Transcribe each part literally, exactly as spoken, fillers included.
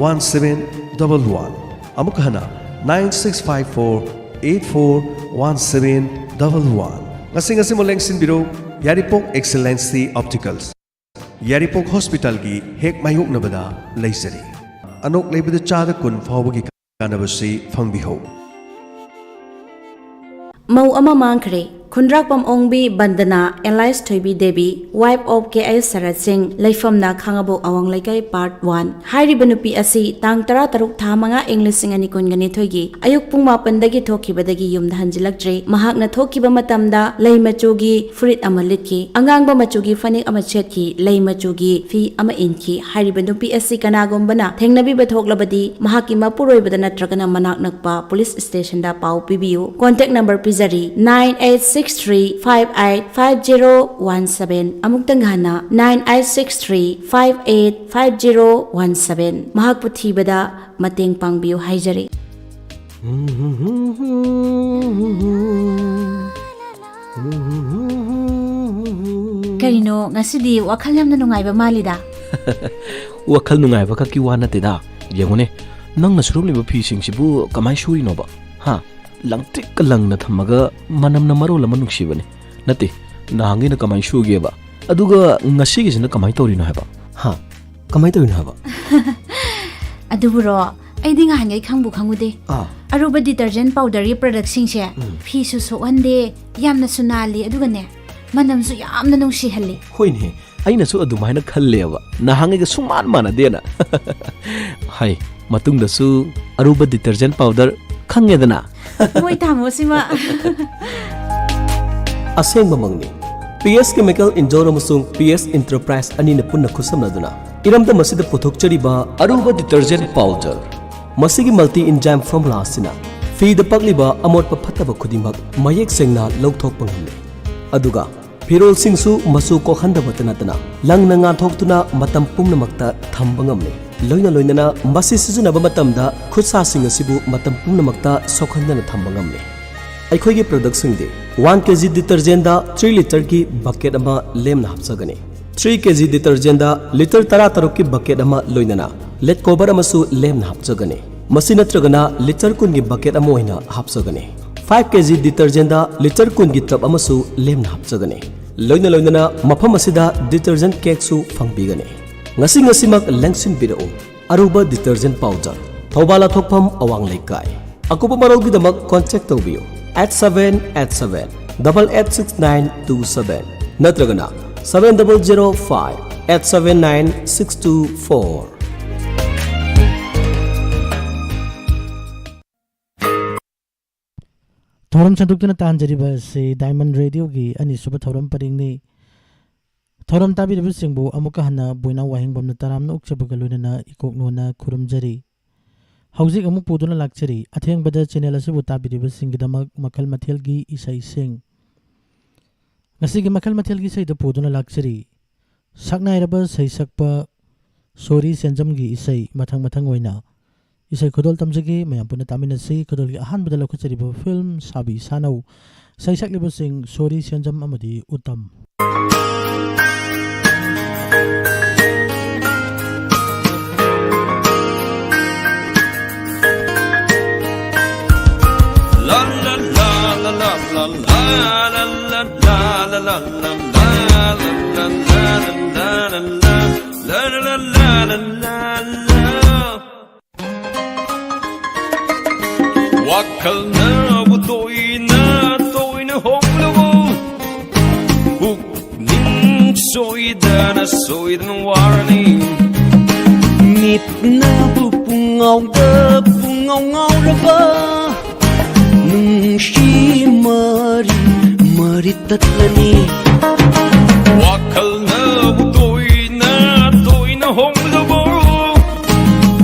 One seven double one. ꯑꯃꯨꯛ ꯍꯟꯅ, nine six five four eight four one seven double one. ꯉꯁꯤ ꯉꯁꯤꯃꯛ ꯂꯦꯡꯁꯤꯟꯕꯤꯔꯧ, ꯌꯥꯏꯔꯤꯄꯣꯛ ꯑꯦꯛꯁꯦꯂꯦꯟꯁꯤ ꯑꯣꯞꯇꯤꯀꯜꯁ, ꯌꯥꯏꯔꯤꯄꯣꯛ ꯍꯣꯁꯄꯤꯇꯥꯜꯒꯤ ꯍꯦꯛ ꯃꯥꯌꯣꯛꯅꯕꯗ ꯂꯩꯖꯔꯤ꯫ ꯑꯅꯣꯛ ꯂꯩꯕꯗ ꯆꯥꯗ ꯀꯨꯟ ꯐꯥꯎꯕꯒꯤ ꯀꯥꯟꯅꯕꯁꯤ ꯐꯪꯕꯤꯍꯧ꯫ ꯃꯧ ꯑꯃ ꯃꯥꯡꯈ꯭ꯔꯦ꯫ ꯈꯨꯟꯗ꯭ꯔꯥꯛꯄꯝ ꯑꯣꯡꯕꯤ ꯕꯟꯗꯅꯥ alias ꯊꯣꯏꯕꯤ Devi, wife of K I ꯁꯔꯠ ꯁꯤꯡ, ꯂꯩꯐꯝꯅ ꯈꯥꯉꯕꯣꯛ ꯑꯋꯥꯡ ꯂꯩꯀꯥꯏ, part one꯫ ꯍꯥꯏꯔꯤꯕ ꯅꯨꯄꯤ ꯑꯁꯤ ꯇꯥꯡ ꯇꯔꯥ ꯇꯔꯨꯛ ꯊꯥ ꯃꯉꯥ ꯏꯪ ꯂꯤꯁꯤꯡ ꯑꯅꯤ ꯀꯨꯟꯒ ꯅꯤꯊꯣꯏꯒꯤ ꯑꯌꯨꯛ ꯄꯨꯡ ꯃꯥꯄꯟꯗꯒꯤ ꯊꯣꯛꯈꯤꯕꯗꯒꯤ ꯌꯨꯝꯗ ꯍꯟꯖꯤꯜꯂꯛꯇ꯭ꯔꯤ꯫ ꯃꯍꯥꯛꯅ ꯊꯣꯛꯈꯤꯕ ꯃꯇꯝꯗ ꯂꯩ ꯃꯆꯨꯒꯤ ꯐꯨꯔꯤꯠ ꯑꯃ ꯂꯤꯠꯈꯤ, ꯑꯉꯥꯡꯕ ꯃꯆꯨꯒꯤ ꯐꯅꯦꯛ ꯑꯃ ꯁꯦꯠꯈꯤ, ꯂꯩ ꯃꯆꯨꯒꯤ ꯐꯤ ꯑꯃ ꯏꯟꯈꯤ꯫ ꯍꯥꯏꯔꯤꯕ ꯅꯨꯄꯤ ꯑꯁꯤ ꯀꯅꯥꯒꯨꯝꯕꯅ ꯊꯦꯡꯅꯕꯤꯕ ꯊꯣꯛꯂꯕꯗꯤ ꯃꯍꯥꯛꯀꯤ ꯃꯄꯨꯔꯣꯏꯕꯗ ꯅꯠꯇ꯭ꯔꯒꯅ ꯃꯅꯥꯛ ꯅꯛꯄ ꯄꯨꯂꯤꯁ ꯁ꯭ꯇꯦꯁꯟꯗ ꯄꯥꯎ ꯄꯤꯕꯤꯌꯨ꯫ Contact number ꯄꯤꯖꯔꯤ, nine eight six three five eight five zero one seven꯫ ꯑꯃꯨꯛꯇꯪ ꯍꯟꯅ, nine eight six three five eight five zero one seven꯫ ꯃꯍꯥꯛꯄꯨ ꯊꯤꯕꯗ ꯃꯇꯦꯡ ꯄꯥꯡꯕꯤꯌꯨ ꯍꯥꯏꯖꯔꯤ꯫ ꯀꯔꯤꯅꯣ, ꯉꯁꯤꯗꯤ ꯋꯥꯈꯜ ꯌꯥꯝꯅ ꯅꯨꯡꯉꯥꯏꯕ ꯃꯥꯜꯂꯤꯗ? ꯋꯥꯈꯜ ꯅꯨꯡꯉꯥꯏꯕ ꯈꯛꯀꯤ ꯋꯥ ꯅꯠꯇꯦꯗ꯫ ꯌꯦꯡꯉꯨꯅꯦ, ꯅꯪꯅ ꯁꯨꯔꯝꯂꯤꯕ ꯐꯤꯁꯤꯡꯁꯤꯕꯨ ꯀꯃꯥꯏ ꯁꯨꯔꯤꯅꯣꯕ? ꯍꯥ? ꯂꯪꯇ꯭ꯔꯤꯛꯀ ꯂꯪꯅ ꯊꯝꯃꯒ ꯃꯅꯝꯅ ꯃꯔꯣꯜ ꯑꯃ ꯅꯨꯡꯁꯤꯕꯅꯦ꯫ ꯅꯠꯇꯦ, ꯅꯍꯥꯟꯒꯩꯅ ꯀꯃꯥꯏ ꯁꯨꯒꯦꯕ? ꯑꯗꯨꯒ ꯉꯁꯤꯒꯤꯁꯤꯅ ꯀꯃꯥꯏ ꯇꯧꯔꯤꯅꯣ ꯍꯥꯏꯕ? ꯍꯥ? ꯀꯃꯥꯏ ꯇꯧꯔꯤꯅꯣ ꯍꯥꯏꯕ? ꯑꯗꯨꯕꯨꯔꯣ, ꯑꯩꯗꯤ ꯉꯍꯥꯟꯒꯩ ꯈꯪꯕꯨ ꯈꯪꯉꯨꯗꯦ꯫ ꯑꯥ꯫ ꯑꯔꯨꯕ detergent powderꯒꯤ productꯁꯤꯡꯁꯦ ꯎꯝ꯫ ꯐꯤꯁꯨ ꯁꯣꯛꯍꯟꯗꯦ, ꯌꯥꯝꯅꯁꯨ ꯅꯥꯜꯂꯤ, ꯑꯗꯨꯒꯅꯦ, ꯃꯅꯝꯁꯨ ꯌꯥꯝꯅ ꯅꯨꯡꯁꯤꯍꯜꯂꯤ꯫ ꯍꯣꯏꯅꯦ, ꯑꯩꯅꯁꯨ ꯑꯗꯨꯃꯥꯏꯅ ꯈꯜꯂꯦꯕ, ꯅꯍꯥꯟꯉꯩꯒ ꯁꯨꯡꯃꯥꯟ ꯃꯥꯟꯅꯗꯦꯅ꯫ ꯍꯥꯏ, ꯃꯇꯨꯡꯗꯁꯨ ꯑꯔꯨꯕ detergent powder ꯈꯪꯉꯦꯗꯅ꯫ ꯃꯣꯏ ꯇꯥꯃꯣꯁꯤꯃ꯫ ꯑꯁꯦꯡꯕꯃꯛꯅꯤ꯫ ꯄꯤ ꯑꯦꯁ Chemical Indore ꯑꯃꯁꯨꯡ ꯄꯤ ꯑꯦꯁ Enterprise ꯑꯅꯤꯅ ꯄꯨꯟꯅ ꯈꯨꯠꯁꯝꯅꯗꯨꯅ ꯏꯔꯝꯗꯝ ꯑꯁꯤꯗ ꯄꯨꯊꯣꯛꯆꯔꯤꯕ ꯑꯔꯨꯕ detergent powder, ꯃꯁꯤꯒꯤ multi enzyme formula ꯑꯁꯤꯅ ꯐꯤꯗ ꯄꯛꯂꯤꯕ ꯑꯃꯣꯠꯄ ꯐꯠꯇꯕ ꯈꯨꯗꯤꯡꯃꯛ ꯃꯌꯦꯛ ꯁꯦꯡꯅ ꯂꯧꯊꯣꯛꯄ ꯉꯝꯂꯦ꯫ ꯑꯗꯨꯒ ꯐꯤꯔꯣꯜꯁꯤꯡꯁꯨ ꯃꯆꯨ ꯀꯣꯛꯍꯟꯗꯕꯇ ꯅꯠꯇꯅ ꯂꯪꯅ ꯉꯥꯟꯊꯣꯛꯇꯨꯅ ꯃꯇꯝ ꯄꯨꯝꯅꯃꯛꯇ ꯊꯝꯕ ꯉꯝꯂꯦ꯫ ꯂꯣꯏꯅ ꯂꯣꯏꯅꯅ ꯃꯁꯤ ꯁꯤꯖꯤꯟꯅꯕ ꯃꯇꯝꯗ ꯈꯨꯠꯁꯥꯁꯤꯡ ꯑꯁꯤꯕꯨ ꯃꯇꯝ ꯄꯨꯝꯅꯃꯛꯇ ꯁꯣꯛꯍꯟꯗꯅ ꯊꯝꯕ ꯉꯝꯂꯦ꯫ ꯑꯩꯈꯣꯏꯒꯤ productꯁꯤꯡꯗꯤ one K G detergentꯗ three litreꯒꯤ bucket ꯑꯃ ꯂꯦꯝꯅ ꯍꯥꯞꯆꯒꯅꯤ꯫ Three K G detergentꯗ litre ꯇꯔꯥ ꯇꯔꯨꯛꯀꯤ bucket ꯑꯃ ꯂꯣꯏꯅꯅ ꯂꯦꯠ ꯀꯣꯕꯔ ꯑꯃꯁꯨ ꯂꯦꯝꯅ ꯍꯥꯞꯆꯒꯅꯤ꯫ ꯃꯁꯤ ꯅꯠꯇ꯭ꯔꯒꯅ ꯂꯤꯇꯔ ꯀꯨꯟꯒꯤ ꯕꯀꯦꯠ ꯑꯃ ꯑꯣꯏꯅ ꯍꯥꯞꯆꯒꯅꯤ꯫ ꯐꯥꯏꯚ ꯀꯦ ꯖꯤ ꯗꯤꯇꯔꯖꯦꯟꯗ ꯂꯤꯇꯔ ꯀꯨꯟꯒꯤ ꯇꯕ ꯑꯃꯁꯨ ꯂꯦꯝꯅ ꯍꯥꯞꯆꯒꯅꯤ꯫ ꯂꯣꯏꯅ ꯂꯣꯏꯅꯅ ꯃꯐꯝ ꯑꯁꯤꯗ ꯗꯤꯇꯔꯖꯦꯟ ꯀꯦꯛꯁꯨ ꯐꯪꯕꯤꯒꯅꯤ꯫ ꯉꯁꯤ ꯉꯁꯤꯃꯛ ꯂꯦꯡꯁꯤꯟꯕꯤꯔꯛꯎ꯫ ꯑꯔꯨꯕ ꯗꯤꯇꯔꯖꯦꯟ ꯄꯥꯎꯗꯔ, ꯊꯧꯕꯥꯜ ꯂꯥꯊꯣꯛꯐꯝ, ꯑꯋꯥꯡ ꯂꯩꯀꯥꯏ꯫ ꯑꯀꯨꯞꯄ ꯃꯔꯣꯜꯒꯤꯗꯃꯛ ꯀꯣꯟꯇꯦꯛ ꯇꯧꯕꯤꯌꯨ, eight seven eight seven double eight six nine two seven ꯅꯠꯇ꯭ꯔꯒꯅ seven double zero five eight seven nine six two four꯫ ꯊꯧꯔꯝ ꯁꯟꯗꯣꯛꯇꯨꯅ ꯇꯥꯍꯟꯖꯔꯤꯕ ꯑꯁꯤ ꯗꯥꯏꯃꯟ ꯔꯦꯗꯤꯑꯣꯒꯤ ꯑꯅꯤꯁꯨꯕ ꯊꯧꯔꯝ ꯄꯔꯤꯡꯅꯤ꯫ ꯊꯧꯔꯝ ꯇꯥꯕꯤꯔꯤꯕꯁꯤꯡꯕꯨ ꯑꯃꯨꯛꯀ ꯍꯟꯅ ꯕꯣꯏꯅꯥꯎ ꯋꯥꯍꯦꯡꯕꯝꯅ ꯇꯔꯥꯝꯅ ꯑꯣꯛꯆꯕꯒ ꯂꯣꯏꯅꯅ ꯏꯀꯣꯛ ꯅꯣꯟꯅ ꯈꯨꯔꯨꯝꯖꯔꯤ꯫ ꯍꯧꯖꯤꯛ ꯑꯃꯨꯛ ꯄꯨꯗꯨꯅ ꯂꯥꯛꯆꯔꯤ꯫ ꯑꯊꯦꯡꯕꯗ ꯆꯦꯅꯦꯜ ꯑꯁꯤꯕꯨ ꯇꯥꯕꯤꯔꯤꯕꯁꯤꯡꯒꯤꯗꯃꯛ ꯃꯈꯜ ꯃꯊꯦꯜꯒꯤ ꯏꯁꯩꯁꯤꯡ꯫ ꯉꯁꯤꯒꯤ ꯃꯈꯜ ꯃꯊꯦꯜꯒꯤ ꯏꯁꯩꯗ ꯄꯨꯗꯨꯅ ꯂꯥꯛꯆꯔꯤ꯫ ꯁꯛꯅꯥꯏꯔꯕ ꯁꯩꯁꯛꯄ ꯁꯣꯔꯤ ꯁꯦꯟꯖꯝꯒꯤ ꯏꯁꯩ ꯃꯊꯪ ꯃꯊꯪ ꯑꯣꯏꯅ ꯏꯁꯩ ꯈꯨꯗꯣꯜ ꯇꯝꯖꯒꯦ꯫ ꯃꯌꯥꯝ ꯄꯨꯟꯅ ꯇꯥꯃꯤꯟꯅꯁꯤ꯫ ꯈꯨꯗꯣꯜꯒꯤ ꯑꯍꯥꯟꯕꯗ ꯂꯧꯈꯠꯆꯔꯤꯕ ꯐꯤꯜꯝ ꯁꯥꯕꯤ ꯁꯥꯅꯧ꯫ ꯁꯩꯁꯛꯂꯤꯕꯁꯤꯡ ꯁꯣꯔꯤ ꯁꯦꯟꯖꯝ ꯑꯃꯗꯤ ꯎꯇꯝ꯫ ꯋꯥꯈꯜꯅꯕꯨ ꯇꯣꯏꯅ ꯇꯣꯏꯅ ꯍꯣꯡꯂꯕ, ꯄꯨꯛꯅꯤꯡ ꯁꯣꯏꯗꯅ ꯁꯣꯏꯗꯅ ꯋꯥꯔꯅꯤ꯫ ꯃꯤꯠꯅꯕꯨ ꯄꯨꯡꯉꯥꯎꯗ ꯄꯨꯡꯉꯥꯎ ꯉꯥꯎꯔꯕ, ꯅꯨꯡꯁꯤ ꯃꯔꯤ ꯃꯔꯤ ꯇꯠꯂꯅꯤ꯫ ꯋꯥꯈꯜꯅꯕꯨ ꯇꯣꯏꯅ ꯇꯣꯏꯅ ꯍꯣꯡꯂꯕ,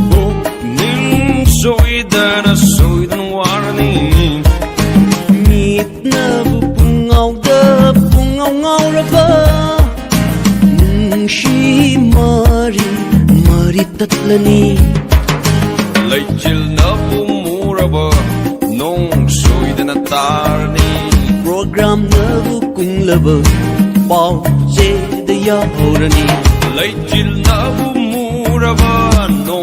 ꯄꯨꯛꯅꯤꯡ ꯁꯣꯏꯗꯅ ꯁꯣꯏꯗꯅ ꯋꯥꯔꯅꯤ꯫ ꯃꯤꯠꯅꯕꯨ ꯄꯨꯡꯉꯥꯎꯗ ꯄꯨꯡꯉꯥꯎ ꯉꯥꯎꯔꯕ, ꯅꯨꯡꯁꯤ ꯃꯔꯤ ꯃꯔꯤ ꯇꯠꯂꯅꯤ꯫ ꯂꯩꯆꯤꯜꯅꯕꯨ ꯃꯨꯔꯕ, ꯅꯣꯡ ꯁꯣꯏꯗꯅ ꯇꯥꯔꯅꯤ꯫ ꯄ꯭ꯔꯣꯒ꯭ꯔꯥꯝꯅꯕꯨ ꯀꯨꯡꯂꯕ, ꯄꯥꯎ ꯆꯦꯗ ꯌꯥꯎꯔꯅꯤ꯫ ꯂꯩꯆꯤꯜꯅꯕꯨ ꯃꯨꯔꯕ,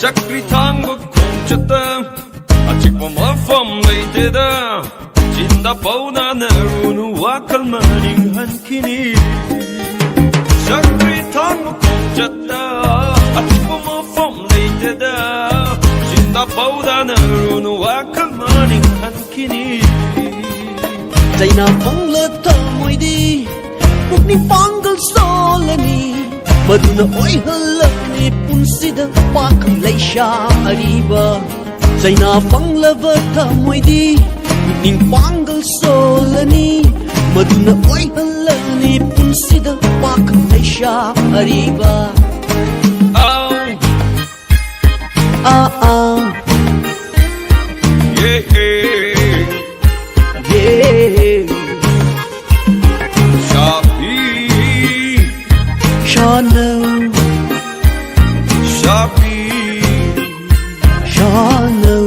ꯆꯀ꯭ꯔꯤ ꯊꯥꯡꯕ ꯈꯣꯡꯆꯠꯇ ꯑꯆꯤꯛꯄ ꯃꯐꯝ ꯂꯩꯇꯦꯗ꯫ ꯆꯤꯟꯗ ꯄꯥꯎꯅꯥꯅꯔꯨꯅꯨ, ꯋꯥꯈꯜ ꯃꯅꯤꯡ ꯍꯟꯈꯤꯅꯤ꯫ ꯆꯀ꯭ꯔꯤ ꯊꯥꯡꯕ ꯈꯣꯡꯆꯠꯇ ꯑꯆꯤꯛꯄ ꯃꯐꯝ ꯂꯩꯇꯦꯗ꯫ ꯆꯤꯟꯗ ꯄꯥꯎꯅꯥꯅꯔꯨꯅꯨ, ꯋꯥꯈꯜ ꯃꯅꯤꯡ ꯍꯟꯈꯤꯅꯤ꯫ ꯆꯩꯅꯥ ꯐꯪꯂ ꯊꯃꯣꯏꯗꯤ ꯄꯨꯛꯅꯤꯡ ꯄꯥꯡꯒꯜ ꯁꯣꯜꯂꯅꯤ, ꯃꯗꯨꯅ ꯑꯣꯏꯍꯜꯂꯛꯅꯤ ꯄꯨꯟꯁꯤꯗ ꯄꯥꯈꯪ ꯂꯩꯁꯥ ꯑꯔꯤꯕ꯫ ꯆꯩꯅꯥ ꯐꯪꯂꯕ ꯊꯃꯣꯏꯗꯤ ꯄꯨꯛꯅꯤꯡ ꯄꯥꯡꯒꯜ ꯁꯣꯜꯂꯅꯤ, ꯃꯗꯨꯅ ꯑꯣꯏꯍꯜꯂꯅꯤ ꯄꯨꯟꯁꯤꯗ ꯄꯥꯈꯪ ꯂꯩꯁꯥ ꯑꯔꯤꯕ꯫ ꯑꯥꯎ꯫ ꯑꯥ, ꯑꯥ꯫ ꯌꯦ, ꯌꯦ꯫ ꯌꯦ꯫ ꯁꯥꯕꯤ꯫ ꯁꯥꯅꯧ꯫ ꯁꯥꯕꯤ꯫ ꯁꯥꯅꯧ꯫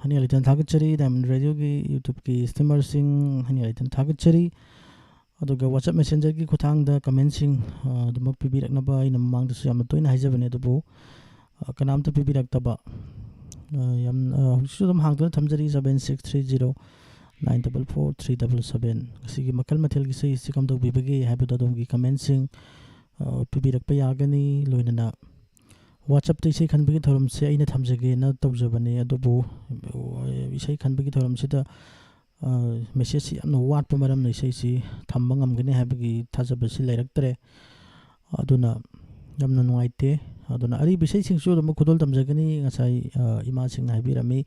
ꯍꯅꯤꯌꯥ ꯂꯩꯇꯅ ꯊꯥꯒꯠꯆꯔꯤ꯫ Diamond Radio ꯒꯤ YouTube ꯀꯤ streamer ꯁꯤꯡ ꯍꯅꯤꯌꯥ ꯂꯩꯇꯅ ꯊꯥꯒꯠꯆꯔꯤ꯫ ꯑꯗꯨꯒ WhatsApp Messenger ꯒꯤ ꯈꯨꯠꯊꯥꯡꯗ comment ꯁꯤꯡ, ꯑ, ꯑꯗꯨꯃꯛ ꯄꯤꯕꯤꯔꯛꯅꯕ ꯑꯩꯅ ꯃꯃꯥꯡꯗꯁꯨ ꯌꯥꯝꯅ ꯇꯣꯏꯅ ꯍꯥꯏꯖꯕꯅꯤ, ꯑꯗꯨꯕꯨ, ꯑ, ꯀꯅꯥꯝꯇ ꯄꯤꯕꯤꯔꯛꯇꯕ, ꯑ, ꯌꯥꯝ, ꯑ, ꯍꯧꯖꯤꯛꯁꯨ ꯑꯗꯨꯝ ꯍꯥꯡꯗꯨꯅ ꯊꯝꯖꯔꯤ, seven six three zero nine double four three double seven꯫ ꯉꯁꯤꯒꯤ ꯃꯈꯜ ꯃꯊꯦꯜꯒꯤ ꯏꯁꯩ ꯑꯁꯤ ꯀꯝꯗꯧꯕꯤꯕꯒꯦ ꯍꯥꯏꯕꯗꯣ ꯑꯗꯣꯝꯒꯤ comment ꯁꯤꯡ, ꯑ, ꯄꯤꯕꯤꯔꯛꯄ ꯌꯥꯒꯅꯤ꯫ ꯂꯣꯏꯅꯅ WhatsApp ꯇ ꯏꯁꯩ ꯈꯟꯕꯒꯤ ꯊꯧꯔꯝꯁꯦ ꯑꯩꯅ ꯊꯝꯖꯒꯦꯅ ꯇꯧꯖꯕꯅꯦ, ꯑꯗꯨꯕꯨ, ꯑ, ꯏꯁꯩ ꯈꯟꯕꯒꯤ ꯊꯧꯔꯝꯁꯤꯗ, ꯑ, message ꯁꯤ ꯌꯥꯝꯅ ꯋꯥꯠꯄ ꯃꯔꯝꯅ ꯏꯁꯩꯁꯤ ꯊꯝꯕ ꯉꯝꯒꯅꯤ ꯍꯥꯏꯕꯒꯤ ꯊꯥꯖꯕꯁꯤ ꯂꯩꯔꯛꯇ꯭ꯔꯦ꯫ ꯑꯗꯨꯅ ꯌꯥꯝꯅ ꯅꯨꯡꯉꯥꯏꯇꯦ꯫ ꯑꯗꯨꯅ ꯑꯔꯤꯕ ꯏꯁꯩꯁꯤꯡꯁꯨ ꯑꯗꯨꯝ ꯈꯨꯗꯣꯜ ꯇꯝꯖꯒꯅꯤ꯫ ꯉꯁꯥꯏ, ꯑ, ꯏꯃꯥꯁꯤꯡꯅ ꯍꯥꯏꯕꯤꯔꯝꯃꯤ,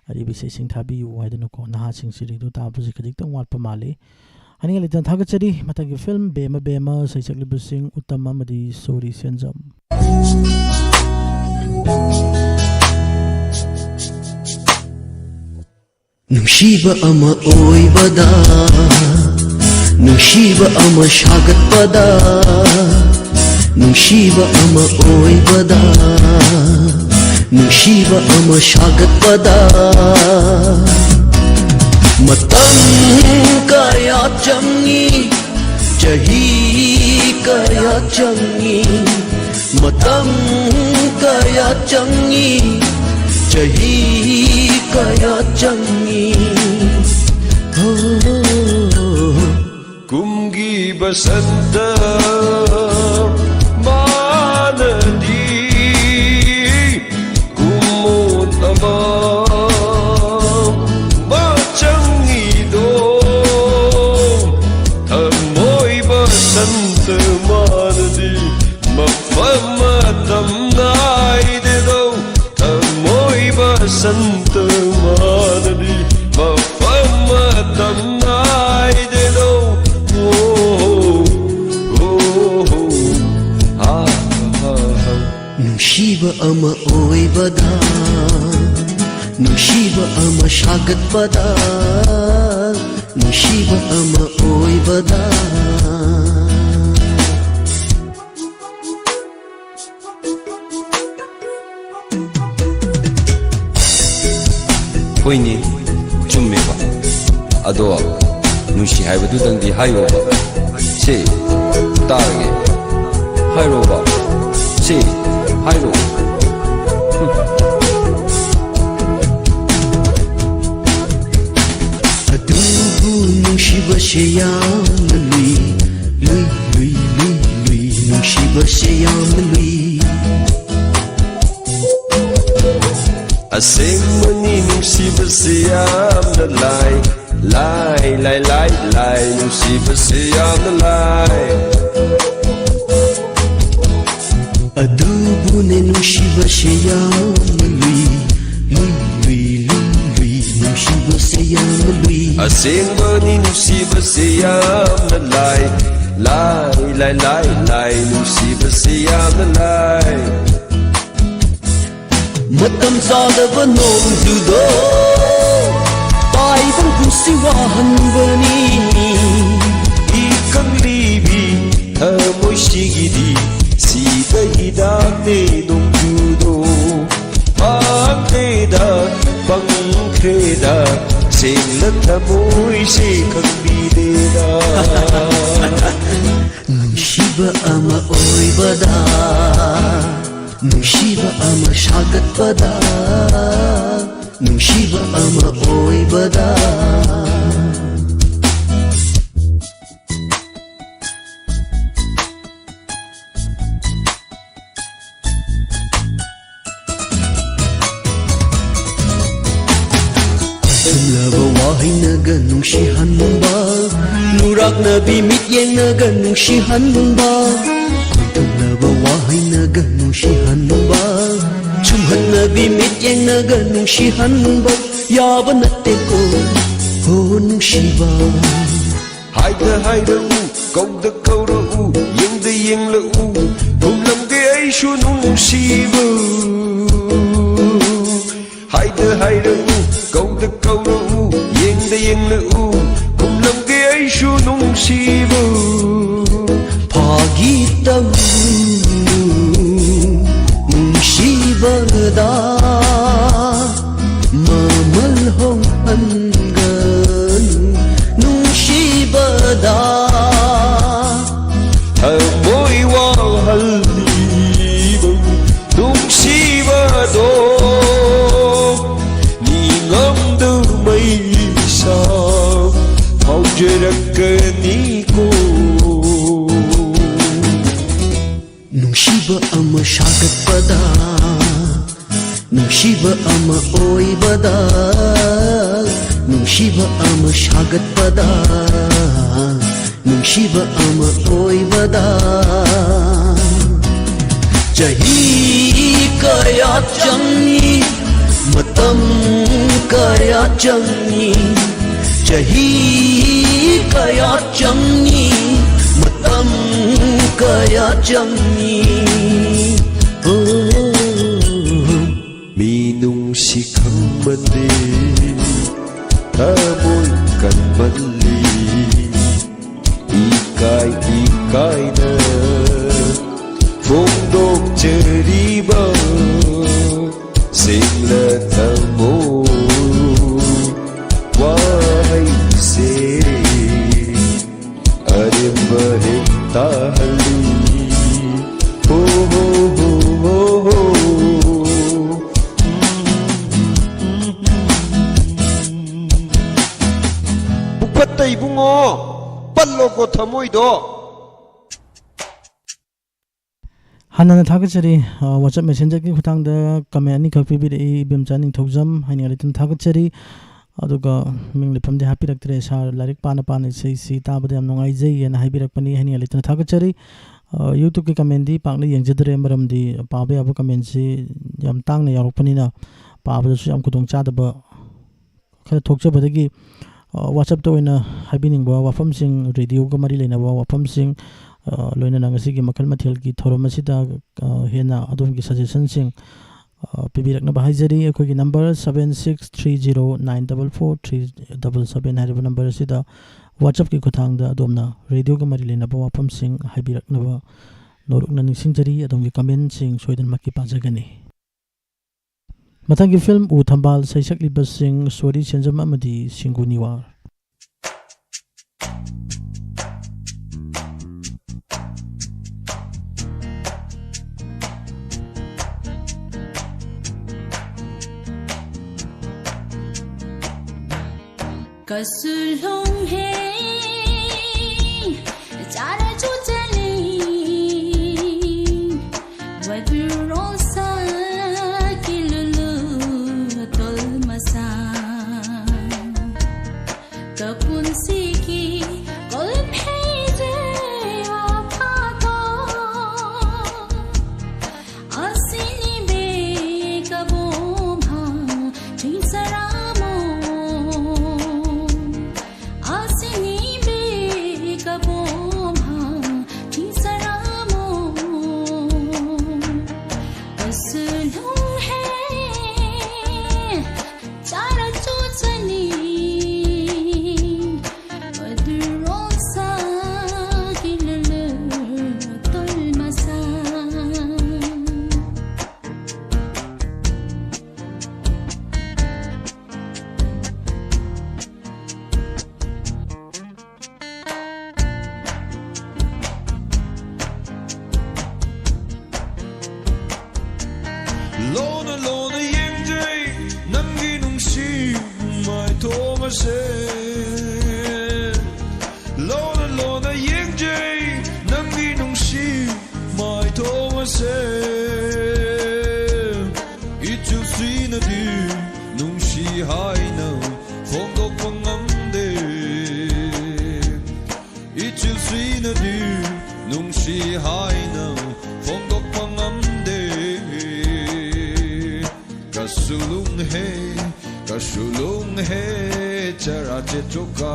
ꯑꯔꯤꯕ ꯏꯁꯩꯁꯤꯡ ꯊꯥꯕꯤꯌꯨ ꯍꯥꯏꯗꯅꯀꯣ꯫ ꯅꯍꯥꯁꯤꯡꯁꯤ ꯔꯦꯗꯤꯑꯣ ꯇꯥꯕꯁꯤ ꯈꯖꯤꯛꯇꯪ ꯋꯥꯠꯄ ꯃꯥꯜꯂꯤ꯫ ꯍꯅꯤꯌꯥ ꯂꯩꯇꯅ ꯊꯥꯒꯠꯆꯔꯤ꯫ ꯃꯊꯪꯒꯤ film ꯕꯦꯃ ꯕꯦꯃ, ꯁꯩꯁꯛꯂꯤꯕꯁꯤꯡ ꯎꯠꯇꯝ ꯑꯃꯗꯤ ꯁꯣꯔꯤ ꯁꯦꯟꯖꯝ꯫ ꯅꯨꯡꯁꯤꯕ ꯑꯃ ꯑꯣꯏꯕꯗ, ꯅꯨꯡꯁꯤꯕ ꯑꯃ ꯁꯥꯒꯠꯄꯗ, ꯅꯨꯡꯁꯤꯕ ꯑꯃ ꯑꯣꯏꯕꯗ, ꯅꯨꯡꯁꯤꯕ ꯑꯃ ꯁꯥꯒꯠꯄꯗ ꯃꯇꯝ ꯀꯌꯥ ꯆꯪꯏ, ꯆꯍꯤ ꯀꯌꯥ ꯆꯪꯏ, ꯃꯇꯝ ꯀꯌꯥ ꯆꯪꯏ, ꯆꯍꯤ ꯀꯌꯥ ꯆꯪꯏ꯫ ꯍꯣ꯫ ꯀꯨꯝꯒꯤ ꯕꯁꯟꯇ ꯃꯥꯅꯗꯤ ꯀꯨꯝꯃꯣꯠ ꯑꯃ ꯃꯆꯪꯉꯤꯗꯣ, ꯊꯃꯣꯏ ꯕꯁꯟꯇ ꯃꯥꯅꯗꯤ ꯃꯐꯝ ꯃꯇꯝ ꯅꯥꯏꯗꯦꯗꯣ, ꯊꯃꯣꯏ ꯕꯁꯟꯇ ꯃꯥꯅꯗꯤ ꯃꯐꯝ ꯃꯇꯝ ꯅꯥꯏꯗꯦꯗꯣ꯫ ꯑꯣ, ꯑꯣ, ꯑꯣ, ꯑꯥ, ꯑꯥ, ꯑꯥ꯫ ꯅꯨꯡꯁꯤꯕ ꯑꯃ ꯑꯣꯏꯕꯗ, ꯅꯨꯡꯁꯤꯕ ꯑꯃ ꯁꯥꯒꯠꯄꯗ, ꯅꯨꯡꯁꯤꯕ ꯑꯃ ꯑꯣꯏꯕꯗ꯫ ꯍꯣꯏꯅꯦ, ꯆꯨꯝꯃꯦꯕ꯫ ꯑꯗꯣ ꯅꯨꯡꯁꯤ ꯍꯥꯏꯕꯗꯨꯗꯪꯗꯤ ꯍꯥꯏꯌꯣꯕ꯫ ꯁꯦ, ꯇꯥꯔꯒꯦ꯫ ꯍꯥꯏꯔꯣꯕ꯫ ꯁꯦ, ꯍꯥꯏꯔꯣ꯫ ꯑꯗꯨꯕꯨ ꯅꯨꯡꯁꯤꯕꯁꯦ ꯌꯥꯝꯅ ꯂꯨꯏ, ꯂꯨꯏ, ꯂꯨꯏ, ꯂꯨꯏ, ꯂꯨꯏ, ꯅꯨꯡꯁꯤꯕꯁꯦ ꯌꯥꯝꯅ ꯂꯨꯏ꯫ ꯑꯁꯦꯡꯕꯅꯤ ꯅꯨꯡꯁꯤꯕꯁꯦ ꯌꯥꯝꯅ ꯂꯥꯏ, ꯂꯥꯏ, ꯂꯥꯏ, ꯂꯥꯏ, ꯂꯥꯏ, ꯅꯨꯡꯁꯤꯕꯁꯦ ꯌꯥꯝꯅ ꯂꯥꯏ꯫ ꯑꯗꯨꯕꯨꯅꯦ ꯅꯨꯡꯁꯤꯕꯁꯦ ꯌꯥꯝꯅ ꯂꯨꯏ, ꯂꯨꯏ, ꯂꯨꯏ, ꯂꯨꯏ, ꯂꯨꯏ, ꯅꯨꯡꯁꯤꯕꯁꯦ ꯌꯥꯝꯅ ꯂꯨꯏ꯫ ꯑꯁꯦꯡꯕꯅꯤ ꯅꯨꯡꯁꯤꯕꯁꯦ ꯌꯥꯝꯅ ꯂꯥꯏ, ꯂꯥꯏ, ꯂꯥꯏ, ꯂꯥꯏ, ꯂꯥꯏ, ꯅꯨꯡꯁꯤꯕꯁꯦ ꯌꯥꯝꯅ ꯂꯥꯏ꯫ ꯃꯇꯝ ꯆꯥꯗꯕ ꯅꯣꯡꯖꯨꯗꯣ ꯇꯥꯏꯕꯪ ꯄꯨꯝꯁꯤ ꯋꯥꯍꯟꯕꯅꯤ꯫ ꯏꯀꯪꯂꯤꯕꯤ ꯊꯃꯣꯏꯁꯤꯒꯤꯗꯤ ꯁꯤꯗ ꯍꯤꯗꯥꯛꯅꯦ ꯅꯣꯡꯖꯨꯗꯣ꯫ ꯄꯥꯡꯈ꯭ꯔꯦꯗ, ꯄꯪꯈ꯭ꯔꯦꯗ, ꯁꯦꯡꯂ ꯊꯃꯣꯏꯁꯦ ꯈꯪꯕꯤꯗꯦꯗ꯫ ꯅꯨꯡꯁꯤꯕ ꯑꯃ ꯑꯣꯏꯕꯗ, ꯅꯨꯡꯁꯤꯕ ꯑꯃ ꯁꯥꯒꯠꯄꯗ, ꯅꯨꯡꯁꯤꯕ ꯑꯃ ꯑꯣꯏꯕꯗ꯫ ꯑꯆꯝꯂꯕ ꯋꯥꯍꯩꯅꯒ ꯅꯨꯡꯁꯤꯍꯟꯕ, ꯅꯨꯔꯥꯛꯅꯕꯤ ꯃꯤꯠꯌꯦꯡꯅꯒ ꯅꯨꯡꯁꯤꯍꯟꯕ, ꯈꯣꯏꯊꯨꯝꯂꯕ ꯋꯥꯍꯩꯅꯒ ꯅꯨꯡꯁꯤꯍꯟꯕ, ꯁꯨꯝꯍꯠꯅꯕꯤ ꯃꯤꯠꯌꯦꯡꯅꯒ ꯅꯨꯡꯁꯤꯍꯟꯕ ꯌꯥꯕ ꯅꯠꯇꯦꯀꯣ, ꯍꯣ ꯅꯨꯡꯁꯤꯕ꯫ ꯍꯥꯏꯗ ꯍꯥꯏꯔꯛꯎ, ꯀꯧꯗ ꯀꯧꯔꯛꯎ, ꯌꯦꯡꯗ ꯌꯦꯡꯂꯛꯎ, ꯈꯨꯝꯂꯝꯒꯦ ꯑꯩꯁꯨ ꯅꯨꯡꯁꯤꯕ꯫ ꯍꯥꯏꯗ ꯍꯥꯏꯔꯛꯎ, ꯀꯧꯗ ꯀꯧꯔꯛꯎ, ꯌꯦꯡꯗ ꯌꯦꯡꯂꯛꯎ, ꯈꯨꯝꯂꯝꯒꯦ ꯑꯩꯁꯨ ꯅꯨꯡꯁꯤꯕ꯫ ꯐꯥꯒꯤ ꯇꯧꯅꯨ ꯅꯨꯡꯁꯤꯕꯗ, ꯃꯃꯜ ꯀꯅꯤꯀꯣ꯫ ꯅꯨꯡꯁꯤꯕ ꯑꯃ ꯁꯥꯒꯠꯄꯗ, ꯅꯨꯡꯁꯤꯕ ꯑꯃ ꯑꯣꯏꯕꯗ, ꯅꯨꯡꯁꯤꯕ ꯑꯃ ꯁꯥꯒꯠꯄꯗ, ꯅꯨꯡꯁꯤꯕ ꯑꯃ ꯑꯣꯏꯕꯗ꯫ ꯆꯍꯤ ꯀꯌꯥ ꯆꯪꯏ, ꯃꯇꯝ ꯀꯌꯥ ꯆꯪꯏ, ꯆꯍꯤ ꯀꯌꯥ ꯆꯪꯏ, ꯃꯇꯝ ꯀꯌꯥ ꯆꯪꯏ꯫ ꯑꯣ, ꯃꯤꯅꯨꯡꯁꯤ ꯈꯪꯕꯗꯤ ꯊꯃꯣꯏ ꯀꯟꯃꯜꯂꯤ꯫ ꯏꯀꯥꯏ ꯏꯀꯥꯏꯅ ꯐꯣꯡꯗꯣꯛꯆꯔꯤꯕ ꯁꯦꯡꯂ ꯊꯃꯣꯏ ꯋꯥꯍꯩꯁꯦ ꯑꯔꯦꯝꯕ ꯍꯦꯛ ꯇꯥꯍꯜꯂꯤ꯫ ꯍꯣ, ꯍꯣ, ꯍꯣ, ꯍꯣ, ꯍꯣ꯫ ꯄꯨꯛꯐꯠꯇ ꯏꯕꯨꯡꯉꯣ, ꯄꯜꯂꯣꯀꯣ ꯊꯃꯣꯏꯗꯣ꯫ ꯍꯥꯟꯅꯅ ꯊꯥꯒꯠꯆꯔꯤ꯫ ꯑ, WhatsApp Messenger-ꯒꯤ ꯈꯨꯠꯊꯥꯡꯗ comment ꯑꯅꯤꯈꯛ ꯄꯤꯕꯤꯔꯛꯏ꯫ ꯏꯕꯦꯝꯆꯥ ꯅꯤꯡꯊꯧꯖꯝ ꯍꯥꯏꯅꯤꯡꯉꯥꯏ ꯂꯩꯇꯅ ꯊꯥꯒꯠꯆꯔꯤ꯫ ꯑꯗꯨꯒ ꯃꯤꯡ ꯂꯩꯐꯝꯗꯤ ꯍꯥꯞꯄꯤꯔꯛꯇ꯭ꯔꯦ꯫ ꯁꯥꯔ, ꯂꯥꯏꯔꯤꯛ ꯄꯥꯅ ꯄꯥꯅ ꯏꯁꯩꯁꯤ ꯇꯥꯕꯗ ꯌꯥꯝ ꯅꯨꯡꯉꯥꯏꯖꯩ ꯍꯥꯏꯅ ꯍꯥꯏꯕꯤꯔꯛꯄꯅꯤ, ꯍꯥꯏꯅꯤꯡꯉꯥꯏ ꯂꯩꯇꯅ ꯊꯥꯒꯠꯆꯔꯤ꯫ ꯑ, YouTube-ꯀꯤ comment-ꯗꯤ ꯄꯥꯛꯅ ꯌꯦꯡꯖꯗ꯭ꯔꯦ, ꯃꯔꯝꯗꯤ ꯄꯥꯕ ꯌꯥꯕ comment-ꯁꯤ ꯌꯥꯝ ꯇꯥꯡꯅ ꯌꯥꯎꯔꯛꯄꯅꯤꯅ ꯄꯥꯕꯗꯁꯨ ꯌꯥꯝ ꯈꯨꯗꯣꯡ ꯆꯥꯗꯕ ꯈꯔ ꯊꯣꯛꯆꯕꯗꯒꯤ, ꯑ, WhatsApp-ꯇ ꯑꯣꯏꯅ ꯍꯥꯏꯕꯤꯅꯤꯡꯕ ꯋꯥꯐꯝꯁꯤꯡ, radio-ꯒ ꯃꯔꯤ ꯂꯩꯅꯕ ꯋꯥꯐꯝꯁꯤꯡ, ꯑ, ꯂꯣꯏꯅꯅ ꯉꯁꯤꯒꯤ ꯃꯈꯜ ꯃꯊꯦꯜꯒꯤ ꯊꯧꯔꯝ ꯑꯁꯤꯗ, ꯑ, ꯍꯦꯟꯅ ꯑꯗꯣꯝꯒꯤ suggestion-ꯁꯤꯡ, ꯑ, ꯄꯤꯕꯤꯔꯛꯅꯕ ꯍꯥꯏꯖꯔꯤ꯫ ꯑꯩꯈꯣꯏꯒꯤ number seven six three zero nine double four three double seven ꯍꯥꯏꯔꯤꯕ number ꯑꯁꯤꯗ WhatsApp-ꯀꯤ ꯈꯨꯠꯊꯥꯡꯗ ꯑꯗꯣꯝꯅ radio-ꯒ ꯃꯔꯤ ꯂꯩꯅꯕ ꯋꯥꯐꯝꯁꯤꯡ ꯍꯥꯏꯕꯤꯔꯛꯅꯕ ꯅꯧꯔꯛꯅ ꯅꯤꯡꯁꯤꯡꯖꯔꯤ꯫ ꯑꯗꯣꯝꯒꯤ comment-ꯁꯤꯡ ꯁꯣꯏꯗꯅꯃꯛꯀꯤ ꯄꯥꯖꯒꯅꯤ꯫ ꯃꯊꯪꯒꯤ film ꯎ ꯊꯝꯕꯥꯜ, ꯁꯩꯁꯛꯂꯤꯕꯁꯤꯡ ꯁꯣꯔꯤ ꯁꯦꯟꯖꯝ ꯑꯃꯗꯤ ꯁꯤꯡꯒꯨ ꯅꯤꯋꯥꯔ꯫ Kasulung he, chara chuchali, vadurol sa kilulu tol masa. Kapunsi ki kolphe je aphato. Asini be kabom ha, chingsaramo. Asini be kabom ha, chingsaramo. Asulung he, chara chuchani. Adurol sa kilulu tol masa. Lona lona yengjei nanggi nungshi maitong ase. Lona lona yengjei nanggi nungshi maitong ase. Ichilsina di nungshi haina fongdokpa ngamde. Ichilsina di nungshi haina fongdokpa ngamde. Kasulung he, kasulung he, chara chechoka.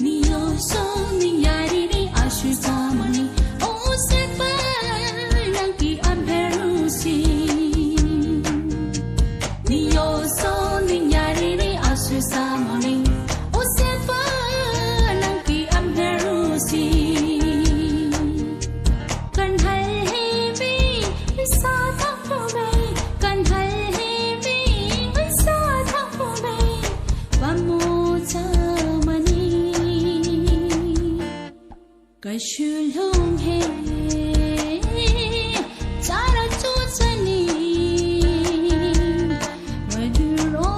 Miyoso miyari ni asu samani, o sepa nangki amperusi. Miyoso miyari ni asu samani, o sepa nangki amperusi. Kanhal he be, sa thak be, kanhal he be, sa thak be, pamu chamani. Kashulung he, chara chuchani, maduro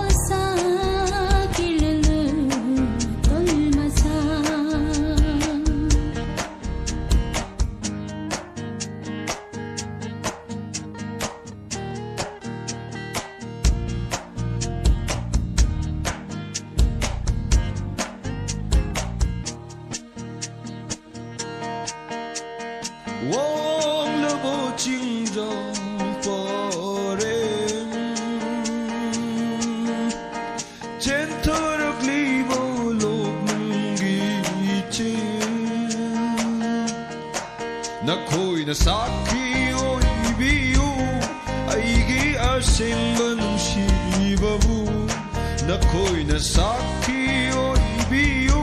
ꯅꯈꯣꯏꯅ ꯁꯥꯈꯤ ꯑꯣꯏꯕꯤꯌꯨ ꯑꯩꯒꯤ ꯑꯁꯦꯡꯕ ꯅꯨꯡꯁꯤꯕꯕꯨ꯫ ꯅꯈꯣꯏꯅ ꯁꯥꯈꯤ ꯑꯣꯏꯕꯤꯌꯨ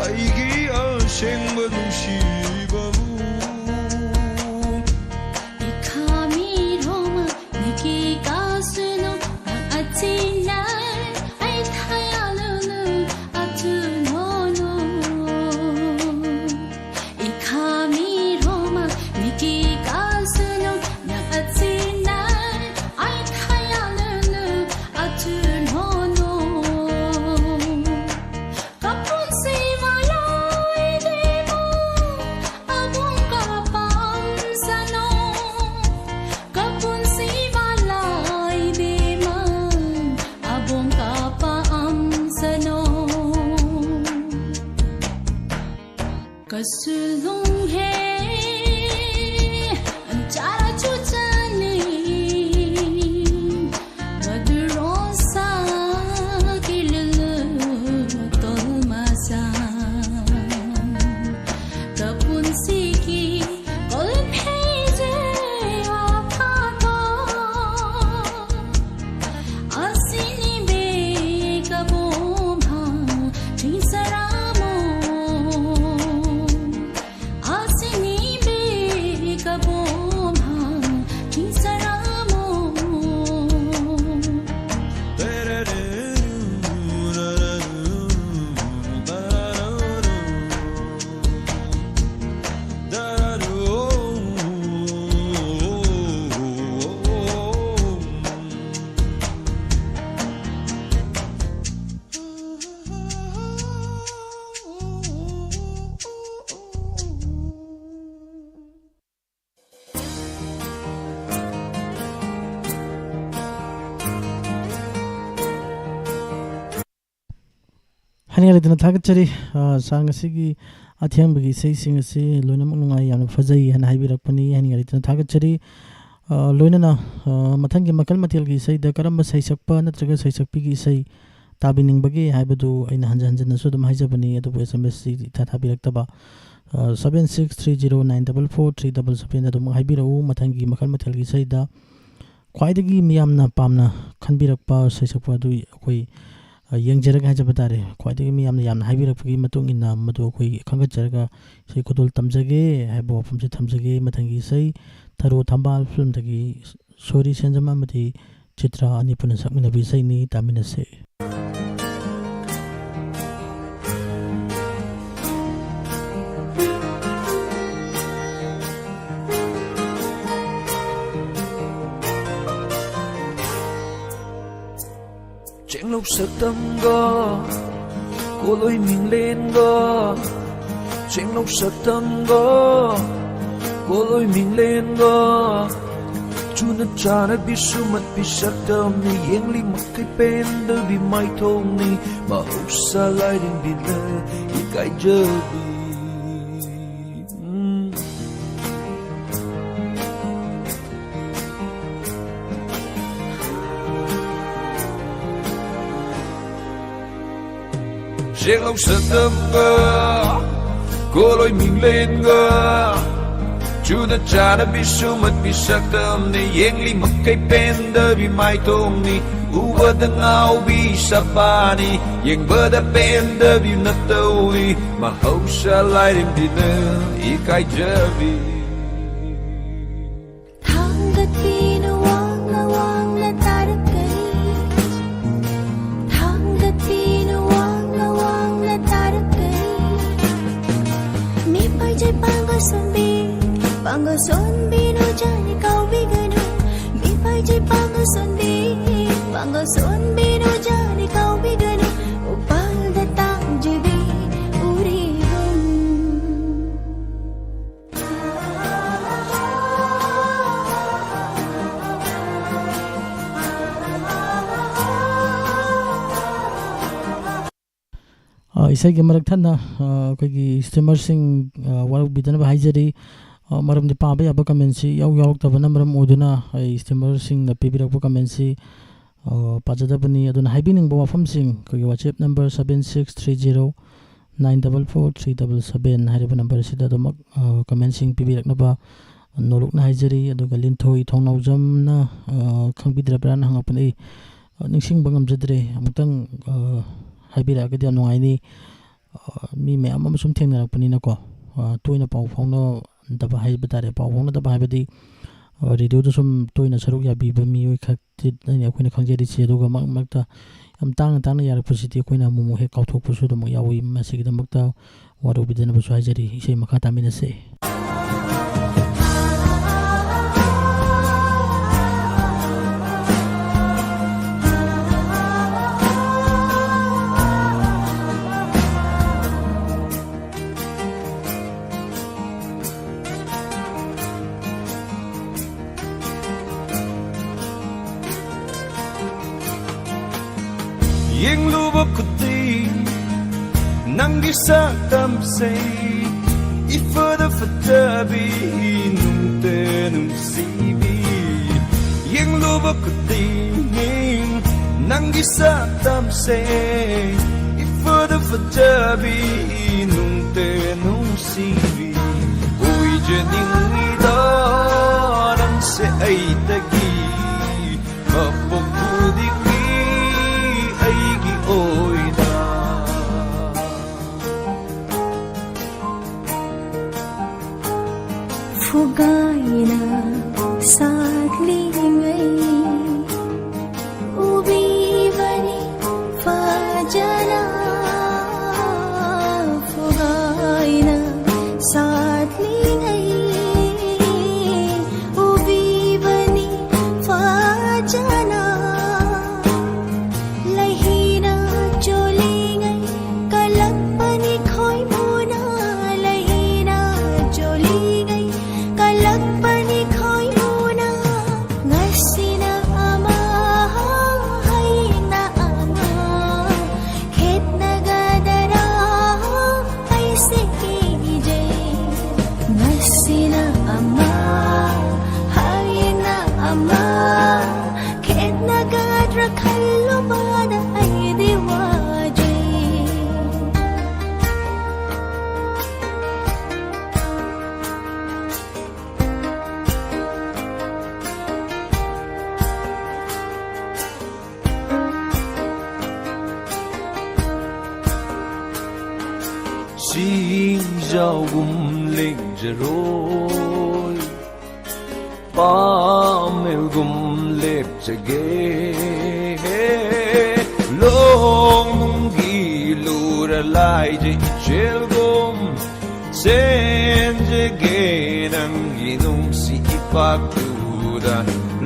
ꯑꯩꯒꯤ ꯑꯁꯦꯡꯕ ꯅꯨꯡꯁꯤꯕꯕꯨ꯫ ꯍꯥꯏꯅꯤꯡꯉꯥꯏ ꯂꯩꯇꯅ ꯊꯥꯒꯠꯆꯔꯤ꯫ ꯑ, ꯁꯥꯔ, ꯉꯁꯤꯒꯤ ꯑꯊꯦꯡꯕꯒꯤ ꯏꯁꯩꯁꯤꯡ ꯑꯁꯤ ꯂꯣꯏꯅꯃꯛ ꯅꯨꯡꯉꯥꯏ, ꯌꯥꯝꯅ ꯐꯖꯩ ꯍꯥꯏꯅ ꯍꯥꯏꯕꯤꯔꯛꯄꯅꯤ꯫ ꯍꯥꯏꯅꯤꯡꯉꯥꯏ ꯂꯩꯇꯅ ꯊꯥꯒꯠꯆꯔꯤ꯫ ꯑ, ꯂꯣꯏꯅꯅ, ꯑ, ꯃꯊꯪꯒꯤ ꯃꯈꯜ ꯃꯊꯦꯜꯒꯤ ꯏꯁꯩꯗ ꯀꯔꯝꯕ ꯁꯩꯁꯛꯄ ꯅꯠꯇ꯭ꯔꯒ ꯁꯩꯁꯛꯄꯤꯒꯤ ꯏꯁꯩ ꯇꯥꯕꯤꯅꯤꯡꯕꯒꯦ ꯍꯥꯏꯕꯗꯨ ꯑꯩꯅ ꯍꯟꯖꯟ ꯍꯟꯖꯟꯅꯁꯨ ꯑꯗꯨꯝ ꯍꯥꯏꯖꯕꯅꯤ, ꯑꯗꯨꯕꯨ S M S ꯁꯤ ꯏꯊꯥ ꯊꯥꯕꯤꯔꯛꯇꯕ꯫ Seven six three zero nine double four three double ꯁꯕꯦꯟꯗ ꯑꯗꯨꯝ ꯍꯥꯏꯕꯤꯔꯛꯎ꯫ ꯃꯊꯪꯒꯤ ꯃꯈꯜ ꯃꯊꯦꯜꯒꯤ ꯏꯁꯩꯗ ꯈ꯭ꯋꯥꯏꯗꯒꯤ ꯃꯤꯌꯥꯝꯅ ꯄꯥꯝꯅ ꯈꯟꯕꯤꯔꯛꯄ ꯏꯁꯩ ꯁꯛꯄ ꯑꯗꯨ ꯑꯩꯈꯣꯏ, ꯑ, ꯌꯦꯡꯖꯔꯒ ꯍꯥꯏꯖꯕ ꯇꯥꯔꯦ꯫ ꯈ꯭ꯋꯥꯏꯗꯒꯤ ꯃꯤꯌꯥꯝꯅ ꯌꯥꯝꯅ ꯍꯥꯏꯕꯤꯔꯛꯄꯒꯤ ꯃꯇꯨꯡ ꯏꯟꯅ ꯃꯗꯨ ꯑꯩꯈꯣꯏ ꯈꯟꯒꯠꯆꯔꯒ ꯏꯁꯩ ꯈꯨꯗꯣꯜ ꯇꯝꯖꯒꯦ ꯍꯥꯏꯕ ꯋꯥꯐꯝꯁꯦ ꯊꯝꯖꯒꯦ꯫ ꯃꯊꯪꯒꯤ ꯏꯁꯩ ꯊꯔꯣ ꯊꯝꯕꯥꯜ ꯐꯤꯂꯝꯗꯒꯤ ꯁꯣꯔꯤ ꯁꯦꯟꯖꯝ ꯑꯃꯗꯤ ꯆꯤꯇ꯭ꯔꯥ ꯑꯅꯤ ꯄꯨꯟꯅ ꯁꯛꯃꯤꯟꯅꯕ ꯏꯁꯩꯅꯤ, ꯇꯥꯃꯤꯟꯅꯁꯦ꯫ ꯆꯦꯡꯂꯧ ꯁꯛꯇꯝꯒ ꯀꯣꯂꯣꯏ ꯃꯤꯡꯂꯦꯟꯒ, ꯆꯦꯡꯂꯧ ꯁꯛꯇꯝꯒ ꯀꯣꯂꯣꯏ ꯃꯤꯡꯂꯦꯟꯒ, ꯆꯨꯅ ꯆꯥꯅꯕꯤ ꯁꯨꯃꯠꯄꯤ ꯁꯛꯇꯝꯅꯤ, ꯌꯦꯡꯂꯤ ꯃꯈꯩ ꯄꯦꯟꯗꯕꯤ ꯃꯥꯏꯊꯣꯡꯅꯤ, ꯃꯍꯧꯁꯥ ꯂꯥꯏꯔꯦꯝꯕꯤꯅ ꯏꯀꯥꯏꯖꯕꯤ꯫ ꯎꯝ꯫ ꯆꯦꯡꯂꯧ ꯁꯛꯇꯝꯒ ꯀꯣꯂꯣꯏ ꯃꯤꯡꯂꯦꯟꯒ, ꯆꯨꯅ ꯆꯥꯅꯕꯤ ꯁꯨꯃꯠꯄꯤ ꯁꯛꯇꯝꯅꯤ, ꯌꯦꯡꯂꯤ ꯃꯈꯩ ꯄꯦꯟꯗꯕꯤ ꯃꯥꯏꯊꯣꯡꯅꯤ, ꯎꯕꯗ ꯉꯥꯎꯕꯤ ꯁꯄꯥꯅꯤ, ꯌꯦꯡꯕꯗ ꯄꯦꯟꯗꯕꯤ ꯅꯇꯧꯅꯤ, ꯃꯍꯧꯁꯥ ꯂꯥꯏꯔꯦꯝꯕꯤꯅ ꯏꯀꯥꯏꯖꯕꯤ꯫ ꯊꯥꯡꯒꯠꯄꯤꯅ ꯋꯥꯡꯅ ꯋꯥꯡꯅ ꯇꯥꯔꯛꯀꯅꯤ, ꯊꯥꯡꯒꯠꯄꯤꯅ ꯋꯥꯡꯅ ꯋꯥꯡꯅ ꯇꯥꯔꯛꯀꯅꯤ꯫ ꯃꯤꯄꯥꯏꯖꯩ ꯄꯥꯡꯒꯜ ꯁꯣꯟꯕꯤ, ꯄꯥꯡꯒꯜ ꯁꯣꯟꯕꯤ ꯅꯣꯏꯖꯅꯤ ꯀꯥꯎꯕꯤꯒꯅꯨ, ꯃꯤꯄꯥꯏꯖꯩ ꯄꯥꯡꯒꯜ ꯁꯣꯟꯕꯤ, ꯄꯥꯡꯒꯜ ꯁꯣꯟꯕꯤ ꯅꯣꯏꯖꯅꯤ ꯀꯥꯎꯕꯤꯒꯅꯨ, ꯎꯄꯥꯜꯗ ꯇꯥꯡꯖꯕꯤ ꯎꯔꯤꯕꯝ꯫ ꯑ, ꯏꯁꯩꯒꯤ ꯃꯔꯛ ꯊꯠꯅ, ꯑ, ꯑꯩꯈꯣꯏꯒꯤ ꯁ꯭ꯇ꯭ꯔꯤꯃꯔꯁꯤꯡ, ꯑ, ꯋꯥꯔꯧꯕꯤꯗꯅꯕ ꯍꯥꯏꯖꯔꯤ꯫ ꯑ, ꯃꯔꯝꯗꯤ ꯄꯥꯕ ꯌꯥꯕ ꯀꯃꯦꯟꯁꯤ ꯏꯌꯥꯎ ꯌꯥꯎꯔꯛꯇꯕꯅ ꯃꯔꯝ ꯑꯣꯏꯗꯨꯅ ꯑꯩ ꯁ꯭ꯇ꯭ꯔꯤꯃꯔꯁꯤꯡꯅ ꯄꯤꯕꯤꯔꯛꯄ ꯀꯃꯦꯟꯁꯤ, ꯑ, ꯄꯥꯖꯗꯕꯅꯤ꯫ ꯑꯗꯨꯅ ꯍꯥꯏꯕꯤꯅꯤꯡꯕ ꯋꯥꯐꯝꯁꯤꯡ ꯑꯩꯈꯣꯏꯒꯤ WhatsApp number seven six three zero Nine double four three double seven ꯍꯥꯏꯔꯤꯕ ꯅꯝꯕꯔꯁꯤꯗ ꯑꯗꯨꯃꯛ, ꯑ, ꯀꯃꯦꯟꯁꯤꯡ ꯄꯤꯕꯤꯔꯛꯅꯕ ꯅꯣꯂꯨꯛꯅ ꯍꯥꯏꯖꯔꯤ꯫ ꯑꯗꯨꯒ ꯂꯤꯟꯊꯣꯏ ꯊꯣꯡꯅꯥꯎꯖꯝꯅ, ꯑ, ꯈꯪꯕꯤꯗ꯭ꯔꯕ꯭ꯔꯥꯅ ꯍꯪꯉꯛꯄꯅꯦ꯫ ꯑꯩ, ꯑ, ꯅꯤꯡꯁꯤꯡꯕ ꯉꯝꯖꯗ꯭ꯔꯦ꯫ ꯑꯃꯨꯛꯇꯪ, ꯑ, ꯍꯥꯏꯕꯤꯔꯛꯑꯒꯗꯤ ꯌꯥꯝ ꯅꯨꯡꯉꯥꯏꯅꯤ꯫ ꯑ, ꯃꯤ ꯃꯌꯥꯝ ꯑꯃ ꯁꯨꯝ ꯊꯦꯡꯅꯔꯛꯄꯅꯤꯅꯀꯣ, ꯑ, ꯇꯣꯏꯅ ꯄꯥꯎ ꯐꯥꯎꯅꯗꯕ ꯍꯥꯏꯕ ꯇꯥꯔꯦ꯫ ꯄꯥꯎ ꯐꯥꯎꯅꯗꯕ ꯍꯥꯏꯕꯗꯤ, ꯑ, ꯔꯦꯗꯤꯑꯣꯗ ꯁꯨꯝ ꯇꯣꯏꯅ ꯁꯔꯨꯛ ꯌꯥꯕꯤꯕ ꯃꯤꯑꯣꯏ ꯈꯛꯇꯅꯤ ꯑꯩꯈꯣꯏꯅ ꯈꯪꯖꯔꯤꯁꯦ꯫ ꯑꯗꯨꯒ ꯃꯔꯛ ꯃꯔꯛꯇ ꯌꯥꯝ ꯇꯥꯡꯅ ꯇꯥꯡꯅ ꯌꯥꯔꯛꯄꯁꯤꯗꯤ ꯑꯩꯈꯣꯏꯅ ꯑꯃꯨꯛ ꯑꯃꯨꯛ ꯍꯦꯛ ꯀꯥꯎꯊꯣꯛꯄꯁꯨ ꯑꯗꯨꯃꯛ ꯌꯥꯎꯏ꯫ ꯃꯁꯤꯒꯤꯗꯃꯛꯇ ꯋꯥꯔꯧꯕꯤꯗꯅꯕꯁꯨ ꯍꯥꯏꯖꯔꯤ꯫ ꯏꯁꯩ ꯃꯈꯥ ꯇꯥꯃꯤꯟꯅꯁꯦ꯫ ꯌꯦꯡꯂꯨꯕ ꯈꯨꯗꯤꯡ ꯅꯪꯒꯤ ꯁꯛꯇꯝꯁꯦ ꯏꯐꯗ ꯐꯖꯕꯤ ꯅꯨꯡꯇ ꯅꯨꯡꯁꯤꯕꯤ꯫ ꯌꯦꯡꯂꯨꯕ ꯈꯨꯗꯤꯡ ꯅꯪꯒꯤ ꯁꯛꯇꯝꯁꯦ ꯏꯐꯗ ꯐꯖꯕꯤ ꯅꯨꯡꯇ ꯅꯨꯡꯁꯤꯕꯤ꯫ ꯑꯣꯏꯖꯅꯤꯡꯉꯤꯗ ꯅꯪꯁꯦ ꯑꯩꯗꯒꯤ ꯃꯄꯣꯛ ꯈꯨꯗꯤꯡꯒꯤ ꯑꯩꯒꯤ ꯑꯣꯏꯅ꯫ ꯐꯨꯒꯥꯏꯅ ꯁꯥꯠꯂꯤꯉꯩ ꯎꯕꯤꯕꯅꯤ ꯐꯖꯅ꯫ ꯐꯨꯒꯥꯏꯅ ꯁꯥꯠꯂꯤꯉꯩ ꯎꯕꯤꯕꯅꯤ ꯐꯖꯅ꯫ ꯂꯩꯍꯤꯅ ꯆꯣꯜꯂꯤꯉꯩ ꯀꯜꯂꯛꯄꯅꯤ ꯈꯣꯏꯃꯨꯅ꯫ ꯂꯩꯍꯤꯅ ꯆꯣꯜꯂꯤꯉꯩ ꯀꯜꯂꯛꯄꯅꯤ ꯈꯣꯏꯃꯨꯅ꯫ ꯁꯤꯡꯖꯥꯎꯒꯨꯝ ꯂꯦꯡꯖꯔꯣꯏ, ꯄꯥꯃꯦꯜꯒꯨꯝ ꯂꯦꯞꯆꯒꯦ꯫ ꯂꯣꯡꯅꯨꯡꯒꯤ ꯂꯨꯔ ꯂꯥꯏꯖ ꯏꯆꯦꯜꯒꯨꯝ ꯆꯦꯟꯖꯒꯦ ꯅꯪꯒꯤ ꯅꯨꯡꯁꯤ ꯏꯄꯥꯛꯇꯨꯗ꯫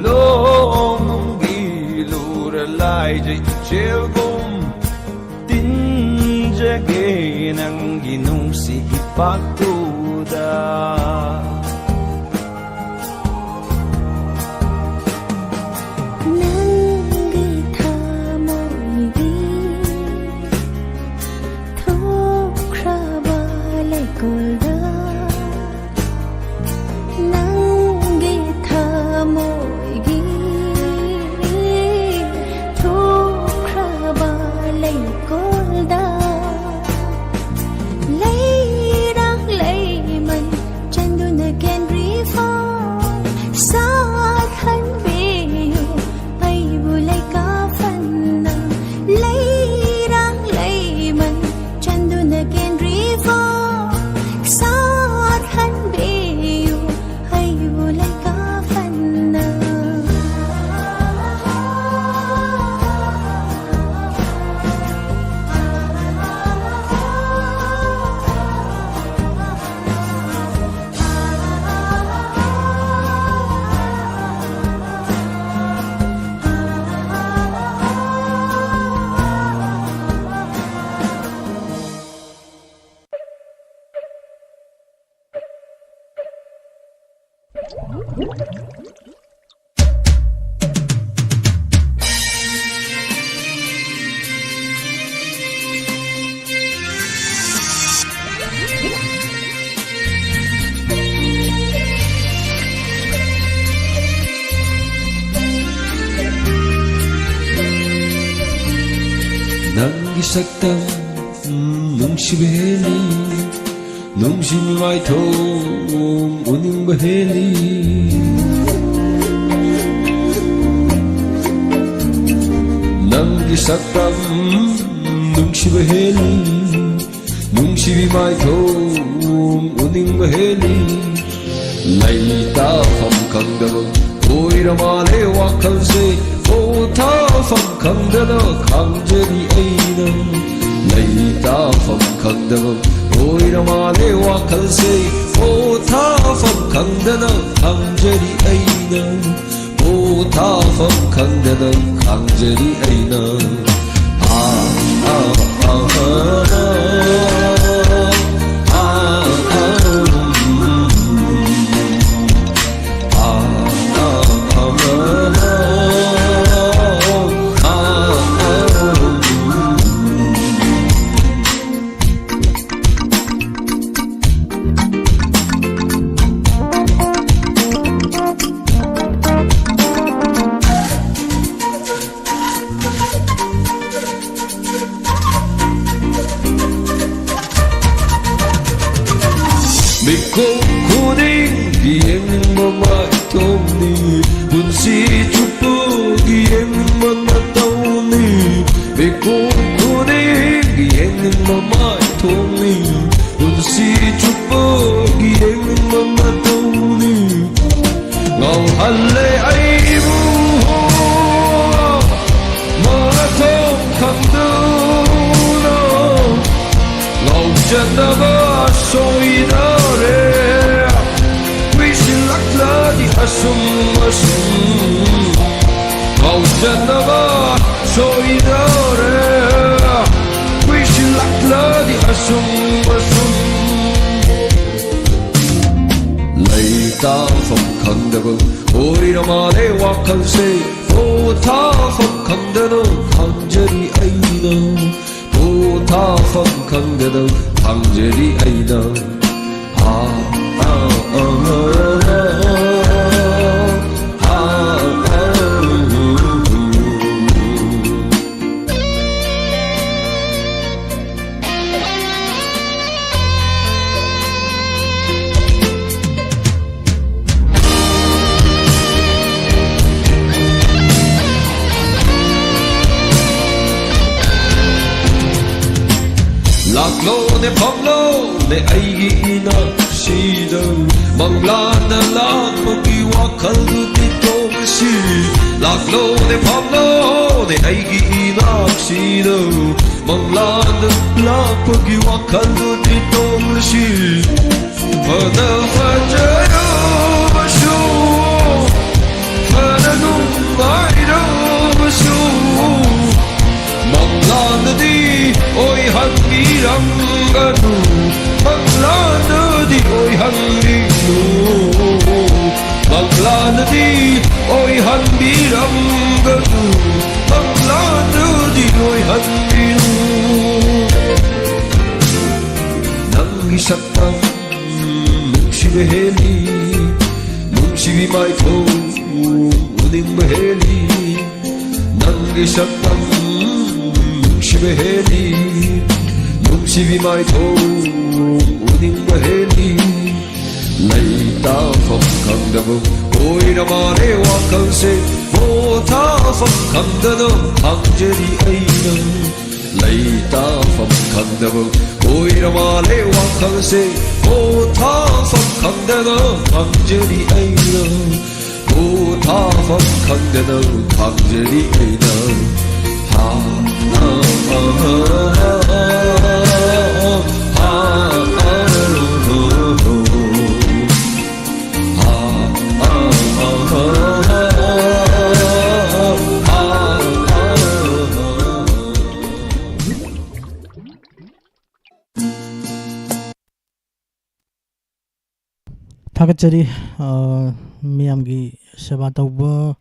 ꯂꯣꯡꯅꯨꯡꯒꯤ ꯂꯨꯔ ꯂꯥꯏꯖ ꯏꯆꯦꯜꯒꯨꯝ ꯇꯤꯟꯖꯒꯦ ꯅꯪꯒꯤ ꯅꯨꯡꯁꯤ ꯏꯄꯥꯛꯇꯨꯗ꯫ ꯅꯪꯒꯤ ꯊꯃꯣꯏꯒꯤ ꯊꯣꯛꯈ꯭ꯔꯕ ꯂꯩꯀꯣꯜꯗ꯫ ꯅꯪꯒꯤ ꯊꯃꯣꯏꯒꯤ ꯊꯣꯛꯈ꯭ꯔꯕ ꯂꯩꯀꯣꯜꯗ꯫ ꯂꯩꯔꯥꯡ ꯂꯩꯃꯟ ꯆꯟꯗꯨꯅ ꯀꯦꯟꯗ꯭ꯔꯤ ꯐꯥꯎ ꯁꯥꯠꯍꯟꯕꯤꯌꯨ ꯑꯩꯕꯨ ꯂꯩꯀꯥ ꯐꯟꯅ꯫ ꯂꯩꯔꯥꯡ ꯂꯩꯃꯟ ꯆꯟꯗꯨꯅ ꯀꯦꯟꯗ꯭ꯔꯤ ꯐꯥꯎ ꯁꯥꯠꯍꯟꯕꯤꯌꯨ ꯑꯩꯕꯨ ꯂꯩꯀꯥ ꯐꯟꯅ꯫ ꯅꯪꯒꯤ ꯁꯛꯇꯝ ꯅꯨꯡꯁꯤꯕ ꯍꯦꯜꯂꯤ, ꯅꯨꯡꯁꯤ ꯃꯥꯏꯊꯣꯡ ꯎꯅꯤꯡꯕ ꯍꯦꯜꯂꯤ꯫ ꯅꯪꯒꯤ ꯁꯛꯇꯝ ꯅꯨꯡꯁꯤꯕ ꯍꯦꯜꯂꯤ, ꯅꯨꯡꯁꯤ ꯁꯤꯕꯤ ꯃꯥꯏꯊꯣꯡ ꯎꯅꯤꯡꯕ ꯍꯦꯜꯂꯤ꯫ ꯂꯩꯇꯥꯐꯝ ꯈꯪꯗꯕ ꯑꯣꯏꯔ ꯃꯥꯜꯂꯦ ꯋꯥꯈꯜꯁꯦ꯫ ꯄꯣꯊꯥꯐꯝ ꯈꯪꯗꯅ ꯈꯥꯡꯖꯔꯤ ꯑꯩꯅ꯫ ꯂꯩꯇꯥꯐꯝ ꯈꯪꯗꯕ ꯑꯣꯏꯔ ꯃꯥꯜꯂꯦ ꯋꯥꯈꯜꯁꯦ꯫ ꯄꯣꯊꯥꯐꯝ ꯈꯪꯗꯅ ꯈꯥꯡꯖꯔꯤ ꯑꯩꯅ꯫ ꯄꯣꯊꯥꯐꯝ ꯈꯪꯗꯅ ꯈꯥꯡꯖꯔꯤ ꯑꯩꯅ꯫ ꯑꯥ, ꯑꯥ, ꯑꯥ, ꯑꯥ, ꯑꯥ, ꯑꯥ, ꯎꯝ꯫ ꯃꯤꯀꯨꯞ ꯈꯨꯗꯤꯡꯒꯤ ꯌꯦꯡꯅꯤꯡꯕ ꯃꯥꯏꯊꯣꯡꯅꯤ, ꯄꯨꯟꯁꯤ ꯆꯨꯞꯄꯒꯤ ꯌꯦꯡꯅꯤꯡꯕ ꯅꯇꯧꯅꯤ꯫ ꯃꯤꯀꯨꯞ ꯈꯨꯗꯤꯡꯒꯤ ꯌꯦꯡꯅꯤꯡꯕ ꯃꯥꯏꯊꯣꯡꯅꯤ, ꯄꯨꯟꯁꯤ ꯆꯨꯞꯄꯒꯤ ꯌꯦꯡꯅꯤꯡꯕ ꯅꯇꯧꯅꯤ꯫ ꯉꯥꯎꯍꯜꯂꯦ ꯑꯩꯕꯨ ꯃꯐꯝ ꯈꯪꯗꯅ꯫ ꯉꯥꯎꯖꯅꯕ ꯁꯣꯏꯗꯔꯦ꯫ ꯀꯨꯏꯁꯤꯜꯂꯛꯂꯗꯤ ꯑꯁꯨꯝ ꯑꯁꯨꯝ ꯉꯥꯎꯖꯅꯕ ꯁꯣꯏꯗꯔꯦ꯫ ꯀꯨꯏꯁꯤꯜꯂꯛꯂꯗꯤ ꯑꯁꯨꯝ ꯑꯁꯨꯝ ꯂꯩꯇꯥꯐꯝ ꯈꯪꯗꯕ ꯑꯣꯏꯔ ꯃꯥꯜꯂꯦ ꯋꯥꯈꯜꯁꯦ꯫ ꯄꯣꯊꯥꯐꯝ ꯈꯪꯗꯅ ꯈꯥꯡꯖꯔꯤ ꯑꯩꯅ꯫ ꯄꯣꯊꯥꯐꯝ ꯈꯪꯗꯅ ꯈꯥꯡꯖꯔꯤ ꯑꯩꯅ꯫ ꯑꯥ, ꯑꯥ, ꯑꯥ, ꯑꯥ, ꯑꯥ, ꯑꯥ, ꯑꯥ꯫ ꯂꯥꯛꯂꯣꯅꯦ ꯐꯝꯂꯣꯅꯦ ꯑꯩꯒꯤ ꯏꯅꯥꯛꯁꯤꯗ, ꯃꯪꯂꯥꯟꯗ ꯂꯥꯛꯄꯒꯤ ꯋꯥꯈꯜꯗꯨꯗꯤ ꯇꯣꯛꯂꯁꯤ꯫ ꯂꯥꯛꯂꯣꯅꯦ ꯐꯝꯂꯣꯅꯦ ꯑꯩꯒꯤ ꯏꯅꯥꯛꯁꯤꯗ, ꯃꯪꯂꯥꯟꯗ ꯂꯥꯛꯄꯒꯤ ꯋꯥꯈꯜꯗꯨꯗꯤ ꯇꯣꯛꯂꯁꯤ꯫ ꯐꯅ ꯐꯖꯔꯕꯁꯨ, ꯐꯅ ꯅꯨꯡꯉꯥꯏꯔꯕꯁꯨ, ꯃꯪꯂꯥꯟꯗꯗꯤ ꯑꯣꯏꯍꯟꯕꯤꯔꯝꯒꯅꯨ, ꯃꯪꯂꯥꯟꯗꯗꯤ ꯑꯣꯏꯍꯟꯕꯤꯔꯝꯒꯅꯨ, ꯃꯪꯂꯥꯟꯗꯗꯤ ꯑꯣꯏꯍꯟꯕꯤꯔꯝꯒꯅꯨ, ꯃꯪꯂꯥꯟꯗꯗꯤ ꯑꯣꯏꯍꯟꯕꯤꯔꯝꯒꯅꯨ꯫ ꯅꯪꯒꯤ ꯁꯛꯇꯝ ꯅꯨꯡꯁꯤꯕ ꯍꯦꯜꯂꯤ, ꯅꯨꯡꯁꯤꯕꯤ ꯃꯥꯏꯊꯣꯡ ꯎꯅꯤꯡꯕ ꯍꯦꯜꯂꯤ꯫ ꯅꯪꯒꯤ ꯁꯛꯇꯝ ꯅꯨꯡꯁꯤꯕ ꯍꯦꯜꯂꯤ, ꯅꯨꯡꯁꯤꯕꯤ ꯃꯥꯏꯊꯣꯡ ꯎꯅꯤꯡꯕ ꯍꯦꯜꯂꯤ꯫ ꯂꯩꯇꯥꯐꯝ ꯈꯪꯗꯕ ꯑꯣꯏꯔ ꯃꯥꯜꯂꯦ ꯋꯥꯈꯜꯁꯦ, ꯄꯣꯊꯥꯐꯝ ꯈꯪꯗꯅ ꯈꯥꯡꯖꯔꯤ ꯑꯩꯅ꯫ ꯂꯩꯇꯥꯐꯝ ꯈꯪꯗꯕ ꯑꯣꯏꯔ ꯃꯥꯜꯂꯦ ꯋꯥꯈꯜꯁꯦ, ꯄꯣꯊꯥꯐꯝ ꯈꯪꯗꯅ ꯈꯥꯡꯖꯔꯤ ꯑꯩꯅ꯫ ꯄꯣꯊꯥꯐꯝ ꯈꯪꯗꯅ ꯈꯥꯡꯖꯔꯤ ꯑꯩꯅ꯫ ꯍꯥ, ꯍꯥ, ꯍꯥ, ꯍꯥ, ꯍꯥ, ꯍꯥ, ꯍꯥ꯫ ꯊꯥꯒꯠꯆꯔꯤ꯫ ꯑ, ꯃꯤꯌꯥꯝꯒꯤ ꯁꯦꯕꯥ ꯇꯧꯕ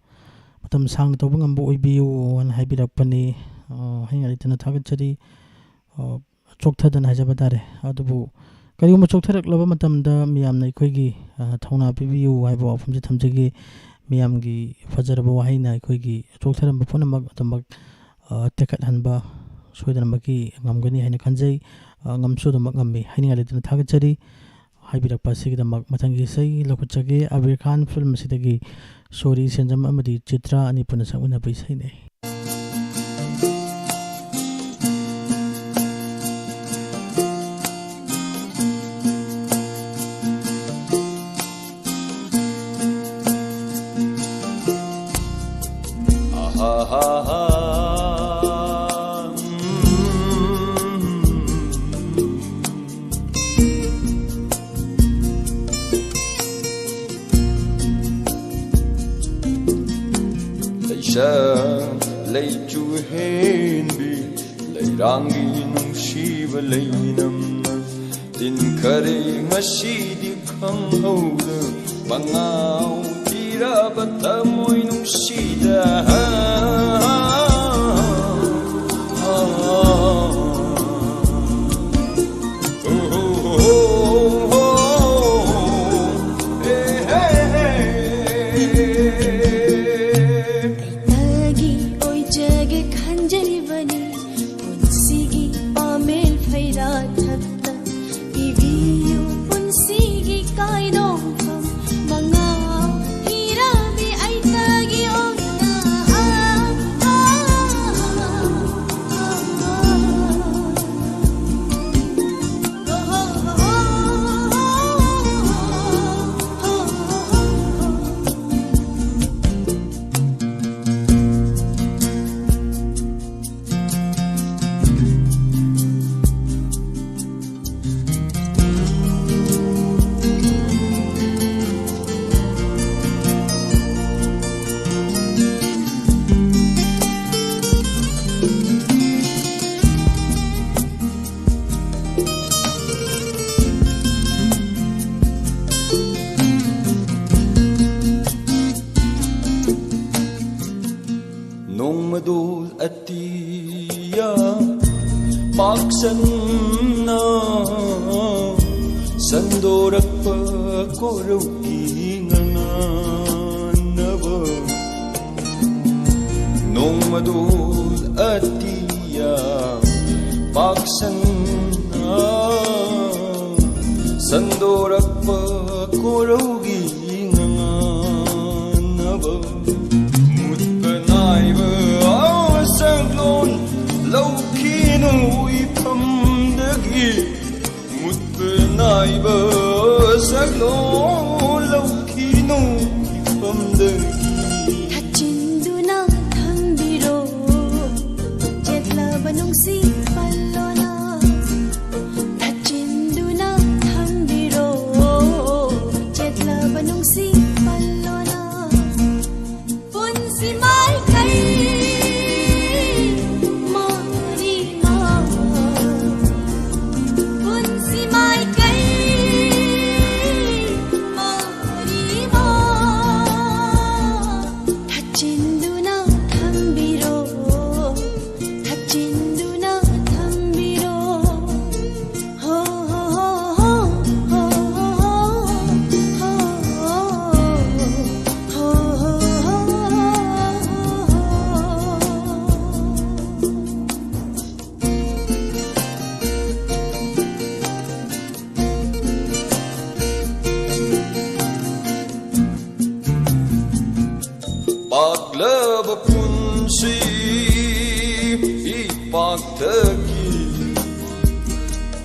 ꯃꯇꯝ ꯁꯥꯡꯅ ꯇꯧꯕ ꯉꯝꯕ ꯑꯣꯏꯕꯤꯌꯨ ꯍꯥꯏꯅ ꯍꯥꯏꯕꯤꯔꯛꯄꯅꯤ꯫ ꯑ, ꯍꯥꯏꯅꯤꯡꯉꯥꯏ ꯂꯩꯇꯅ ꯊꯥꯒꯠꯆꯔꯤ꯫ ꯑ, ꯆꯣꯛꯊꯗꯅ ꯍꯥꯏꯖꯕ ꯇꯥꯔꯦ꯫ ꯑꯗꯨꯕꯨ ꯀꯔꯤꯒꯨꯝꯕ ꯆꯣꯛꯊꯔꯛꯂꯕ ꯃꯇꯝꯗ ꯃꯤꯌꯥꯝꯅ ꯑꯩꯈꯣꯏꯒꯤ, ꯑ, ꯊꯧꯅꯥ ꯄꯤꯕꯤꯌꯨ ꯍꯥꯏꯕ ꯋꯥꯐꯝꯁꯤ ꯊꯝꯖꯒꯦ꯫ ꯃꯤꯌꯥꯝꯒꯤ ꯐꯖꯔꯕ ꯋꯥꯍꯩꯅ ꯑꯩꯈꯣꯏꯒꯤ ꯆꯣꯛꯊꯔꯝꯕ ꯄꯨꯝꯅꯃꯛ ꯑꯗꯨꯃꯛ, ꯑ, ꯇꯦꯛꯈꯠꯍꯟꯕ ꯁꯣꯏꯗꯅꯃꯛꯀꯤ ꯉꯝꯒꯅꯤ ꯍꯥꯏꯅ ꯈꯟꯖꯩ꯫ ꯑ, ꯉꯝꯁꯨ ꯑꯗꯨꯃꯛ ꯉꯝꯃꯤ꯫ ꯍꯥꯏꯅꯤꯡꯉꯥꯏ ꯂꯩꯇꯅ ꯊꯥꯒꯠꯆꯔꯤ꯫ ꯍꯥꯏꯕꯤꯔꯛꯄ ꯑꯁꯤꯒꯤꯗꯃꯛ ꯃꯊꯪꯒꯤ ꯏꯁꯩ ꯂꯧꯈꯠꯆꯒꯦ꯫ ꯑꯕꯤꯔ ꯈꯥꯟ ꯐꯤꯂꯝ ꯑꯁꯤꯗꯒꯤ ꯁꯣꯔꯤ ꯁꯦꯟꯖꯝ ꯑꯃꯗꯤ ꯆꯤꯇ꯭ꯔꯥ ꯑꯅꯤ ꯄꯨꯟꯅ ꯁꯛꯃꯤꯟꯅꯕ ꯏꯁꯩꯅꯤ꯫ ꯂꯩꯆꯨ ꯍꯦꯟꯕꯤ ꯂꯩꯔꯥꯡꯒꯤ ꯅꯨꯡꯁꯤꯕ ꯂꯩꯅꯝꯅ ꯇꯤꯟꯈꯔꯦ ꯉꯁꯤꯗꯤ ꯈꯪꯍꯧꯗ ꯄꯉꯥꯎ ꯄꯤꯔꯕ ꯊꯃꯣꯏ ꯅꯨꯡꯁꯤꯗ꯫ ꯑꯩꯇꯒꯤ ꯑꯣꯏꯖꯒꯦ ꯈꯟꯖꯩꯕꯅꯤ ꯄꯨꯟꯁꯤꯒꯤ ꯄꯥꯃꯦꯜ ꯐꯩꯔꯥ ꯊꯛꯇ ꯄꯤꯕꯤꯌꯨ ꯄꯨꯟꯁꯤꯒꯤ ꯀꯥꯏꯅꯣꯝꯐꯝ ꯃꯉꯥ ꯄꯤꯔꯕꯤ ꯑꯩꯇꯒꯤ ꯑꯣꯏꯅ꯫ ꯅꯣꯡꯃꯗꯣ ꯑꯇꯤꯌꯥ ꯄꯥꯛꯁꯟꯅ ꯁꯟꯗꯣꯔꯛꯄ ꯀꯣꯔꯧꯒꯤ ꯉꯉꯥꯟꯅꯕ꯫ ꯅꯣꯡꯃꯗꯣ ꯑꯇꯤꯌꯥ ꯄꯥꯛꯁꯟꯅ ꯁꯟꯗꯣꯔꯛꯄ ꯀꯣꯔꯧꯒꯤ ꯉꯉꯥꯟꯅꯕ꯫ ꯃꯨꯠꯄ ꯅꯥꯏꯕ ꯁꯛꯂꯣꯟ ꯂꯧꯈꯤꯅꯨ ꯏꯐꯝꯗꯒꯤ꯫ ꯃꯨꯠꯄ ꯅꯥꯏꯕ ꯁꯛꯂꯣꯟ ꯂꯧꯈꯤꯅꯨ ꯏꯐꯝꯗꯒꯤ꯫ ꯊꯠꯆꯤꯟꯗꯨꯅ ꯊꯝꯕꯤꯔꯣ ꯆꯦꯠꯂꯕ ꯅꯨꯡꯁꯤ ꯄꯜꯂꯣꯅ꯫ ꯊꯠꯆꯤꯟꯗꯨꯅ ꯊꯝꯕꯤꯔꯣ ꯆꯦꯠꯂꯕ ꯅꯨꯡꯁꯤ ꯄꯜꯂꯣꯅ꯫ ꯄꯨꯟꯁꯤ ꯃꯥꯏꯀꯩ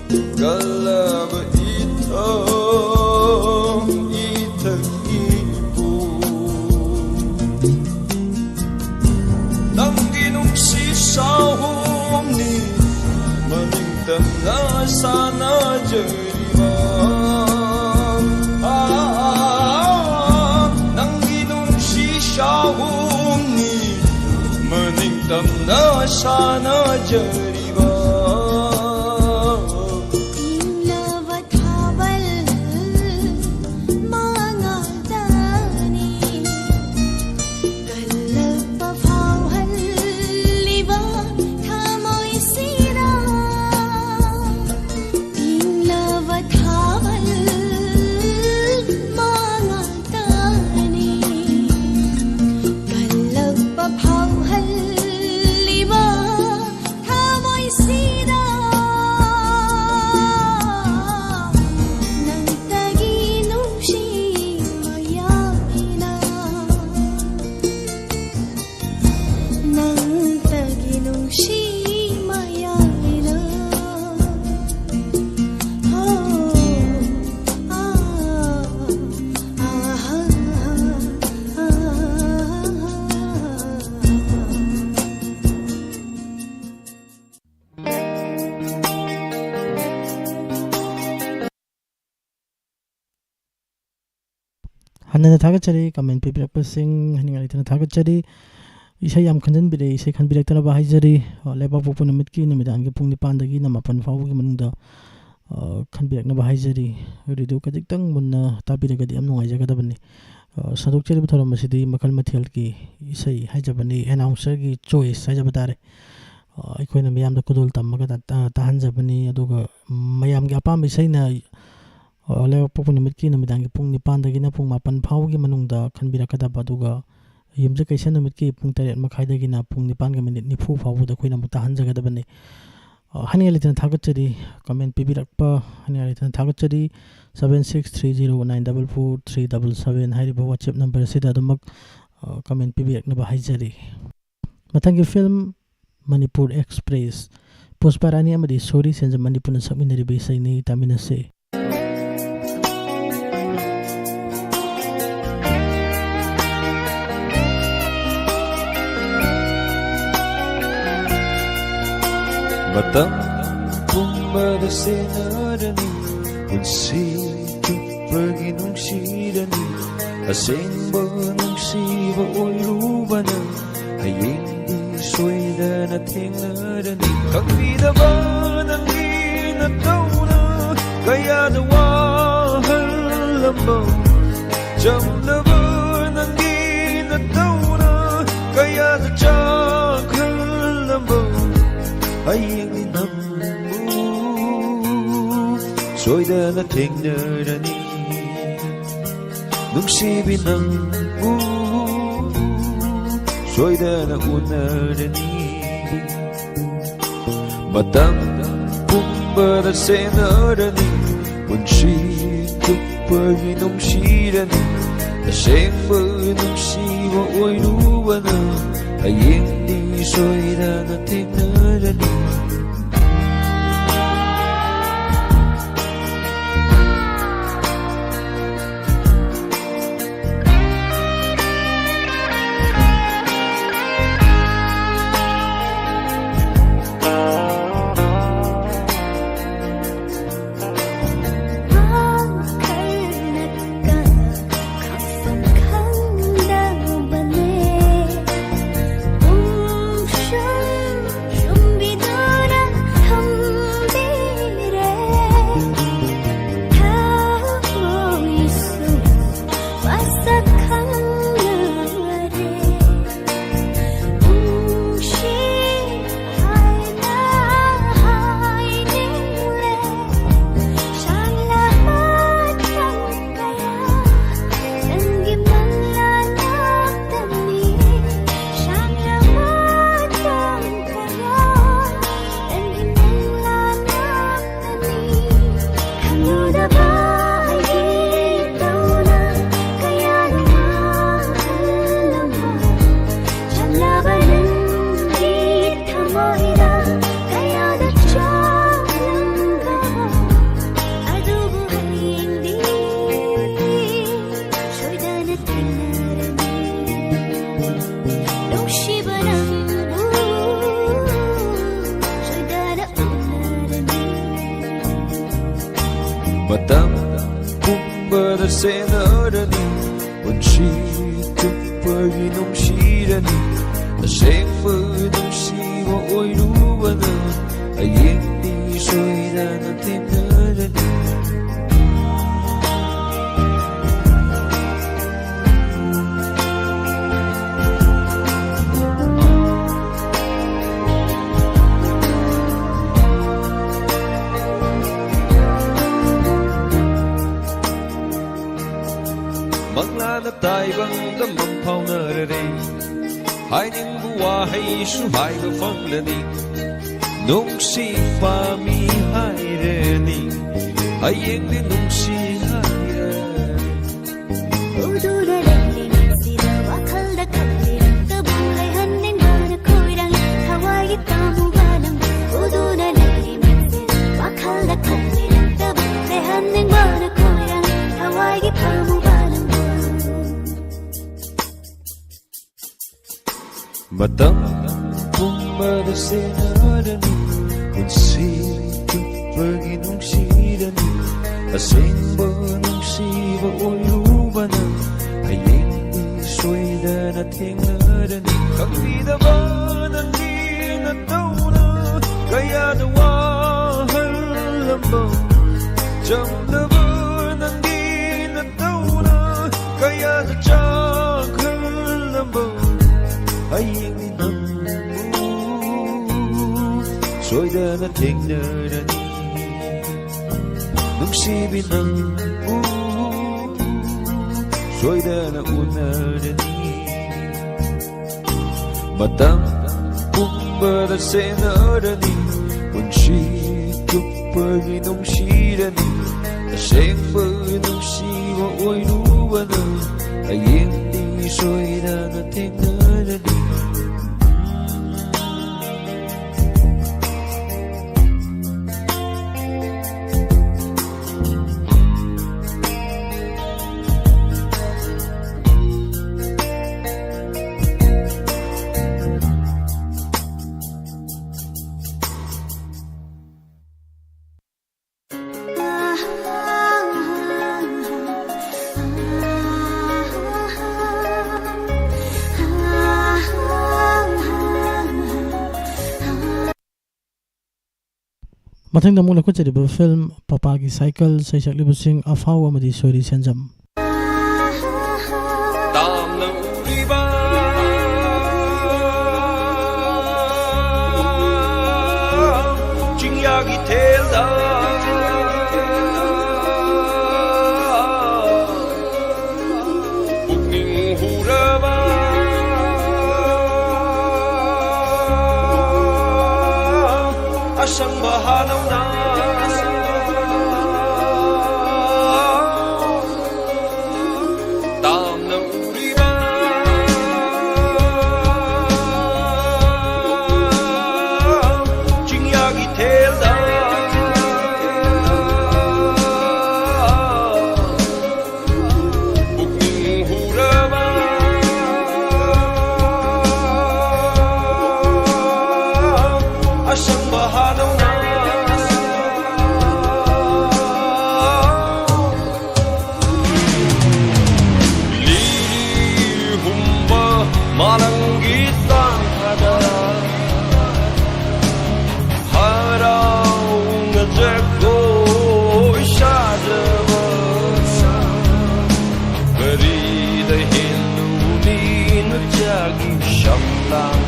ꯀꯜꯂꯕ ꯏꯊꯛ ꯏꯊꯛ ꯏꯄꯨ, ꯅꯪꯒꯤ ꯅꯨꯡꯁꯤ ꯁꯥꯍꯣꯝꯅꯤ ꯃꯅꯤꯡ ꯇꯝꯅ ꯁꯥꯟꯅꯖꯔꯤꯕ꯫ ꯅꯪꯒꯤ ꯅꯨꯡꯁꯤ ꯁꯥꯍꯣꯝꯅꯤ ꯃꯅꯤꯡ ꯇꯝꯅ ꯁꯥꯟꯅꯖꯔꯤꯕ꯫ ꯏꯪꯂꯕ ꯊꯥꯕꯜ ꯃꯉꯥꯜꯗꯅꯤ ꯀꯜꯂꯛꯄ ꯐꯥꯎꯍꯜꯂꯤꯕ ꯊꯃꯣꯏꯁꯤꯗ꯫ ꯏꯪꯂꯕ ꯊꯥꯕꯜ ꯃꯉꯥꯜꯗꯅꯤ ꯀꯜꯂꯛꯄ ꯐꯥꯎꯍꯜꯂꯤꯕ ꯊꯃꯣꯏꯁꯤꯗ꯫ ꯅꯪꯇꯒꯤ ꯅꯨꯡꯁꯤ ꯃꯌꯥꯏꯅ, ꯅꯪꯇꯒꯤ ꯅꯨꯡꯁꯤ ꯃꯌꯥꯏꯅ꯫ ꯍꯣ, ꯑꯥ, ꯑꯥ, ꯑꯥ, ꯑꯥ, ꯑꯥ꯫ ꯍꯟꯅ ꯊꯥꯒꯠꯆꯔꯤ, comment ꯄꯤꯕꯤꯔꯛꯄꯁꯤꯡ ꯍꯥꯏꯅꯤꯡꯉꯥꯏ ꯂꯩꯇꯅ ꯊꯥꯒꯠꯆꯔꯤ꯫ ꯏꯁꯩ ꯌꯥꯝ ꯈꯟꯖꯟꯕꯤꯔꯛꯏ, ꯏꯁꯩ ꯈꯟꯕꯤꯔꯛꯇꯅꯕ ꯍꯥꯏꯖꯔꯤ꯫ ꯑ, ꯂꯩꯕꯥꯛꯄꯣꯛꯄ ꯅꯨꯃꯤꯠꯀꯤ ꯅꯨꯃꯤꯗꯥꯡꯒꯤ ꯄꯨꯡ ꯅꯤꯄꯥꯟꯗꯒꯤꯅ ꯃꯥꯄꯟ ꯐꯥꯎꯕꯒꯤ ꯃꯅꯨꯡꯗ, ꯑ, ꯈꯟꯕꯤꯔꯛꯅꯕ ꯍꯥꯏꯖꯔꯤ꯫ ꯔꯦꯗꯤꯑꯣ ꯈꯖꯤꯛꯇꯪ ꯃꯨꯟꯅ ꯇꯥꯕꯤꯔꯒꯗꯤ ꯌꯥꯝ ꯅꯨꯡꯉꯥꯏꯖꯒꯗꯕꯅꯤ꯫ ꯑ, ꯁꯟꯗꯣꯛꯆꯔꯤꯕ ꯊꯧꯔꯝ ꯑꯁꯤꯗꯤ ꯃꯈꯜ ꯃꯊꯦꯜꯒꯤ ꯏꯁꯩ ꯍꯥꯏꯖꯕꯅꯤ, announcerꯒꯤ choice ꯍꯥꯏꯖꯕ ꯇꯥꯔꯦ꯫ ꯑ, ꯑꯩꯈꯣꯏꯅ ꯃꯤꯌꯥꯝꯗ ꯈꯨꯗꯣꯜ ꯇꯝꯃꯒ ꯇꯥ-, ꯇꯥ-, ꯇꯥꯍꯟꯖꯕꯅꯤ꯫ ꯑꯗꯨꯒ ꯃꯌꯥꯝꯒꯤ ꯑꯄꯥꯝꯕ ꯏꯁꯩꯅ ꯑ, ꯂꯩꯕꯥꯛꯄꯣꯛꯄ ꯅꯨꯃꯤꯠꯀꯤ ꯅꯨꯃꯤꯗꯥꯡꯒꯤ ꯄꯨꯡ ꯅꯤꯄꯥꯟꯗꯒꯤꯅ ꯄꯨꯡ ꯃꯥꯄꯟ ꯐꯥꯎꯒꯤ ꯃꯅꯨꯡꯗ ꯈꯟꯕꯤꯔꯛꯀꯗꯕ, ꯑꯗꯨꯒ ꯌꯨꯝꯖꯀꯩꯁ ꯅꯨꯃꯤꯠꯀꯤ ꯄꯨꯡ ꯇꯔꯦꯠ ꯃꯈꯥꯏꯗꯒꯤꯅ ꯄꯨꯡ ꯅꯤꯄꯥꯟꯒ ꯃꯤꯅꯤꯠ ꯅꯤꯐꯨ ꯐꯥꯎꯕꯗ ꯑꯩꯈꯣꯏꯅ ꯑꯃꯨꯛ ꯇꯥꯍꯟꯖꯒꯗꯕꯅꯤ꯫ ꯑ, ꯍꯥꯏꯅꯤꯡꯉꯥꯏ ꯂꯩꯇꯅ ꯊꯥꯒꯠꯆꯔꯤ, comment ꯄꯤꯕꯤꯔꯛꯄ ꯍꯥꯏꯅꯤꯡꯉꯥꯏ ꯂꯩꯇꯅ ꯊꯥꯒꯠꯆꯔꯤ꯫ Seven six three zero nine double four three double seven ꯍꯥꯏꯔꯤꯕ WhatsApp number ꯑꯁꯤꯗ ꯑꯗꯨꯃꯛ, ꯑ, comment ꯄꯤꯕꯤꯔꯛꯅꯕ ꯍꯥꯏꯖꯔꯤ꯫ ꯃꯊꯪꯒꯤ film ꯃꯅꯤꯄꯨꯔ ꯑꯦꯛꯁꯄ꯭ꯔꯦꯁ꯫ ꯄꯨꯁꯄꯥꯔꯥꯅꯤ ꯑꯃꯗꯤ ꯁꯣꯔꯤ ꯁꯦꯟꯖꯝ ꯃꯅꯤꯄꯨꯔꯅ ꯁꯛꯃꯤꯟꯅꯔꯤꯕ ꯏꯁꯩꯅꯤ, ꯇꯥꯃꯤꯟꯅꯁꯦ꯫ ꯃꯇꯝ ꯄꯨꯝꯕꯗ ꯁꯦꯟꯅꯔꯅꯤ, ꯄꯨꯟꯁꯤ ꯆꯨꯞꯄꯒꯤ ꯅꯨꯡꯁꯤꯔꯅꯤ꯫ ꯑꯁꯦꯡꯕ ꯅꯨꯡꯁꯤꯕ ꯑꯣꯏꯔꯨꯕꯅ ꯍꯌꯦꯡꯗꯤ ꯁꯣꯏꯗꯅ ꯊꯦꯡꯅꯔꯅꯤ꯫ ꯈꯪꯕꯤꯗꯕ ꯅꯪꯒꯤ ꯅꯇꯧꯅ ꯀꯌꯥꯗ ꯋꯥꯍꯜꯂꯝꯕ, ꯆꯝꯂꯕ ꯅꯪꯒꯤ ꯅꯇꯧꯅ ꯀꯌꯥꯗ ꯆꯥꯛꯍꯜꯂꯝꯕ, ꯍꯌꯦꯡꯗꯤ ꯅꯪꯕꯨ ꯁꯣꯏꯗꯅ ꯊꯦꯡꯅꯔꯅꯤ꯫ ꯅꯨꯡꯁꯤꯕꯤ, ꯅꯪꯕꯨ ꯁꯣꯏꯗꯅ ꯎꯅꯔꯅꯤ꯫ ꯃꯇꯝ ꯄꯨꯝꯕꯗ ꯁꯦꯟꯅꯔꯅꯤ, ꯄꯨꯟꯁꯤ ꯆꯨꯞꯄꯒꯤ ꯅꯨꯡꯁꯤꯔꯅꯤ꯫ ꯑꯁꯦꯡꯕ ꯅꯨꯡꯁꯤꯕ ꯑꯣꯏꯔꯨꯕꯅ ꯍꯌꯦꯡꯗꯤ ꯁꯣꯏꯗꯅ ꯊꯦꯡꯅꯔꯅꯤ꯫ ꯃꯇꯝ ꯄꯨꯝꯕꯗ ꯁꯦꯟꯅꯔꯅꯤ, ꯄꯨꯟꯁꯤ ꯆꯨꯞꯄꯒꯤ ꯅꯨꯡꯁꯤꯔꯅꯤ, ꯑꯁꯦꯡꯕ ꯅꯨꯡꯁꯤꯕ ꯑꯣꯏꯔꯨꯕꯅ ꯍꯌꯦꯡꯗꯤ ꯁꯣꯏꯗꯅ ꯊꯦꯡꯅꯔꯅꯤ꯫ ꯃꯪꯂꯥꯅ ꯇꯥꯏꯕꯪꯗ ꯃꯪ ꯐꯥꯎꯅꯔꯔꯦ, ꯍꯥꯏꯅꯤꯡꯕ ꯋꯥꯍꯩꯁꯨ ꯍꯥꯏꯕ ꯐꯪꯂꯅꯤ꯫ ꯅꯨꯡꯁꯤ ꯄꯥꯝꯃꯤ ꯍꯥꯏꯔꯅꯤ, ꯍꯌꯦꯡꯗꯤ ꯅꯨꯡꯁꯤ ꯍꯥꯏꯔꯅꯤ꯫ ꯎꯗꯨꯅ ꯂꯩꯔꯦ ꯃꯤꯠꯁꯤꯗ, ꯋꯥꯈꯜꯗ ꯈꯜꯂꯤꯔꯛꯇꯕꯨ ꯂꯩꯍꯟꯅꯤꯡꯕꯅ ꯈꯣꯏꯔꯥꯡ, ꯊꯋꯥꯏꯒꯤ ꯄꯥꯝꯃꯨꯕ ꯅꯪꯕꯨ꯫ ꯎꯗꯨꯅ ꯂꯩꯔꯦ ꯃꯤꯠꯁꯤꯗ, ꯋꯥꯈꯜꯗ ꯈꯜꯂꯤꯔꯛꯇꯕꯨ ꯂꯩꯍꯟꯅꯤꯡꯕꯅ ꯈꯣꯏꯔꯥꯡ, ꯊꯋꯥꯏꯒꯤ ꯄꯥꯝꯃꯨꯕ ꯅꯪꯕꯨ꯫ ꯃꯇꯝ ꯄꯨꯝꯕꯗ ꯁꯦꯟꯅꯔꯅꯤ, ꯄꯨꯟꯁꯤ ꯆꯨꯞꯄꯒꯤ ꯅꯨꯡꯁꯤꯔꯅꯤ, ꯑꯁꯦꯡꯕ ꯅꯨꯡꯁꯤꯕ ꯑꯣꯏꯔꯨꯕꯅ ꯍꯌꯦꯡꯗꯤ ꯁꯣꯏꯗꯅ ꯊꯦꯡꯅꯔꯅꯤ꯫ ꯈꯪꯕꯤꯗꯕ ꯅꯪꯒꯤ ꯅꯇꯧꯅ ꯀꯌꯥꯗ ꯋꯥꯍꯜꯂꯝꯕ, ꯆꯝꯂꯕ ꯅꯪꯒꯤ ꯅꯇꯧꯅ ꯀꯌꯥꯗ ꯆꯥꯛꯍꯜꯂꯝꯕ, ꯍꯌꯦꯡꯗꯤ ꯅꯪꯕꯨ ꯁꯣꯏꯗꯅ ꯊꯦꯡꯅꯔꯅꯤ꯫ ꯅꯨꯡꯁꯤꯕꯤ, ꯅꯪꯕꯨ ꯁꯣꯏꯗꯅ ꯎꯅꯔꯅꯤ꯫ ꯃꯇꯝ ꯄꯨꯝꯕꯗ ꯁꯦꯟꯅꯔꯅꯤ, ꯄꯨꯟꯁꯤ ꯆꯨꯞꯄꯒꯤ ꯅꯨꯡꯁꯤꯔꯅꯤ, ꯑꯁꯦꯡꯕ ꯅꯨꯡꯁꯤꯕ ꯑꯣꯏꯔꯨꯕꯅ ꯍꯌꯦꯡꯗꯤ ꯁꯣꯏꯗꯅ ꯊꯦꯡꯅꯔꯅꯤ꯫ ꯃꯊꯪꯗ ꯑꯃꯨꯛ ꯂꯧꯈꯠꯆꯔꯤꯕ ꯐꯤꯂꯝ ꯄꯄꯥꯒꯤ ꯁꯥꯏꯀꯜ, ꯁꯩꯁꯛꯂꯤꯕꯁꯤꯡ ꯑꯐꯥꯎ ꯑꯃꯗꯤ ꯁꯣꯏꯔꯤ ꯁꯦꯟꯖꯝ꯫ ꯇꯥꯝꯅ ꯎꯔꯤꯕ ꯆꯤꯡꯌꯥꯒꯤ ꯊꯦꯜꯗ ꯄꯨꯛꯅꯤꯡ ꯍꯨꯔꯕ ꯑꯁꯪꯕ ꯍꯥꯅꯧꯅ ꯇꯥꯝꯅ ꯎꯔꯤꯕ ꯆꯤꯡꯌꯥꯒꯤ ꯊꯦꯜꯗ ꯄꯨꯛꯅꯤꯡ ꯍꯨꯔꯕ ꯑꯁꯪꯕ ꯍꯥꯅꯧꯅ ꯂꯤꯔꯤ ꯍꯨꯝꯕ ꯃꯥꯂꯪꯒꯤ ꯇꯥꯡꯈꯗ ꯍꯔꯥꯎꯅ ꯖꯒꯣꯏ ꯁꯥꯖꯕ ꯀꯔꯤꯗ ꯍꯦꯜꯂꯨꯅꯤ ꯅꯨꯆꯥꯒꯤ ꯁꯝꯂꯥꯡ꯫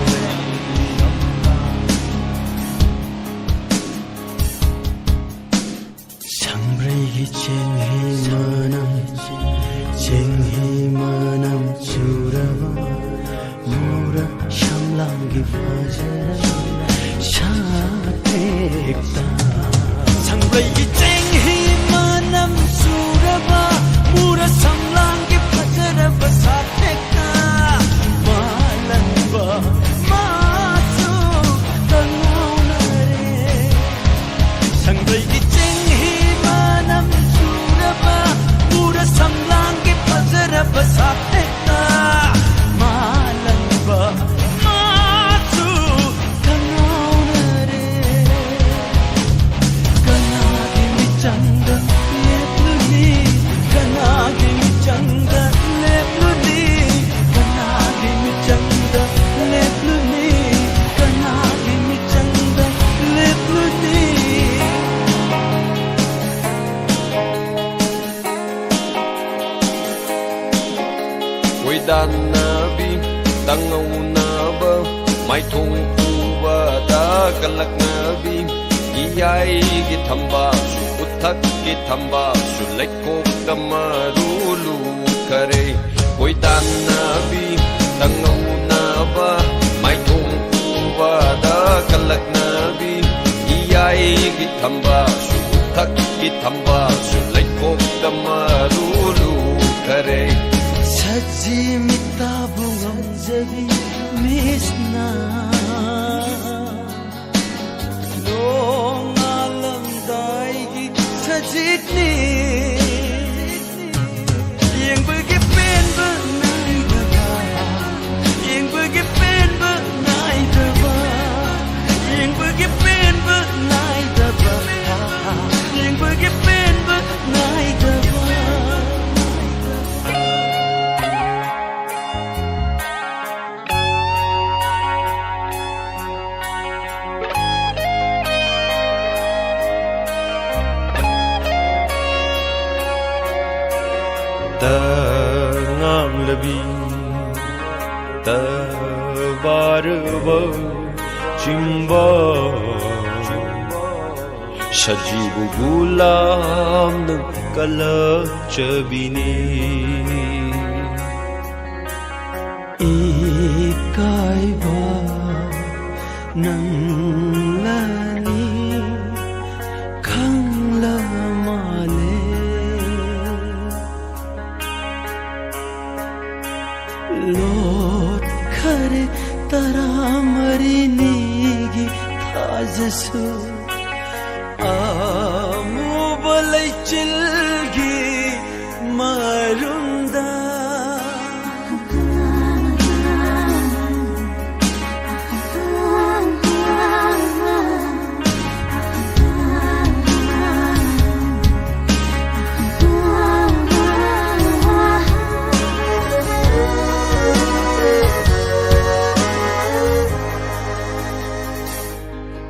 ꯁꯪꯕ꯭ꯔꯩꯒꯤ ꯆꯦꯡꯍꯤ ꯃꯅꯝ, ꯆꯦꯡꯍꯤ ꯃꯅꯝ ꯆꯨꯔꯕ ꯃꯨꯔ ꯁꯝꯂꯥꯡꯒꯤ ꯐꯖꯔꯕ ꯁꯥꯊꯦꯛꯇ꯫ ꯁꯪꯕ꯭ꯔꯩꯒꯤ ꯆꯦꯡꯍꯤ ꯃꯅꯝ ꯆꯨꯔꯕ ꯃꯨꯔ ꯁꯝꯂꯥꯡꯒꯤ ꯐꯖꯔꯕ ꯁꯥꯊꯦꯛꯇ꯫ ꯃꯥꯂꯪꯕ ꯃꯥꯁꯨ ꯀꯉꯥꯎꯅꯔꯦ꯫ ꯁꯪꯕ꯭ꯔꯩꯒꯤ ꯆꯦꯡꯍꯤ ꯃꯅꯝ ꯆꯨꯔꯕ ꯃꯨꯔ ꯁꯝꯂꯥꯡꯒꯤ ꯐꯖꯔꯕ ꯁꯥꯊꯦꯛꯇ꯫ ꯃꯥꯂꯪꯕ ꯃꯥꯁꯨ ꯀꯉꯥꯎꯅꯔꯦ꯫ ꯀꯅꯥꯒꯤ ꯇꯉꯧꯅꯕ ꯃꯥꯏꯊꯣꯡ ꯎꯕꯗ ꯀꯜꯂꯛꯅꯕꯤ, ꯏꯌꯥꯏꯒꯤ ꯊꯝꯕꯥꯜꯁꯨ ꯎꯊꯛꯀꯤ ꯊꯝꯕꯥꯜꯁꯨ ꯂꯩꯈꯣꯛꯇ ꯃꯔꯨ ꯂꯨꯈꯔꯦ꯫ ꯀꯣꯏꯇꯥꯟꯅꯕꯤ ꯇꯉꯧꯅꯕ ꯃꯥꯏꯊꯣꯡ ꯎꯕꯗ ꯀꯜꯂꯛꯅꯕꯤ, ꯏꯌꯥꯏꯒꯤ ꯊꯝꯕꯥꯜꯁꯨ ꯎꯊꯛꯀꯤ ꯊꯝꯕꯥꯜꯁꯨ ꯂꯩꯈꯣꯛꯇ ꯃꯔꯨ ꯂꯨꯈꯔꯦ꯫ ꯁꯖꯤ ꯃꯤꯠꯇꯕꯨ ꯉꯝꯖꯕꯤ ꯃꯤꯁꯅ ꯅꯣꯡꯉꯥꯜꯂꯝꯗꯥꯏꯒꯤ ꯁꯖꯤꯠꯅꯤ꯫ ꯌꯦꯡꯕꯒꯤ ꯄꯦꯟꯕ ꯅꯥꯏꯗꯕ, ꯌꯦꯡꯕꯒꯤ ꯄꯦꯟꯕ ꯅꯥꯏꯗꯕ, ꯌꯦꯡꯕꯒꯤ ꯄꯦꯟꯕ ꯅꯥꯏꯗꯕ, ꯌꯦꯡꯕꯒꯤ ꯄꯦꯟꯕ ꯅꯥꯏꯗꯕ꯫ ꯇ ꯉꯥꯡꯂꯕꯤ ꯇ ꯕꯥꯔꯕ ꯆꯤꯡꯕ ꯁꯖꯤꯕꯨ ꯒꯨꯂꯥꯝꯅ ꯀꯜꯂꯛꯆꯕꯤꯅꯤ꯫ ꯏꯀꯥꯏꯕ ꯅꯪꯂꯅꯤ ꯈꯪꯂ ꯃꯥꯜꯂꯦ꯫ ꯂꯣꯠꯈꯔꯦ ꯇꯔꯥꯃꯔꯤꯅꯤꯒꯤ ꯊꯥꯖꯁꯨ꯫ ꯑꯃꯨꯕ ꯂꯩꯆꯤꯜꯒꯤ ꯃꯔꯨꯝꯗ꯫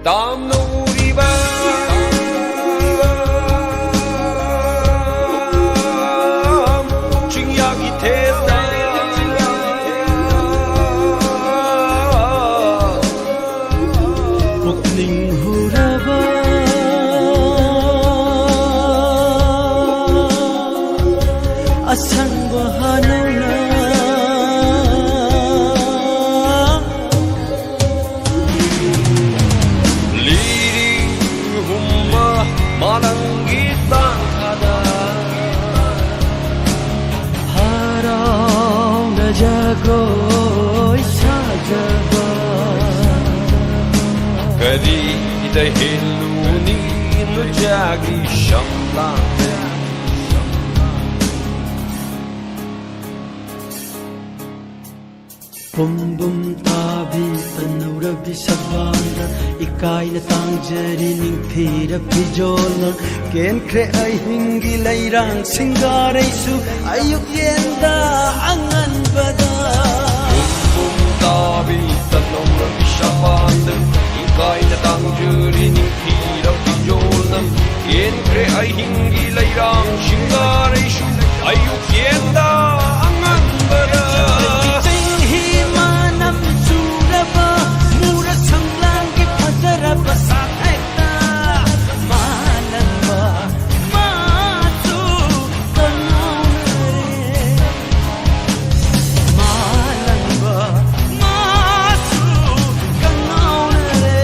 ꯇꯥꯝꯅ ꯎꯔꯤ ꯇꯍꯦꯜꯂꯨꯅꯤ ꯅꯨꯆꯥꯒꯤ ꯁꯝꯂꯥꯡ꯫ ꯄꯨꯝꯕꯨꯝ ꯇꯥꯕꯤ ꯇꯅꯧꯔꯕꯤ ꯁꯕꯥꯡꯗ ꯏꯀꯥꯏꯅ ꯇꯥꯡꯖꯔꯤ ꯅꯤꯡꯊꯤꯔꯕꯤ ꯖꯣꯜꯅ ꯀꯦꯟꯈ꯭ꯔꯦ ꯑꯍꯤꯡꯒꯤ ꯂꯩꯔꯥꯡ ꯁꯤꯡꯒꯥꯔꯩꯁꯨ ꯑꯌꯨꯛ ꯌꯦꯟꯗ ꯑꯉꯟꯕꯗ꯫ ꯄꯨꯝꯕꯨꯝ ꯇꯥꯕꯤ ꯇꯅꯧꯔꯕꯤ ꯁꯕꯥꯡꯗ ꯏꯀꯥꯏꯅ ꯇꯥꯡꯖꯔꯤ ꯅꯤꯡꯊꯤꯔꯕꯤ ꯖꯣꯜꯅ ꯀꯦꯟꯈ꯭ꯔꯦ ꯑꯍꯤꯡꯒꯤ ꯂꯩꯔꯥꯡ ꯁꯤꯡꯒꯥꯔꯩꯁꯨ ꯑꯌꯨꯛ ꯌꯦꯟꯗ ꯑꯉꯟꯕꯗ꯫ ꯆꯤꯡꯍꯤ ꯃꯅꯝ ꯆꯨꯔꯕ ꯃꯨꯔ ꯁꯪꯂꯥꯡꯒꯤ ꯐꯖꯔꯕ ꯁꯥꯊꯦꯛꯇ ꯃꯥꯂꯪꯕ ꯃꯥꯁꯨ ꯀꯅꯥꯎꯅꯔꯦ꯫ ꯃꯥꯂꯪꯕ ꯃꯥꯁꯨ ꯀꯅꯥꯎꯅꯔꯦ꯫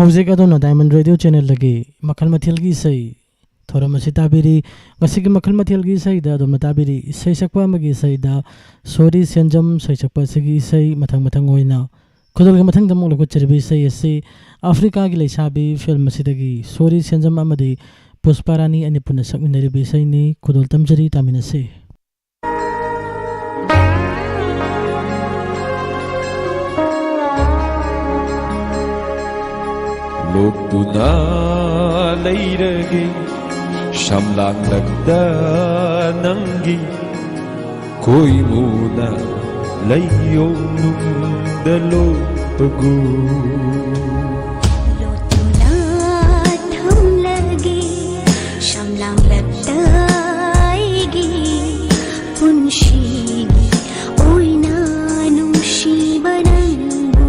ꯍꯧꯖꯤꯛ ꯑꯗꯣꯝꯅ Diamond Radio Channelꯗꯒꯤ ꯃꯈꯜ ꯃꯊꯦꯜꯒꯤ ꯏꯁꯩ ꯊꯧꯔꯝ ꯑꯁꯤ ꯇꯥꯕꯤꯔꯤ꯫ ꯉꯁꯤꯒꯤ ꯃꯈꯜ ꯃꯊꯦꯜꯒꯤ ꯏꯁꯩꯗ ꯑꯗꯣꯝꯅ ꯇꯥꯕꯤꯔꯤ ꯏꯁꯩ ꯁꯛꯄ ꯑꯃꯒꯤ ꯏꯁꯩꯗ ꯁꯣꯔꯤ ꯁꯦꯟꯖꯝ ꯁꯩꯁꯛꯄ ꯑꯁꯤꯒꯤ ꯏꯁꯩ ꯃꯊꯪ ꯃꯊꯪ ꯑꯣꯏꯅ꯫ ꯈꯨꯗꯣꯜꯒꯤ ꯃꯊꯪꯗ ꯑꯃꯨꯛ ꯂꯧꯈꯠꯆꯔꯤꯕ ꯏꯁꯩ ꯑꯁꯤ ꯑꯐ꯭ꯔꯤꯀꯥꯒꯤ ꯂꯩꯁꯥꯕꯤ ꯐꯤꯜꯝ ꯑꯁꯤꯗꯒꯤ ꯁꯣꯔꯤ ꯁꯦꯟꯖꯝ ꯑꯃꯗꯤ ꯄꯨꯁꯄꯥ ꯔꯥꯅꯤ ꯑꯅꯤ ꯄꯨꯟꯅ ꯁꯛꯃꯤꯟꯅꯔꯤꯕ ꯏꯁꯩꯅꯤ꯫ ꯈꯨꯗꯣꯜ ꯇꯝꯖꯔꯤ, ꯇꯥꯃꯤꯟꯅꯁꯤ꯫ ꯂꯣꯛꯇꯨꯅ ꯂꯩꯔꯒꯦ ꯁꯝꯂꯥꯡꯂꯛꯇ ꯅꯪꯒꯤ ꯈꯣꯏꯃꯨꯅ ꯂꯩꯌꯣꯡꯅꯨꯡꯗ ꯂꯣꯛꯄꯒꯨ꯫ ꯂꯣꯠꯇꯨꯅ ꯊꯝꯂꯒꯦ ꯁꯝꯂꯥꯡꯂꯛꯇ ꯑꯩꯒꯤ ꯄꯨꯟꯁꯤꯒꯤ ꯑꯣꯏꯅ ꯅꯨꯡꯁꯤꯕ ꯅꯪꯕꯨ꯫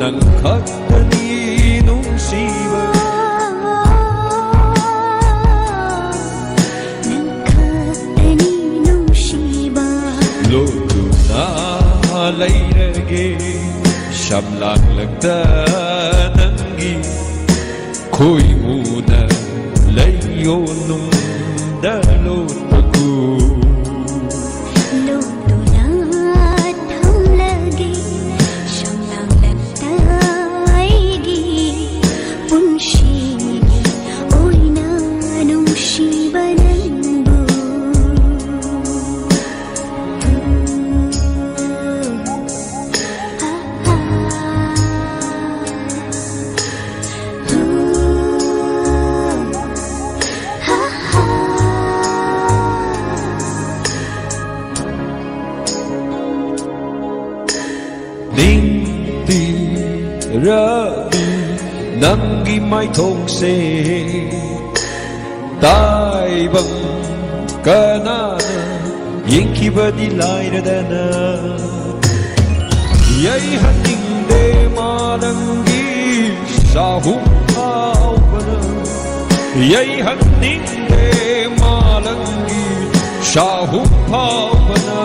ꯅꯪ ꯈꯛꯇꯅꯤ ꯅꯨꯡꯁꯤꯕ꯫ ꯅꯪ ꯈꯛꯇꯅꯤ ꯅꯨꯡꯁꯤꯕ꯫ ꯂꯣꯠꯇꯨꯅ ꯂꯩꯔꯒꯦ ꯁꯝꯂꯥꯡꯂꯛꯇ ꯅꯪꯒꯤ ꯈꯣꯏꯃꯨꯅ ꯂꯩꯌꯣ ꯅꯨꯡꯗ ꯂꯣꯠꯄꯒꯨ꯫ ꯂꯣꯠꯇꯨꯅ ꯊꯝꯂꯒꯦ ꯁꯝꯂꯥꯡꯂꯛꯇ ꯑꯩꯒꯤ ꯄꯨꯟꯁꯤꯒꯤ ꯑꯣꯏꯅ ꯅꯨꯡꯁꯤꯕ ꯅꯪꯕꯨ꯫ ꯅꯤꯡꯇꯤꯔꯕꯤ ꯅꯪꯒꯤ ꯃꯥꯏꯊꯣꯡꯁꯦ ꯇꯥꯏꯕꯪ ꯀꯅꯥꯅ ꯌꯦꯡꯈꯤꯕꯗꯤ ꯂꯥꯏꯔꯗꯅ꯫ ꯌꯩꯍꯟꯅꯤꯡꯗꯦ ꯃꯥꯂꯪꯒꯤ ꯆꯥꯍꯨꯝ ꯐꯥꯎꯕꯅ꯫ ꯌꯩꯍꯟꯅꯤꯡꯗꯦ ꯃꯥꯂꯪꯒꯤ ꯆꯥꯍꯨꯝ ꯐꯥꯎꯕꯅ꯫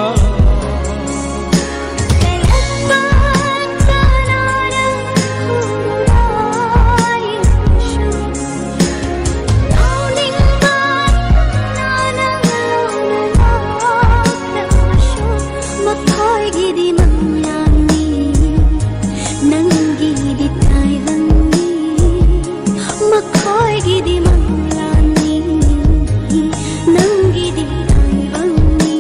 ꯃꯈꯣꯏꯒꯤꯗꯤ ꯃꯪꯂꯥꯟꯅꯤ, ꯅꯪꯒꯤꯗꯤ ꯇꯥꯏꯕꯪꯅꯤ꯫ ꯃꯈꯣꯏꯒꯤꯗꯤ ꯃꯪꯂꯥꯟꯅꯤ, ꯅꯪꯒꯤꯗꯤ ꯇꯥꯏꯕꯪꯅꯤ꯫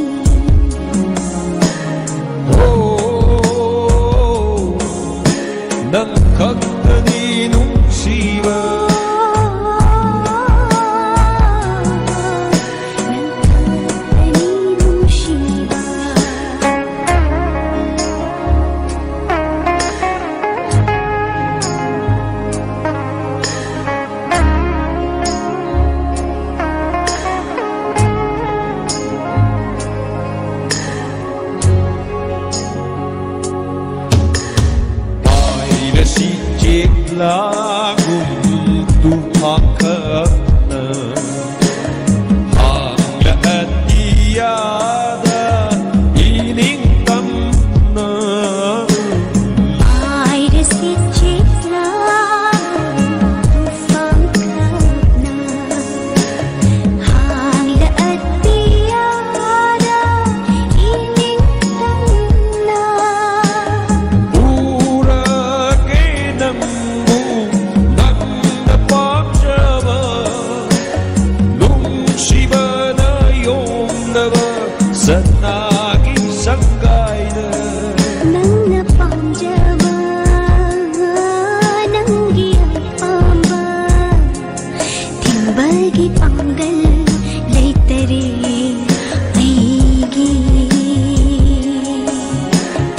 ꯍꯣ, ꯅꯪ ꯈꯛꯇꯅꯤ ꯅꯨꯡꯁꯤꯕ꯫ ꯅꯪ ꯈꯛꯇꯅꯤ ꯅꯨꯡꯁꯤꯕ꯫ ꯂꯥꯒꯨꯝ ꯇꯨꯐꯥꯟ ꯈꯛꯅ ꯍꯥꯡꯂꯛꯑꯗꯤ ꯌꯥꯗ ꯏꯅꯤꯡꯇꯝꯅ꯫ ꯑꯥꯏꯔꯁꯤ ꯆꯤꯛꯂꯥꯒꯨꯝ ꯇꯨꯐꯥꯟ ꯈꯛꯅ ꯍꯥꯡꯂꯛꯑꯗꯤ ꯌꯥꯗ ꯏꯅꯤꯡꯇꯝꯅ꯫ ꯎꯔꯒꯦ ꯅꯪꯕꯨ ꯅꯪꯅ ꯄꯥꯝꯖꯕ, ꯅꯨꯡꯁꯤꯕꯅ ꯌꯣꯝꯂꯕ ꯁꯅꯥꯒꯤ ꯁꯪꯒꯥꯏꯗ꯫ ꯅꯪꯅ ꯄꯥꯝꯖꯕ, ꯅꯪꯒꯤ ꯑꯄꯥꯝꯕ ꯊꯤꯡꯕꯒꯤ ꯄꯥꯡꯒꯜ ꯂꯩꯇꯔꯦ ꯑꯩꯒꯤ꯫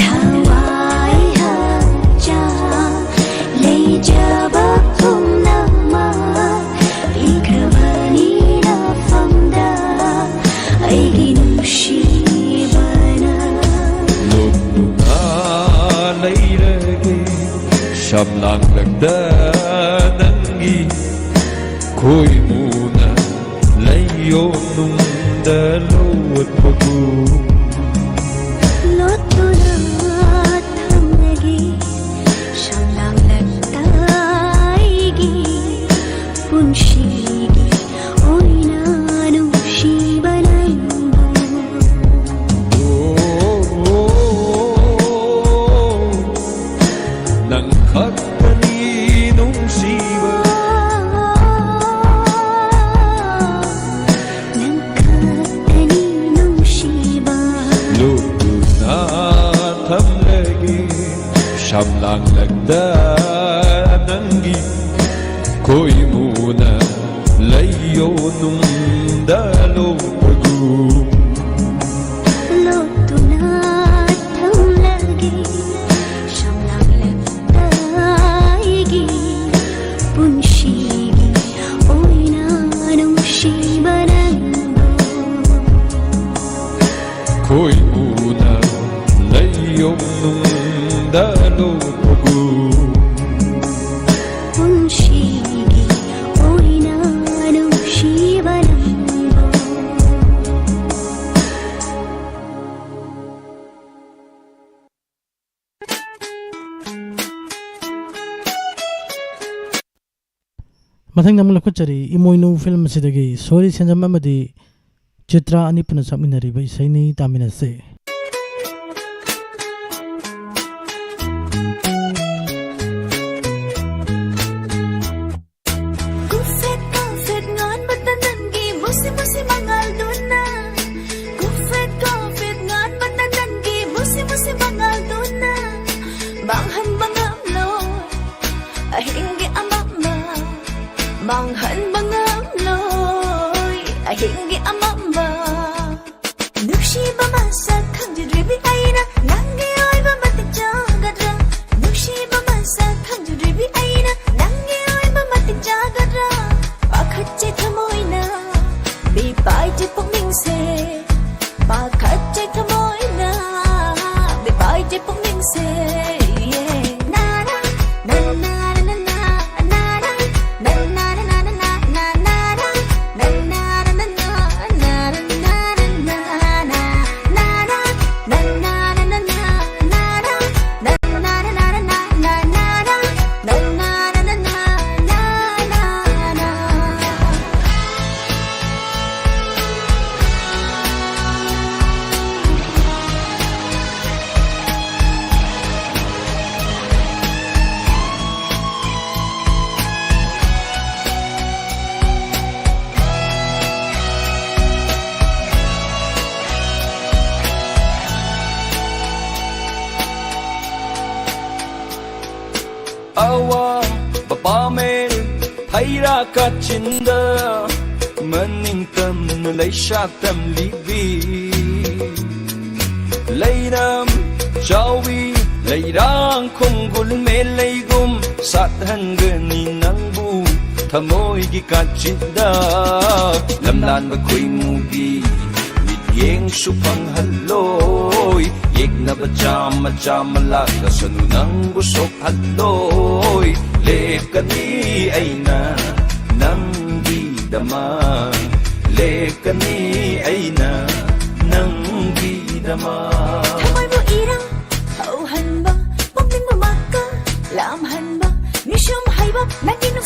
ꯊꯋꯥꯏ ꯍꯛꯆꯥꯡ ꯂꯩꯖꯕ ꯄꯨꯝꯅꯃꯛ ꯄꯤꯈ꯭ꯔꯕꯅꯤ ꯅꯐꯝꯗ ꯑꯩꯒꯤ ꯅꯨꯡꯁꯤꯕꯅ꯫ ꯂꯣꯠꯇꯨꯅ ꯂꯩꯔꯒꯦ ꯁꯝꯂꯥꯡꯂꯛꯇ ꯅꯪꯒꯤ ꯈꯣꯏꯃꯨꯅ ꯂꯩꯌꯣ ꯅꯨꯡꯗ ꯂꯣꯠꯄꯒꯨꯝ꯫ ꯂꯣꯠꯇꯨꯅ ꯊꯝꯂꯒꯦ ꯁꯝꯂꯥꯡꯂꯛꯇ ꯑꯩꯒꯤ ꯄꯨꯟꯁꯤꯒꯤ ꯑꯣꯏꯅ ꯅꯨꯡꯁꯤꯕ ꯅꯪꯕꯨ꯫ ꯅꯪ ꯈꯛꯇꯅꯤ ꯅꯨꯡꯁꯤꯕ꯫ ꯅꯪ ꯈꯛꯇꯅꯤ ꯅꯨꯡꯁꯤꯕ꯫ ꯂꯨꯞꯇꯨꯅ ꯊꯝꯂꯒꯦ ꯁꯝꯂꯥꯡꯂꯛꯇ ꯅꯪꯒꯤ ꯈꯣꯏꯃꯨꯅ ꯂꯩꯌꯣ ꯅꯨꯡꯗ ꯂꯣꯠꯄꯒꯨꯝ꯫ ꯂꯣꯠꯇꯨꯅ ꯊꯝꯂꯒꯦ ꯁꯝꯂꯥꯡꯂꯛꯇ ꯑꯩꯒꯤ ꯄꯨꯟꯁꯤꯒꯤ ꯑꯣꯏꯅ ꯅꯨꯡꯁꯤꯕ ꯅꯪꯕꯨ꯫ ꯈꯣꯏꯃꯨꯅ ꯂꯩꯌꯣ ꯅꯨꯡꯗ ꯂꯣꯠꯄꯒꯨꯝ꯫ ꯃꯊꯪꯗ ꯑꯃꯨꯛ ꯂꯧꯈꯠꯆꯔꯤ ꯏꯃꯣꯏꯅꯨ ꯐꯤꯂꯝ ꯑꯁꯤꯗꯒꯤ ꯁꯣꯔꯤ ꯁꯦꯟꯖꯝ ꯑꯃꯗꯤ ꯆꯤꯇ꯭ꯔꯥ ꯑꯅꯤ ꯄꯨꯟꯅ ꯁꯛꯃꯤꯟꯅꯔꯤꯕ ꯏꯁꯩꯅꯤ, ꯇꯥꯃꯤꯟꯅꯁꯦ꯫ ꯀꯨꯐꯦꯠ ꯀꯥꯐꯦꯠ ꯉꯥꯟꯕꯇ ꯅꯪꯒꯤ ꯃꯨꯁꯤ ꯃꯨꯁꯤ ꯃꯉꯥꯜꯗꯨꯅ꯫ ꯀꯨꯐꯦꯠ ꯀꯥꯐꯦꯠ ꯉꯥꯟꯕꯇ ꯅꯪꯒꯤ ꯃꯨꯁꯤ ꯃꯨꯁꯤ ꯃꯉꯥꯜꯗꯨꯅ꯫ ꯃꯥꯡꯍꯟꯕ ꯉꯝꯂꯣꯏ ꯑꯍꯤꯡꯒꯤ ꯑꯃꯝꯕ꯫ ꯃꯥꯡꯍꯟꯕ ꯉꯝꯂꯣꯏ ꯑꯍꯤꯡꯒꯤ ꯑꯃꯝꯕ꯫ ꯅꯨꯡꯁꯤꯕ ꯃꯁꯛ ꯈꯪꯖꯗ꯭ꯔꯤꯕꯤ ꯑꯩꯅ ꯅꯪꯒꯤ ꯑꯣꯏꯕ ꯃꯇꯤꯛ ꯆꯥꯒꯗ꯭ꯔꯥ? ꯅꯨꯡꯁꯤꯕ ꯃꯁꯛ ꯈꯪꯖꯗ꯭ꯔꯤꯕꯤ ꯑꯩꯅ ꯅꯪꯒꯤ ꯑꯣꯏꯕ ꯃꯇꯤꯛ ꯆꯥꯒꯗ꯭ꯔꯥ? ꯄꯥꯈꯠꯆꯩ ꯊꯃꯣꯏꯅ ꯃꯤꯄꯥꯏꯖꯩ ꯄꯨꯛꯅꯤꯡꯁꯦ꯫ ꯄꯥꯈꯠꯆꯩ ꯊꯃꯣꯏꯅ ꯃꯤꯄꯥꯏꯖꯩ ꯄꯨꯛꯅꯤꯡꯁꯦ꯫ ꯑꯋꯥꯕ ꯄꯥꯃꯦꯜ ꯍꯩꯔꯥ ꯀꯥꯆꯤꯟꯗ ꯃꯅꯤꯡ ꯇꯝꯅ ꯂꯩꯁꯥ ꯇꯝꯂꯤꯕꯤ꯫ ꯂꯩꯔꯝ ꯆꯥꯎꯏ ꯂꯩꯔꯥꯡ ꯈꯣꯡꯒꯨꯜ ꯃꯦꯂꯩꯒꯨꯝ ꯁꯥꯠꯍꯟꯒꯅꯤ ꯅꯪꯕꯨ ꯊꯃꯣꯏꯒꯤ ꯀꯥꯆꯤꯟꯗ꯫ ꯂꯝꯂꯥꯟꯕ ꯈꯣꯏꯃꯨꯒꯤ ꯃꯤꯠꯌꯦꯡꯁꯨ ꯐꯪꯍꯜꯂꯣꯏ꯫ ꯌꯦꯛꯅꯕ ꯆꯥꯝꯃ ꯆꯥꯝꯃ ꯂꯥꯛꯂꯁꯅꯨ ꯅꯪꯕꯨ ꯁꯣꯛꯍꯜꯂꯣꯏ꯫ ꯂꯦꯞꯀꯅꯤ ꯑꯩꯅ ꯅꯪꯒꯤꯗꯃꯛ꯫ ꯂꯦꯞꯀꯅꯤ ꯑꯩꯅ ꯅꯪꯒꯤꯗꯃꯛ꯫ ꯊꯃꯣꯏꯕꯨ ꯏꯔꯥꯡ ꯍꯧꯍꯟꯕ, ꯄꯨꯛꯅꯤꯡꯕꯨ ꯃꯀꯥ ꯂꯥꯝꯍꯟꯕ, ꯃꯤꯁꯨꯝ ꯍꯩꯕ ꯅꯪꯒꯤ ꯅꯨꯡꯁꯤ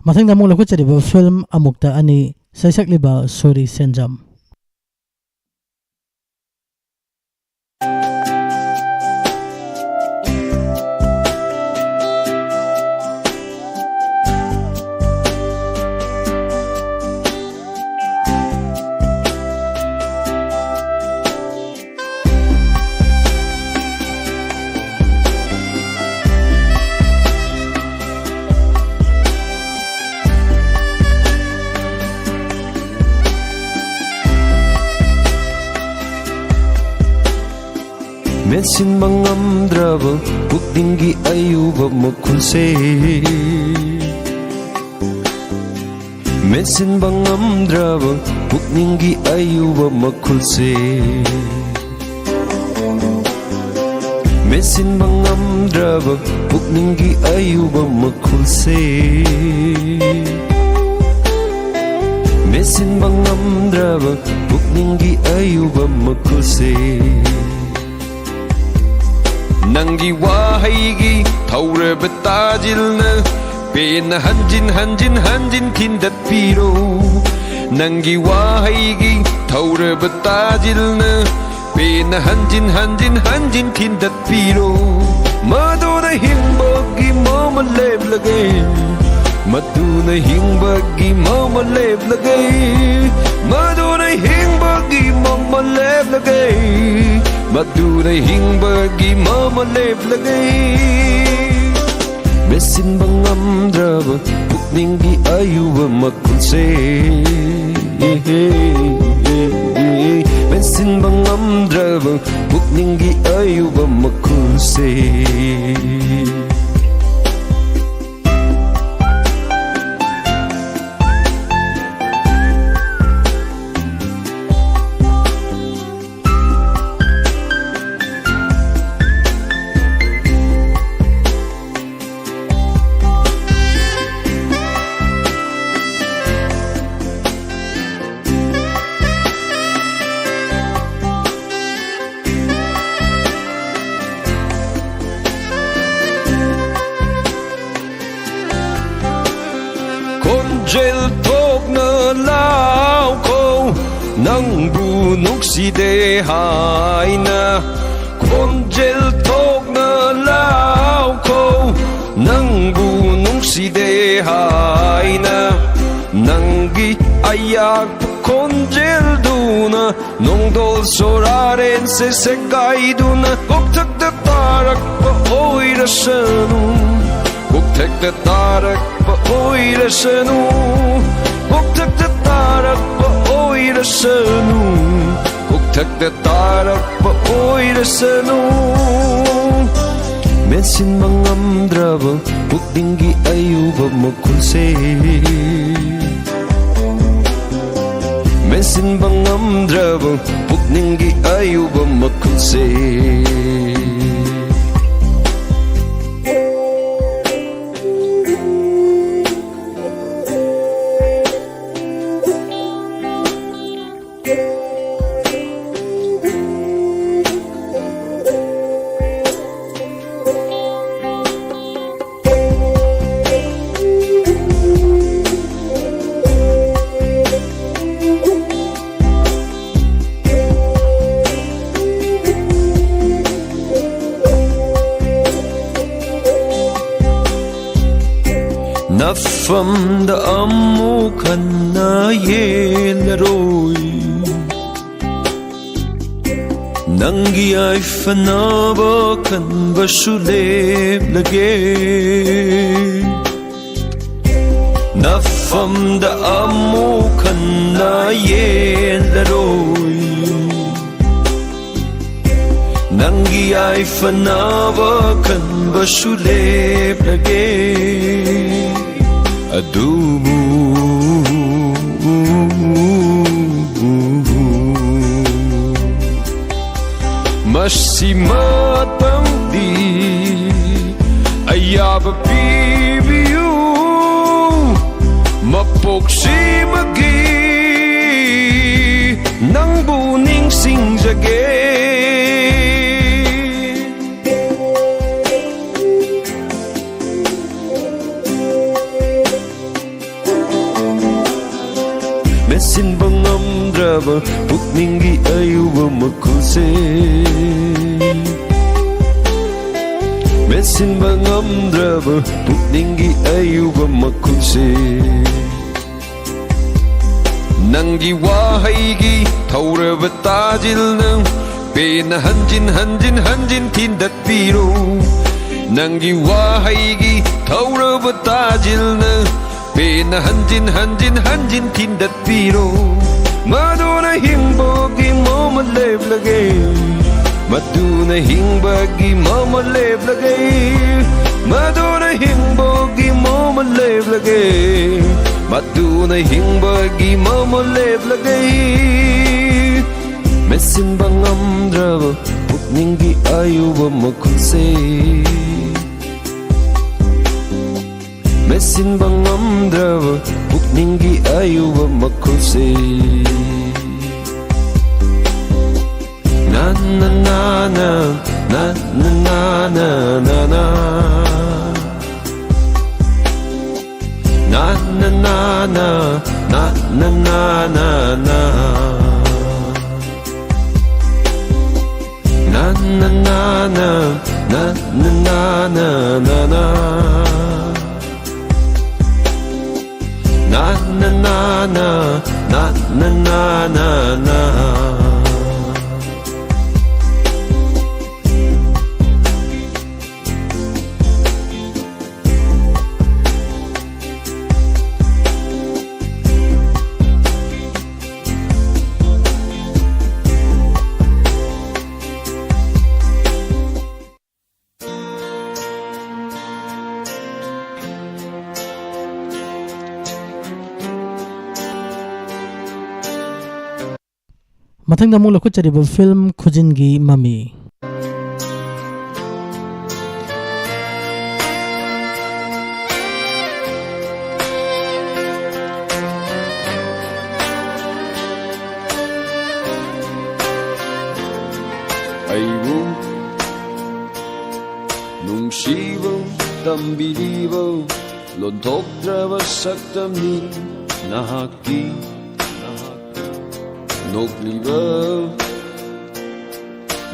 ꯃꯊꯪꯗ ꯑꯃꯨꯛ ꯂꯧꯈꯠꯆꯔꯤꯕ ꯐꯤꯂꯝ ꯑꯃꯨꯛꯇ ꯑꯅꯤ, ꯁꯩꯁꯛꯂꯤꯕ ꯁꯣꯔꯤ ꯁꯦꯟꯖꯝ꯫ ꯃꯦꯟꯁꯤꯟꯕ ꯉꯝꯗ꯭ꯔꯕ ꯄꯨꯛꯅꯤꯡꯒꯤ ꯑꯌꯨꯕ ꯃꯈꯨꯜꯁꯦ, ꯃꯦꯟꯁꯤꯟꯕ ꯉꯝꯗ꯭ꯔꯕ ꯄꯨꯛꯅꯤꯡꯒꯤ ꯑꯌꯨꯕ ꯃꯈꯨꯜꯁꯦ, ꯃꯦꯟꯁꯤꯟꯕ ꯉꯝꯗ꯭ꯔꯕ ꯄꯨꯛꯅꯤꯡꯒꯤ ꯑꯌꯨꯕ ꯃꯈꯨꯜꯁꯦ, ꯃꯦꯟꯁꯤꯟꯕ ꯉꯝꯗ꯭ꯔꯕ ꯄꯨꯛꯅꯤꯡꯒꯤ ꯑꯌꯨꯕ ꯃꯈꯨꯜꯁꯦ꯫ ꯅꯪꯒꯤ ꯋꯥꯍꯩꯒꯤ ꯊꯧꯔꯕ ꯇꯥꯖꯤꯜꯅ ꯄꯦꯟꯅ ꯍꯟꯖꯤꯟ ꯍꯟꯖꯤꯟ ꯍꯟꯖꯤꯟ ꯊꯤꯟꯗꯠꯄꯤꯔꯣ꯫ ꯅꯪꯒꯤ ꯋꯥꯍꯩꯒꯤ ꯊꯧꯔꯕ ꯇꯥꯖꯤꯜꯅ ꯄꯦꯟꯅ ꯍꯟꯖꯤꯟ ꯍꯟꯖꯤꯟ ꯍꯟꯖꯤꯟ ꯊꯤꯟꯗꯠꯄꯤꯔꯣ꯫ ꯃꯗꯨꯅ ꯍꯤꯡꯕꯒꯤ ꯃꯃꯜ ꯂꯦꯞꯂꯒꯦ, ꯃꯗꯨꯅ ꯍꯤꯡꯕꯒꯤ ꯃꯃꯜ ꯂꯦꯞꯂꯒꯦ, ꯃꯗꯨꯅ ꯍꯤꯡꯕꯒꯤ ꯃꯃꯜ ꯂꯦꯞꯂꯒꯦ, ꯃꯗꯨꯅ ꯍꯤꯡꯕꯒꯤ ꯃꯃꯜ ꯂꯦꯞꯂꯒꯦ꯫ ꯃꯦꯠꯁꯤꯟꯕ ꯉꯝꯗ꯭ꯔꯕ ꯄꯨꯛꯅꯤꯡꯒꯤ ꯑꯌꯨꯕ ꯃꯈꯨꯜꯁꯦ, ꯃꯦꯠꯁꯤꯟꯕ ꯉꯝꯗ꯭ꯔꯕ ꯄꯨꯛꯅꯤꯡꯒꯤ ꯑꯌꯨꯕ ꯃꯈꯨꯜꯁꯦ꯫ ꯈꯣꯟꯖꯦꯜ ꯊꯣꯛꯅ ꯂꯥꯎꯈꯣ, ꯅꯪꯕꯨ ꯅꯨꯡꯁꯤꯗꯦ ꯍꯥꯏꯅ꯫ ꯈꯣꯟꯖꯦꯜ ꯊꯣꯛꯅ ꯂꯥꯎꯈꯣ, ꯅꯪꯕꯨ ꯅꯨꯡꯁꯤꯗꯦ ꯍꯥꯏꯅ꯫ ꯅꯪꯒꯤ ꯑꯌꯥꯛꯄ ꯈꯣꯟꯖꯦꯜꯗꯨꯅ ꯅꯣꯡꯗꯣꯜ ꯁꯣꯔꯥꯔꯦꯟꯁꯦ ꯁꯦꯒꯥꯏꯗꯨꯅ ꯀꯣꯛꯊꯛꯇ ꯇꯥꯔꯛꯄ ꯑꯣꯏꯔꯁꯅꯨ, ꯀꯣꯛꯊꯛꯇ ꯇꯥꯔꯛꯄ ꯑꯣꯏꯔꯁꯅꯨ, ꯀꯣꯛꯊꯛꯇ ꯇꯥꯔꯛꯄ ꯑꯣꯏꯔꯁꯅꯨ, ꯀꯣꯛꯊꯛꯇ ꯇꯥꯔꯛꯄ ꯑꯣꯏꯔꯁꯅꯨ꯫ ꯃꯦꯟꯁꯤꯟꯕ ꯉꯝꯗ꯭ꯔꯕ ꯄꯨꯛꯅꯤꯡꯒꯤ ꯑꯌꯨꯕ ꯃꯈꯨꯜꯁꯦ, ꯃꯦꯟꯁꯤꯟꯕ ꯉꯝꯗ꯭ꯔꯕ ꯄꯨꯛꯅꯤꯡꯒꯤ ꯑꯌꯨꯕ ꯃꯈꯨꯜꯁꯦ꯫ ꯅꯐꯝꯗ ꯑꯃꯨꯛ ꯍꯟꯅ ꯌꯦꯡꯂꯔꯣꯏ꯫ ꯅꯪꯒꯤ ꯌꯥꯏꯐꯅꯕ ꯈꯟꯕꯁꯨ ꯂꯦꯞꯂꯒꯦ꯫ ꯅꯐꯝꯗ ꯑꯃꯨꯛ ꯍꯟꯅ ꯌꯦꯡꯂꯔꯣꯏ꯫ ꯅꯪꯒꯤ ꯌꯥꯏꯐꯅꯕ ꯈꯟꯕꯁꯨ ꯂꯦꯞꯂꯒꯦ꯫ ꯑꯗꯨꯕꯨ ꯃꯁꯤꯃꯇꯪꯗꯤ ꯑꯌꯥꯕ ꯄꯤꯕꯤꯌꯨ꯫ ꯃꯄꯣꯛꯁꯤꯃꯒꯤ ꯅꯪꯕꯨ ꯅꯤꯡꯁꯤꯡꯖꯒꯦ꯫ ꯄꯨꯛꯅꯤꯡꯒꯤ ꯑꯌꯨꯕ ꯃꯈꯨꯜꯁꯦ, ꯃꯦꯠꯁꯤꯟꯕ ꯉꯝꯗ꯭ꯔꯕ ꯄꯨꯛꯅꯤꯡꯒꯤ ꯑꯌꯨꯕ ꯃꯈꯨꯜꯁꯦ, ꯅꯪꯒꯤ ꯋꯥꯍꯩꯒꯤ ꯊꯧꯔꯕ ꯇꯥꯖꯤꯜꯅ ꯄꯦꯟꯅ ꯍꯟꯖꯤꯟ ꯍꯟꯖꯤꯟ ꯍꯟꯖꯤꯟ ꯊꯤꯟꯗꯠꯄꯤꯔꯣ꯫ ꯅꯪꯒꯤ ꯋꯥꯍꯩꯒꯤ ꯊꯧꯔꯕ ꯇꯥꯖꯤꯜꯅ ꯄꯦꯟꯅ ꯍꯟꯖꯤꯟ ꯍꯟꯖꯤꯟ ꯍꯟꯖꯤꯟ ꯊꯤꯟꯗꯠꯄꯤꯔꯣ꯫ ꯃꯗꯨꯅ ꯍꯤꯡꯕꯒꯤ ꯃꯃꯜ ꯂꯦꯞꯂꯒꯦ, ꯃꯗꯨꯅ ꯍꯤꯡꯕꯒꯤ ꯃꯃꯜ ꯂꯦꯞꯂꯒꯦ, ꯃꯗꯨꯅ ꯍꯤꯡꯕꯒꯤ ꯃꯃꯜ ꯂꯦꯞꯂꯒꯦ, ꯃꯗꯨꯅ ꯍꯤꯡꯕꯒꯤ ꯃꯃꯜ ꯂꯦꯞꯂꯒꯦ꯫ ꯃꯦꯠꯁꯤꯟꯕ ꯉꯝꯗ꯭ꯔꯕ ꯄꯨꯛꯅꯤꯡꯒꯤ ꯑꯌꯨꯕ ꯃꯈꯨꯜꯁꯦ, ꯃꯦꯠꯁꯤꯟꯕ ꯉꯝꯗ꯭ꯔꯕ ꯄꯨꯛꯅꯤꯡꯒꯤ ꯑꯌꯨꯕ ꯃꯈꯨꯜꯁꯦ꯫ ꯅꯥ ꯅꯥ ꯅꯥ ꯅꯥ, ꯅꯥ ꯅꯥ ꯅꯥ ꯅꯥ ꯅꯥ꯫ Na na na na, na na na na na. Na na na na, na na na na na. Na na na na, na na na na na. ꯃꯊꯪꯗ ꯑꯃꯨꯛ ꯂꯧꯈꯠꯆꯔꯤꯕ ꯐꯤꯂꯝ ꯈꯨꯖꯤꯟꯒꯤ ꯃꯃꯤ꯫ ꯑꯩꯕꯨ ꯅꯨꯡꯁꯤꯕ ꯇꯝꯕꯤꯔꯤꯕ ꯂꯣꯟꯊꯣꯛꯇ꯭ꯔꯕ ꯁꯛꯇꯝꯅꯤ ꯅꯍꯥꯛꯀꯤ꯫ ꯅꯣꯛꯂꯤꯕ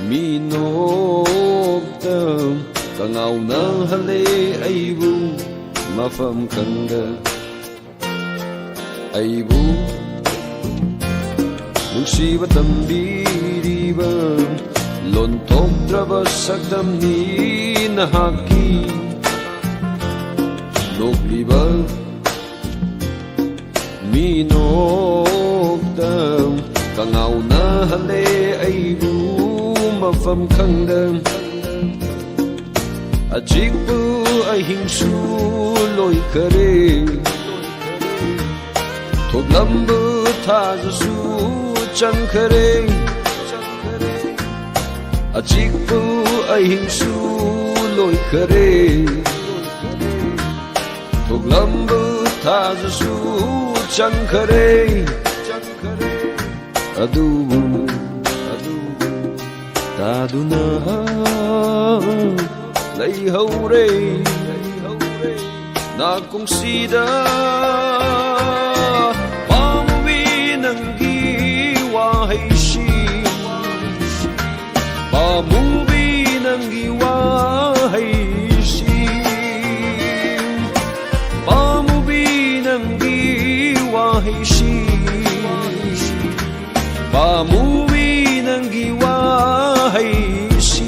ꯃꯤꯅꯣꯛꯇ ꯀꯉꯥꯎꯅꯍꯜꯂꯦ ꯑꯩꯕꯨ ꯃꯐꯝ ꯈꯪꯗ꯫ ꯑꯩꯕꯨ ꯅꯨꯡꯁꯤꯕ ꯇꯝꯕꯤꯔꯤꯕ ꯂꯣꯟꯊꯣꯛꯇ꯭ꯔꯕ ꯁꯛꯇꯝꯅꯤ ꯅꯍꯥꯛꯀꯤ꯫ ꯅꯣꯛꯂꯤꯕ ꯃꯤꯅꯣꯛꯇ ꯀꯉꯥꯎꯅꯍꯜꯂꯦ ꯑꯩꯕꯨ ꯃꯐꯝ ꯈꯪꯗ꯫ ꯑꯆꯤꯛꯄ ꯑꯍꯤꯡꯁꯨ ꯂꯣꯏꯈꯔꯦ, ꯊꯣꯛꯂꯝꯕ ꯊꯥꯖꯁꯨ ꯆꯪꯈꯔꯦ꯫ ꯑꯆꯤꯛꯄ ꯑꯍꯤꯡꯁꯨ ꯂꯣꯏꯈꯔꯦ, ꯊꯣꯛꯂꯝꯕ ꯊꯥꯖꯁꯨ ꯆꯪꯈꯔꯦ꯫ ꯑꯗꯨꯕꯨ, ꯑꯗꯨꯕꯨ ꯇꯥꯗꯨꯅ ꯂꯩꯍꯧꯔꯦ ꯅꯥꯀꯣꯡꯁꯤꯗ꯫ ꯄꯥꯝꯃꯨꯕꯤ ꯅꯪꯒꯤ ꯋꯥꯍꯩꯁꯤ, ꯄꯥꯝꯃꯨꯕꯤ ꯅꯪꯒꯤ ꯋꯥꯍꯩꯁꯤ, ꯄꯥꯝꯃꯨꯕꯤ ꯅꯪꯒꯤ ꯋꯥꯍꯩꯁꯤ, ꯄꯥꯝꯃꯨꯕꯤ ꯅꯪꯒꯤ ꯋꯥꯍꯩꯁꯤ꯫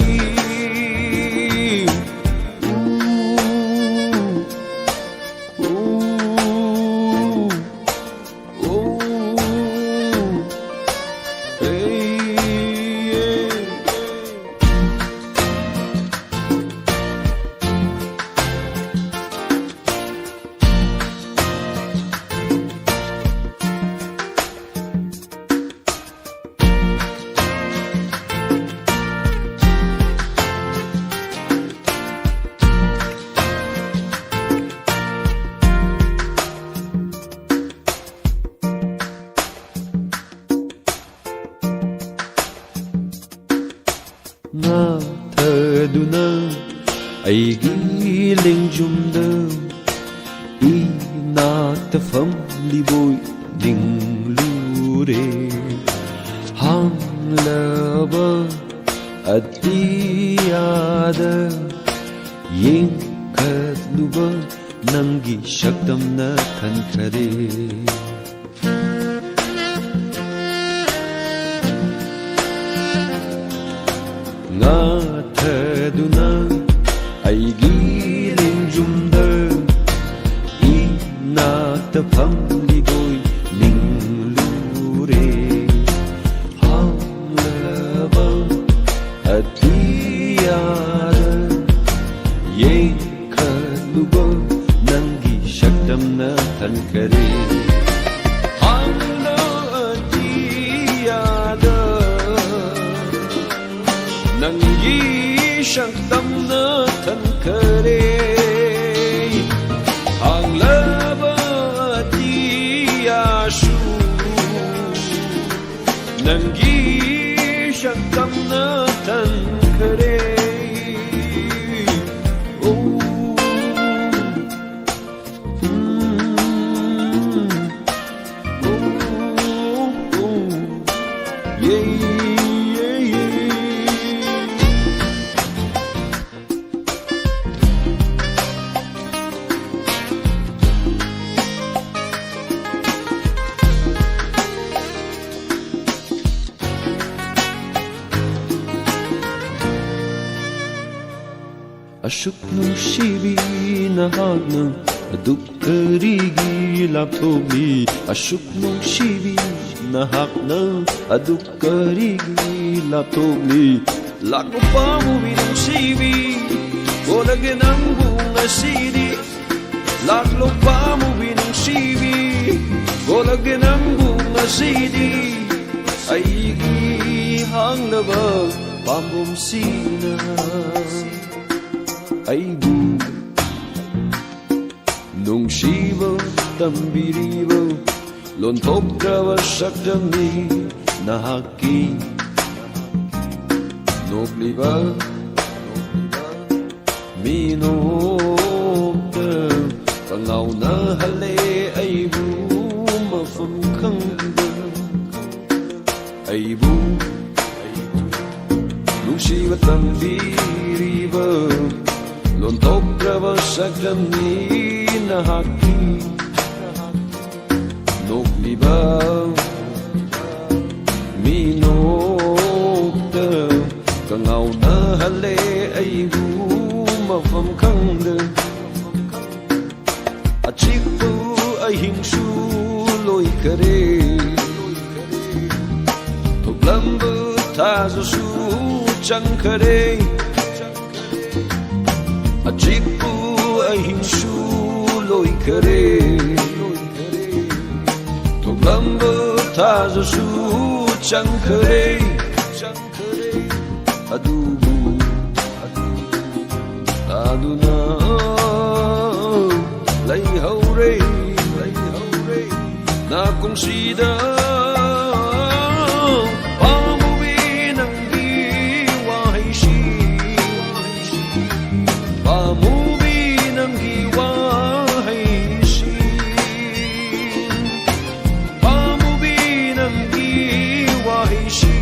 ꯅꯥꯊꯗꯨꯅ ꯑꯩꯒꯤ ꯂꯦꯡꯖꯨꯝꯗ ꯏꯅꯥꯛꯇ ꯐꯝꯂꯤꯕꯣꯏ ꯅꯤꯡꯂꯨꯔꯦ꯫ ꯍꯥꯡꯂꯕ ꯑꯇꯤꯌꯥꯗ ꯌꯦꯡꯈꯠꯂꯨꯕ ꯅꯪꯒꯤ ꯁꯛꯇꯝꯅ ꯊꯟꯈꯔꯦ꯫ ꯉꯥꯊꯗꯨꯅ ꯑꯩꯒꯤ ꯂꯦꯡꯖꯨꯝꯗ ꯏꯅꯥꯛꯇ ꯐꯝꯂꯤꯕꯣꯏ ꯅꯤꯡꯂꯨꯔꯦ꯫ ꯍꯥꯡꯂꯕ ꯑꯇꯤꯌꯥꯗ ꯌꯦꯡꯈꯠꯂꯨꯕ ꯅꯪꯒꯤ ꯁꯛꯇꯝꯅ ꯊꯟꯈꯔꯦ꯫ ꯍꯥꯡꯂꯕ ꯑꯇꯤꯌꯥꯗ ꯅꯪꯒꯤ ꯁꯛꯇꯝꯅ ꯊꯟꯈꯔꯦ꯫ ꯍꯥꯡꯂꯕ ꯑꯇꯤꯌꯥꯁꯨ ꯅꯪꯒꯤ ꯁꯛꯇꯝꯅ ꯊꯟꯈꯔꯦ꯫ ꯎ, ꯎ, ꯎ, ꯎ, ꯌꯦ, ꯌꯦ, ꯌꯦ꯫ ꯑꯁꯨꯛ ꯅꯨꯡꯁꯤꯕꯤ ꯅꯍꯥꯛꯅ ꯑꯗꯨꯛ ꯀꯔꯤꯒꯤ ꯂꯥꯞꯊꯣꯛꯂꯤ? ꯑꯁꯨꯛ ꯅꯨꯡꯁꯤꯕꯤ ꯅꯍꯥꯛꯅ ꯑꯗꯨꯛ ꯀꯔꯤꯒꯤ ꯂꯥꯞꯊꯣꯛꯂꯤ? ꯂꯥꯛꯂꯣ ꯄꯥꯝꯃꯨꯕꯤ ꯅꯨꯡꯁꯤꯕꯤ, ꯀꯣꯜꯂꯒꯦ ꯅꯪꯕꯨ ꯉꯁꯤꯗꯤ꯫ ꯂꯥꯛꯂꯣ ꯄꯥꯝꯃꯨꯕꯤ ꯅꯨꯡꯁꯤꯕꯤ, ꯀꯣꯜꯂꯒꯦ ꯅꯪꯕꯨ ꯉꯁꯤꯗꯤ꯫ ꯑꯩꯒꯤ ꯍꯥꯡꯂꯕ ꯄꯥꯝꯕꯣꯝꯁꯤꯅ ꯑꯩꯕꯨ ꯅꯨꯡꯁꯤꯕ ꯇꯝꯕꯤꯔꯤꯕ ꯂꯣꯟꯊꯣꯛꯇ꯭ꯔꯕ ꯁꯛꯇꯝꯅꯤ ꯅꯍꯥꯛꯀꯤ꯫ ꯅꯣꯛꯂꯤꯕ ꯃꯤꯅꯣꯛꯇ ꯄꯉꯥꯎꯅꯍꯜꯂꯦ ꯑꯩꯕꯨ ꯃꯐꯝ ꯈꯪꯗ꯫ ꯑꯩ ꯑꯣꯟꯊꯣꯛꯇ꯭ꯔꯕ ꯁꯛꯇꯝꯅꯤ ꯅꯍꯥꯛꯀꯤ꯫ ꯅꯣꯛꯂꯤꯕ ꯃꯤꯅꯣꯛꯇ ꯀꯉꯥꯎꯅꯍꯜꯂꯦ ꯑꯩꯕꯨ ꯃꯐꯝ ꯈꯪꯗ꯫ ꯑꯆꯤꯛꯄ ꯑꯍꯤꯡꯁꯨ ꯂꯣꯏꯈꯔꯦ꯫ ꯊꯣꯛꯂꯝꯕ ꯊꯥꯖꯁꯨ ꯆꯪꯈꯔꯦ꯫ ꯑꯆꯤꯛꯄ ꯑꯍꯤꯡꯁꯨ ꯂꯣꯏꯈꯔꯦ꯫ ꯊꯣꯛꯂꯝꯕ ꯊꯥꯖꯁꯨ ꯆꯪꯈꯔꯦ꯫ ꯑꯗꯨꯕꯨ ꯇꯥꯗꯨꯅ ꯂꯩꯍꯧꯔꯦ꯫ ꯅꯥꯀꯣꯡꯁꯤꯗ ꯄꯥꯝꯃꯨꯕꯤ ꯅꯪꯒꯤ ꯋꯥꯍꯩꯁꯤ꯫ ꯄꯥꯝꯃꯨꯕꯤ ꯅꯪꯒꯤ ꯋꯥꯍꯩꯁꯤ꯫ ꯄꯥꯝꯃꯨꯕꯤ ꯅꯪꯒꯤ ꯋꯥꯍꯩꯁꯤ꯫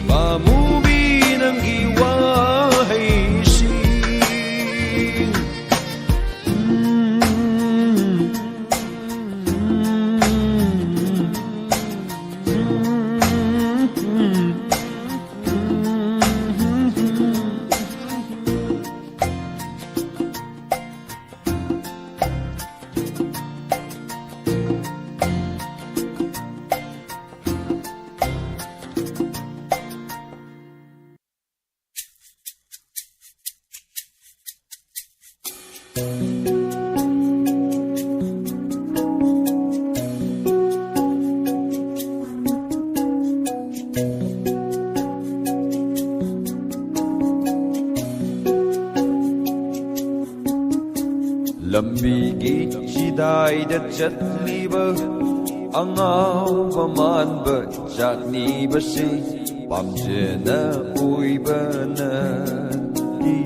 ꯄꯥꯝꯃꯨꯕꯤ ꯅꯪꯒꯤ ꯋꯥꯍꯩꯁꯤ꯫ ꯂꯝꯕꯤꯒꯤ ꯆꯤꯗꯥꯏꯗ ꯆꯠꯂꯤꯕ ꯑꯉꯥꯎꯕ ꯃꯥꯟꯕ ꯆꯥꯛꯅꯤꯕꯁꯤ ꯄꯥꯝꯖꯅ ꯑꯣꯏꯕ ꯅꯠꯇꯤꯌꯦ꯫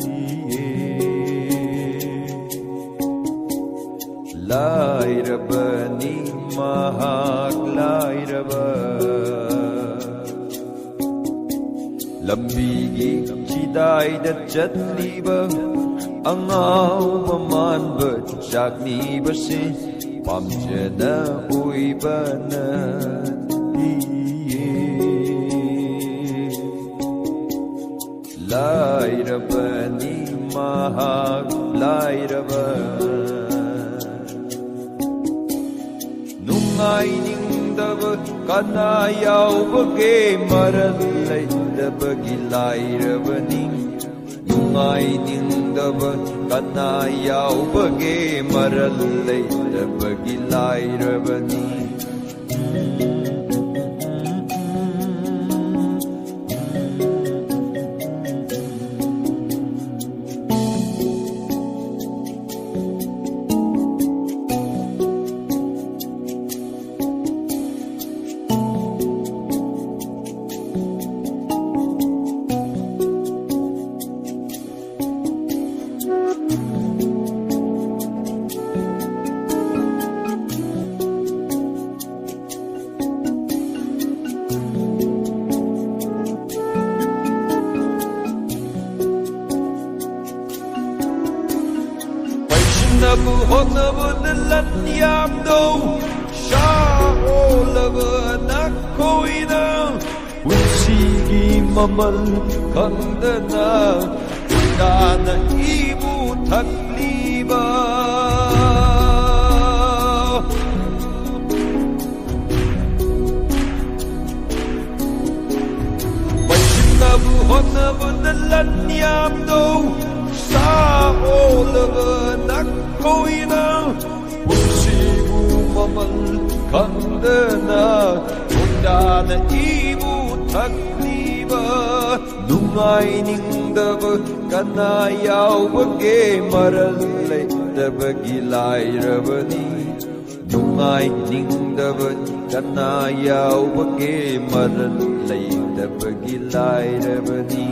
ꯂꯥꯏꯔꯕꯅꯤ ꯃꯍꯥꯛ ꯂꯥꯏꯔꯕ꯫ ꯂꯝꯕꯤꯒꯤ ꯆꯤꯗꯥꯏꯗ ꯀꯗꯥꯏꯗ ꯆꯠꯂꯤꯕ ꯑꯉꯥꯎꯕ ꯃꯥꯟꯕ ꯆꯥꯛꯅꯤꯕꯁꯤ ꯄꯥꯝꯖꯅ ꯎꯏꯕ ꯅꯠꯇꯤꯌꯦ꯫ ꯂꯥꯏꯔꯕꯅꯤ ꯃꯍꯥꯛ ꯂꯥꯏꯔꯕ꯫ ꯅꯨꯡꯉꯥꯏꯅꯤꯡꯗꯕ ꯀꯅꯥ ꯌꯥꯎꯕꯒꯦ? ꯃꯔꯜ ꯂꯩꯇꯕꯒꯤ ꯂꯥꯏꯔꯕꯅꯤ꯫ ꯅꯨꯡꯉꯥꯏꯅꯤꯡꯗꯕ ꯀꯅꯥ ꯌꯥꯎꯕꯒꯦ? ꯃꯔꯜ ꯂꯩꯇꯕꯒꯤ ꯂꯥꯏꯔꯕꯅꯤ꯫ ꯄꯩꯁꯤꯟꯅꯕ ꯍꯣꯠꯅꯕꯗ ꯂꯟ ꯌꯥꯝꯗꯧ ꯁꯥ ꯑꯣꯜꯂꯕ ꯅꯈꯣꯏꯅ ꯄꯨꯟꯁꯤꯒꯤ ꯃꯃꯜ ꯈꯪꯗꯅ ꯍꯨꯟꯗꯥꯅ ꯏꯕꯨ ꯊꯛꯂꯤꯕ꯫ ꯄꯩꯁꯤꯟꯅꯕ ꯍꯣꯠꯅꯕꯗ ꯂꯟ ꯌꯥꯝꯗꯧ ꯁꯥ ꯑꯣꯜꯂꯕ ꯅꯈꯣꯏꯅ ꯄꯨꯟꯁꯤꯕꯨ ꯃꯃꯜ ꯈꯪꯗꯅ ꯍꯨꯟꯗꯥꯅ ꯏꯕꯨ ꯊꯛꯂꯤꯕ꯫ ꯅꯨꯡꯉꯥꯏꯅꯤꯡꯗꯕ ꯀꯅꯥ ꯌꯥꯎꯕꯒꯦ? ꯃꯔꯜ ꯂꯩꯇꯕꯒꯤ ꯂꯥꯏꯔꯕꯅꯤ꯫ ꯅꯨꯡꯉꯥꯏꯅꯤꯡꯗꯕ ꯀꯅꯥ ꯌꯥꯎꯕꯒꯦ? ꯃꯔꯜ ꯂꯩꯇꯕꯒꯤ ꯂꯥꯏꯔꯕꯅꯤ꯫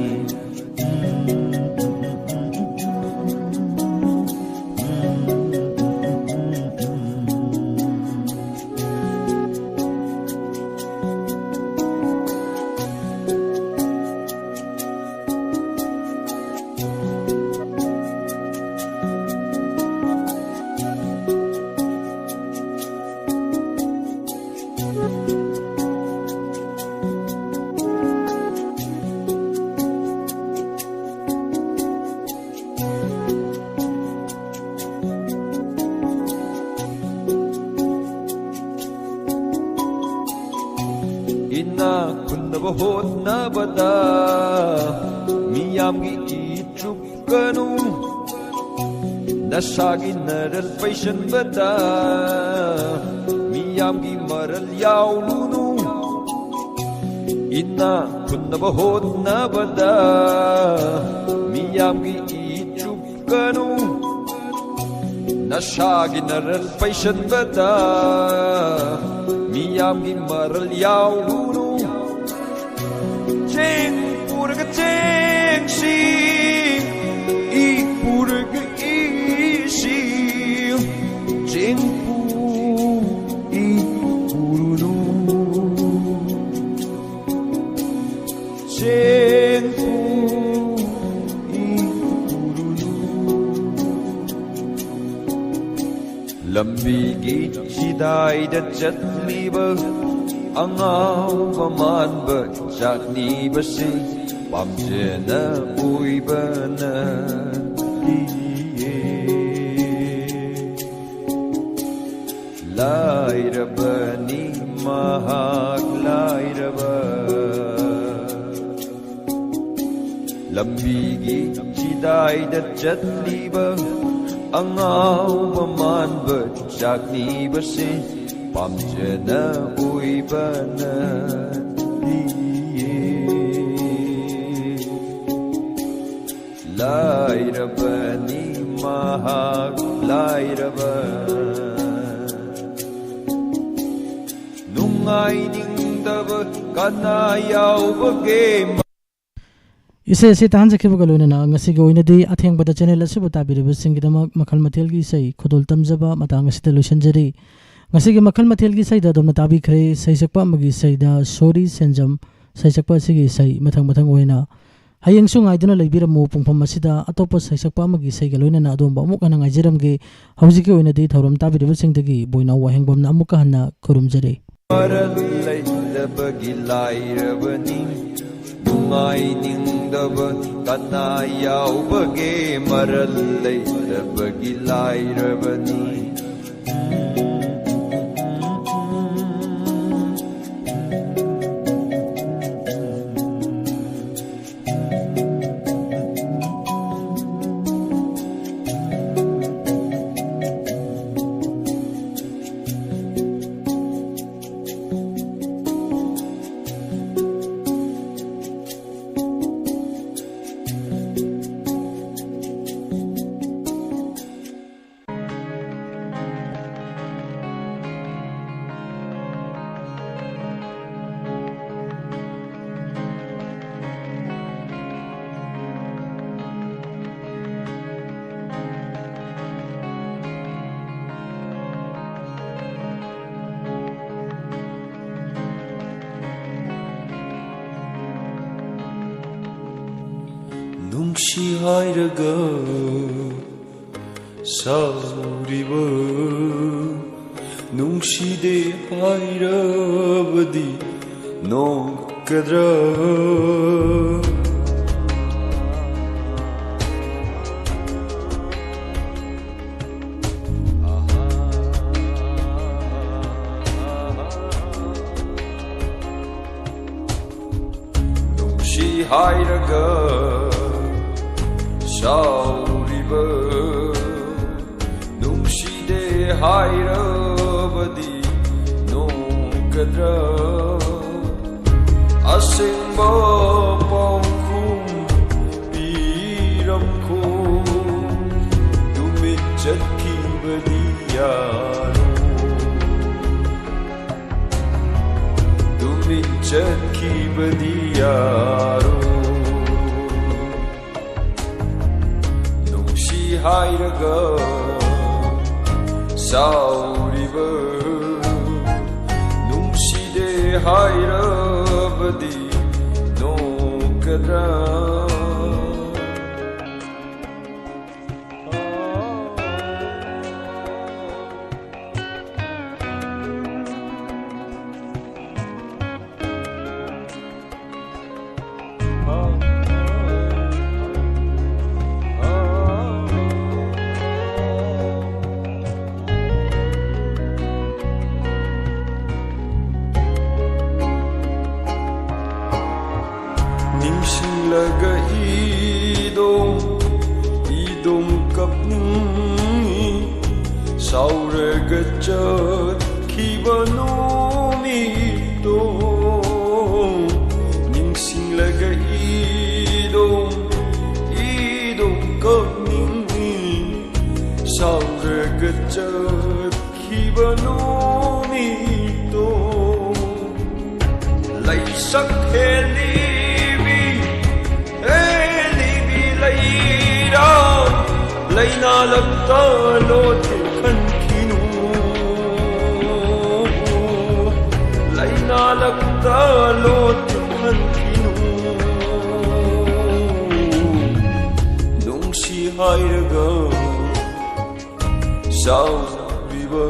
ꯍꯣꯠꯅꯕꯗ ꯃꯤꯌꯥꯝꯒꯤ ꯏ ꯆꯨꯞꯀꯅꯨ, ꯅꯁꯥꯒꯤ ꯅꯔꯜ ꯄꯩꯁꯟꯕꯗ ꯃꯤꯌꯥꯝꯒꯤ ꯃꯔꯜ ꯌꯥꯎꯔꯨꯅꯨ꯫ ꯏꯅꯥ ꯈꯨꯟꯅꯕ ꯍꯣꯠꯅꯕꯗ ꯃꯤꯌꯥꯝꯒꯤ ꯏ ꯆꯨꯞꯀꯅꯨ, ꯅꯁꯥꯒꯤ ꯅꯔꯜ ꯄꯩꯁꯟꯕꯗ ꯃꯤꯌꯥꯝꯒꯤ ꯃꯔꯜ ꯌꯥꯎꯔꯨꯅꯨ꯫ ꯆꯦꯡ ꯄꯨꯔꯒ ꯆꯦꯡꯁꯤ, ꯏ ꯄꯨꯔꯒ ꯏꯁꯤ, ꯆꯦꯡ ꯄꯨ ꯏ ꯄꯨꯔꯨꯅꯨ꯫ ꯆꯦꯡ ꯄꯨ ꯏ ꯄꯨꯔꯨꯅꯨ꯫ ꯂꯝꯕꯤꯒꯤ ꯆꯤꯗꯥꯏꯗ ꯆꯠꯂꯤꯕ ꯑꯉꯥꯎꯕ ꯃꯥꯟꯕ ꯆꯥꯛꯅꯤꯕꯁꯤ ꯄꯥꯝꯖꯅ ꯑꯣꯏꯕ ꯅꯠꯇꯤꯌꯦ꯫ ꯂꯥꯏꯔꯕꯅꯤ ꯃꯍꯥꯛ ꯂꯥꯏꯔꯕ꯫ ꯂꯝꯕꯤꯒꯤ ꯆꯤꯗꯥꯏꯗ ꯆꯠꯂꯤꯕ ꯑꯉꯥꯎꯕ ꯃꯥꯟꯕ ꯆꯥꯛꯅꯤꯕꯁꯤ ꯄꯥꯝꯖꯅ ꯑꯣꯏꯕ ꯅꯠꯇꯤꯌꯦ꯫ ꯂꯥꯏꯔꯕꯅꯤ ꯃꯍꯥꯛ ꯂꯥꯏꯔꯕ꯫ ꯅꯨꯡꯉꯥꯏꯅꯤꯡꯗꯕ ꯀꯅꯥ ꯌꯥꯎꯕꯒꯦ? ꯏꯁꯩ ꯑꯁꯤ ꯇꯥꯍꯟꯖꯈꯤꯕꯒ ꯂꯣꯏꯅꯅ ꯉꯁꯤꯒꯤ ꯑꯣꯏꯅꯗꯤ ꯑꯊꯦꯡꯕꯗ ꯆꯦꯅꯦꯜ ꯑꯁꯤꯕꯨ ꯇꯥꯕꯤꯔꯤꯕꯁꯤꯡꯒꯤꯗꯃꯛ ꯃꯈꯜ ꯃꯊꯦꯜꯒꯤ ꯏꯁꯩ ꯈꯨꯗꯣꯜ ꯇꯝꯖꯕ ꯃꯇꯥꯡ ꯑꯁꯤꯗ ꯂꯣꯏꯁꯤꯟꯖꯔꯤ꯫ ꯉꯁꯤꯒꯤ ꯃꯈꯜ ꯃꯊꯦꯜꯒꯤ ꯏꯁꯩꯗ ꯑꯗꯣꯝꯅ ꯇꯥꯕꯤꯈ꯭ꯔꯦ ꯁꯩꯁꯛꯄ ꯑꯃꯒꯤ ꯏꯁꯩꯗ ꯁꯣꯔꯤ ꯁꯦꯟꯖꯝ, ꯁꯩꯁꯛꯄ ꯑꯁꯤꯒꯤ ꯏꯁꯩ ꯃꯊꯪ ꯃꯊꯪ ꯑꯣꯏꯅ꯫ ꯍꯌꯦꯡꯁꯨ ꯉꯥꯏꯗꯨꯅ ꯂꯩꯕꯤꯔꯝꯃꯨ꯫ ꯄꯨꯡꯐꯝ ꯑꯁꯤꯗ ꯑꯇꯣꯞꯄ ꯁꯩꯁꯛꯄ ꯑꯃꯒꯤ ꯏꯁꯩꯒ ꯂꯣꯏꯅꯅ ꯑꯗꯣꯝꯕꯨ ꯑꯃꯨꯛ ꯍꯟꯅ ꯉꯥꯏꯖꯔꯝꯒꯦ꯫ ꯍꯧꯖꯤꯛꯀꯤ ꯑꯣꯏꯅꯗꯤ ꯊꯧꯔꯝ ꯇꯥꯕꯤꯔꯤꯕꯁꯤꯡꯗꯒꯤ ꯕꯣꯏꯅꯥꯎ ꯋꯥꯍꯦꯡꯕꯝꯅ ꯑꯃꯨꯛꯀ ꯍꯟꯅ ꯈꯨꯔꯨꯝꯖꯔꯤ꯫ ꯃꯔꯜ ꯂꯩꯇꯕꯒꯤ ꯂꯥꯏꯔꯕꯅꯤ, ꯅꯨꯡꯉꯥꯏꯅꯤꯡꯗꯕ ꯀꯅꯥ ꯌꯥꯎꯕꯒꯦ? ꯃꯔꯜ ꯂꯩꯇꯕꯒꯤ ꯂꯥꯏꯔꯕꯅꯤ꯫ ꯁꯤ ꯍꯥꯏꯔꯒ ꯁꯥꯎꯔꯤꯕ, ꯅꯨꯡꯁꯤꯗꯦ ꯍꯥꯏꯔꯕꯗꯤ ꯅꯣꯛꯀꯗ꯭ꯔꯥ? ꯅꯨꯡꯁꯤ ꯍꯥꯏꯔꯒ ꯁꯥꯎꯔꯤꯕ, ꯅꯨꯡꯁꯤꯗꯦ ꯍꯥꯏꯔꯕꯗꯤ ꯅꯣꯛꯀꯗ꯭ꯔꯥ? ꯑꯁꯦꯡꯕ ꯄꯥꯎꯈꯨꯝ ꯄꯤꯔꯝꯈꯣ꯫ ꯇꯨꯃꯤꯟ ꯆꯠꯈꯤꯕꯗꯤ ꯌꯥꯔꯣꯏ꯫ ꯇꯨꯃꯤꯟ ꯆꯠꯈꯤꯕꯗꯤ ꯌꯥꯔꯣꯏ꯫ ꯅꯨꯡꯁꯤ ꯍꯥꯏꯔꯒ ꯁꯥꯎꯔꯤꯕ, ꯅꯨꯡꯁꯤꯗꯦ ꯍꯥꯏꯔꯕꯗꯤ ꯅꯣꯛꯀꯗ꯭ꯔꯥ? ꯅꯤꯡꯁꯤꯡꯂꯒ ꯏꯗꯣꯝ, ꯏꯗꯣꯝ ꯀꯞꯅꯤꯡꯏ꯫ ꯁꯥꯎꯔꯒ ꯆꯠꯈꯤꯕ ꯅꯨꯃꯤꯠꯇꯣ ꯅꯤꯡꯁꯤꯡꯂꯒ ꯏꯗꯣꯝ, ꯏꯗꯣꯝ ꯀꯞꯅꯤꯡꯏ꯫ ꯁꯥꯎꯔꯒ ꯆꯠ ꯈꯤꯕ ꯅꯨꯃꯤꯠꯇꯣ꯫ ꯂꯩꯁꯛ ꯍꯦꯜꯂꯤꯕꯤ, ꯍꯦꯜꯂꯤꯕꯤ ꯂꯩꯔꯥ, ꯂꯩꯅꯥꯂꯛꯇ ꯂꯣꯠꯀꯦ ꯈꯟꯈꯤꯅꯨ, ꯂꯩꯅꯥꯂꯛꯇ ꯂꯣꯠꯀꯦ ꯈꯟꯈꯤꯅꯨ꯫ ꯍꯥꯏꯔꯒ ꯁꯥꯎꯔꯤꯕ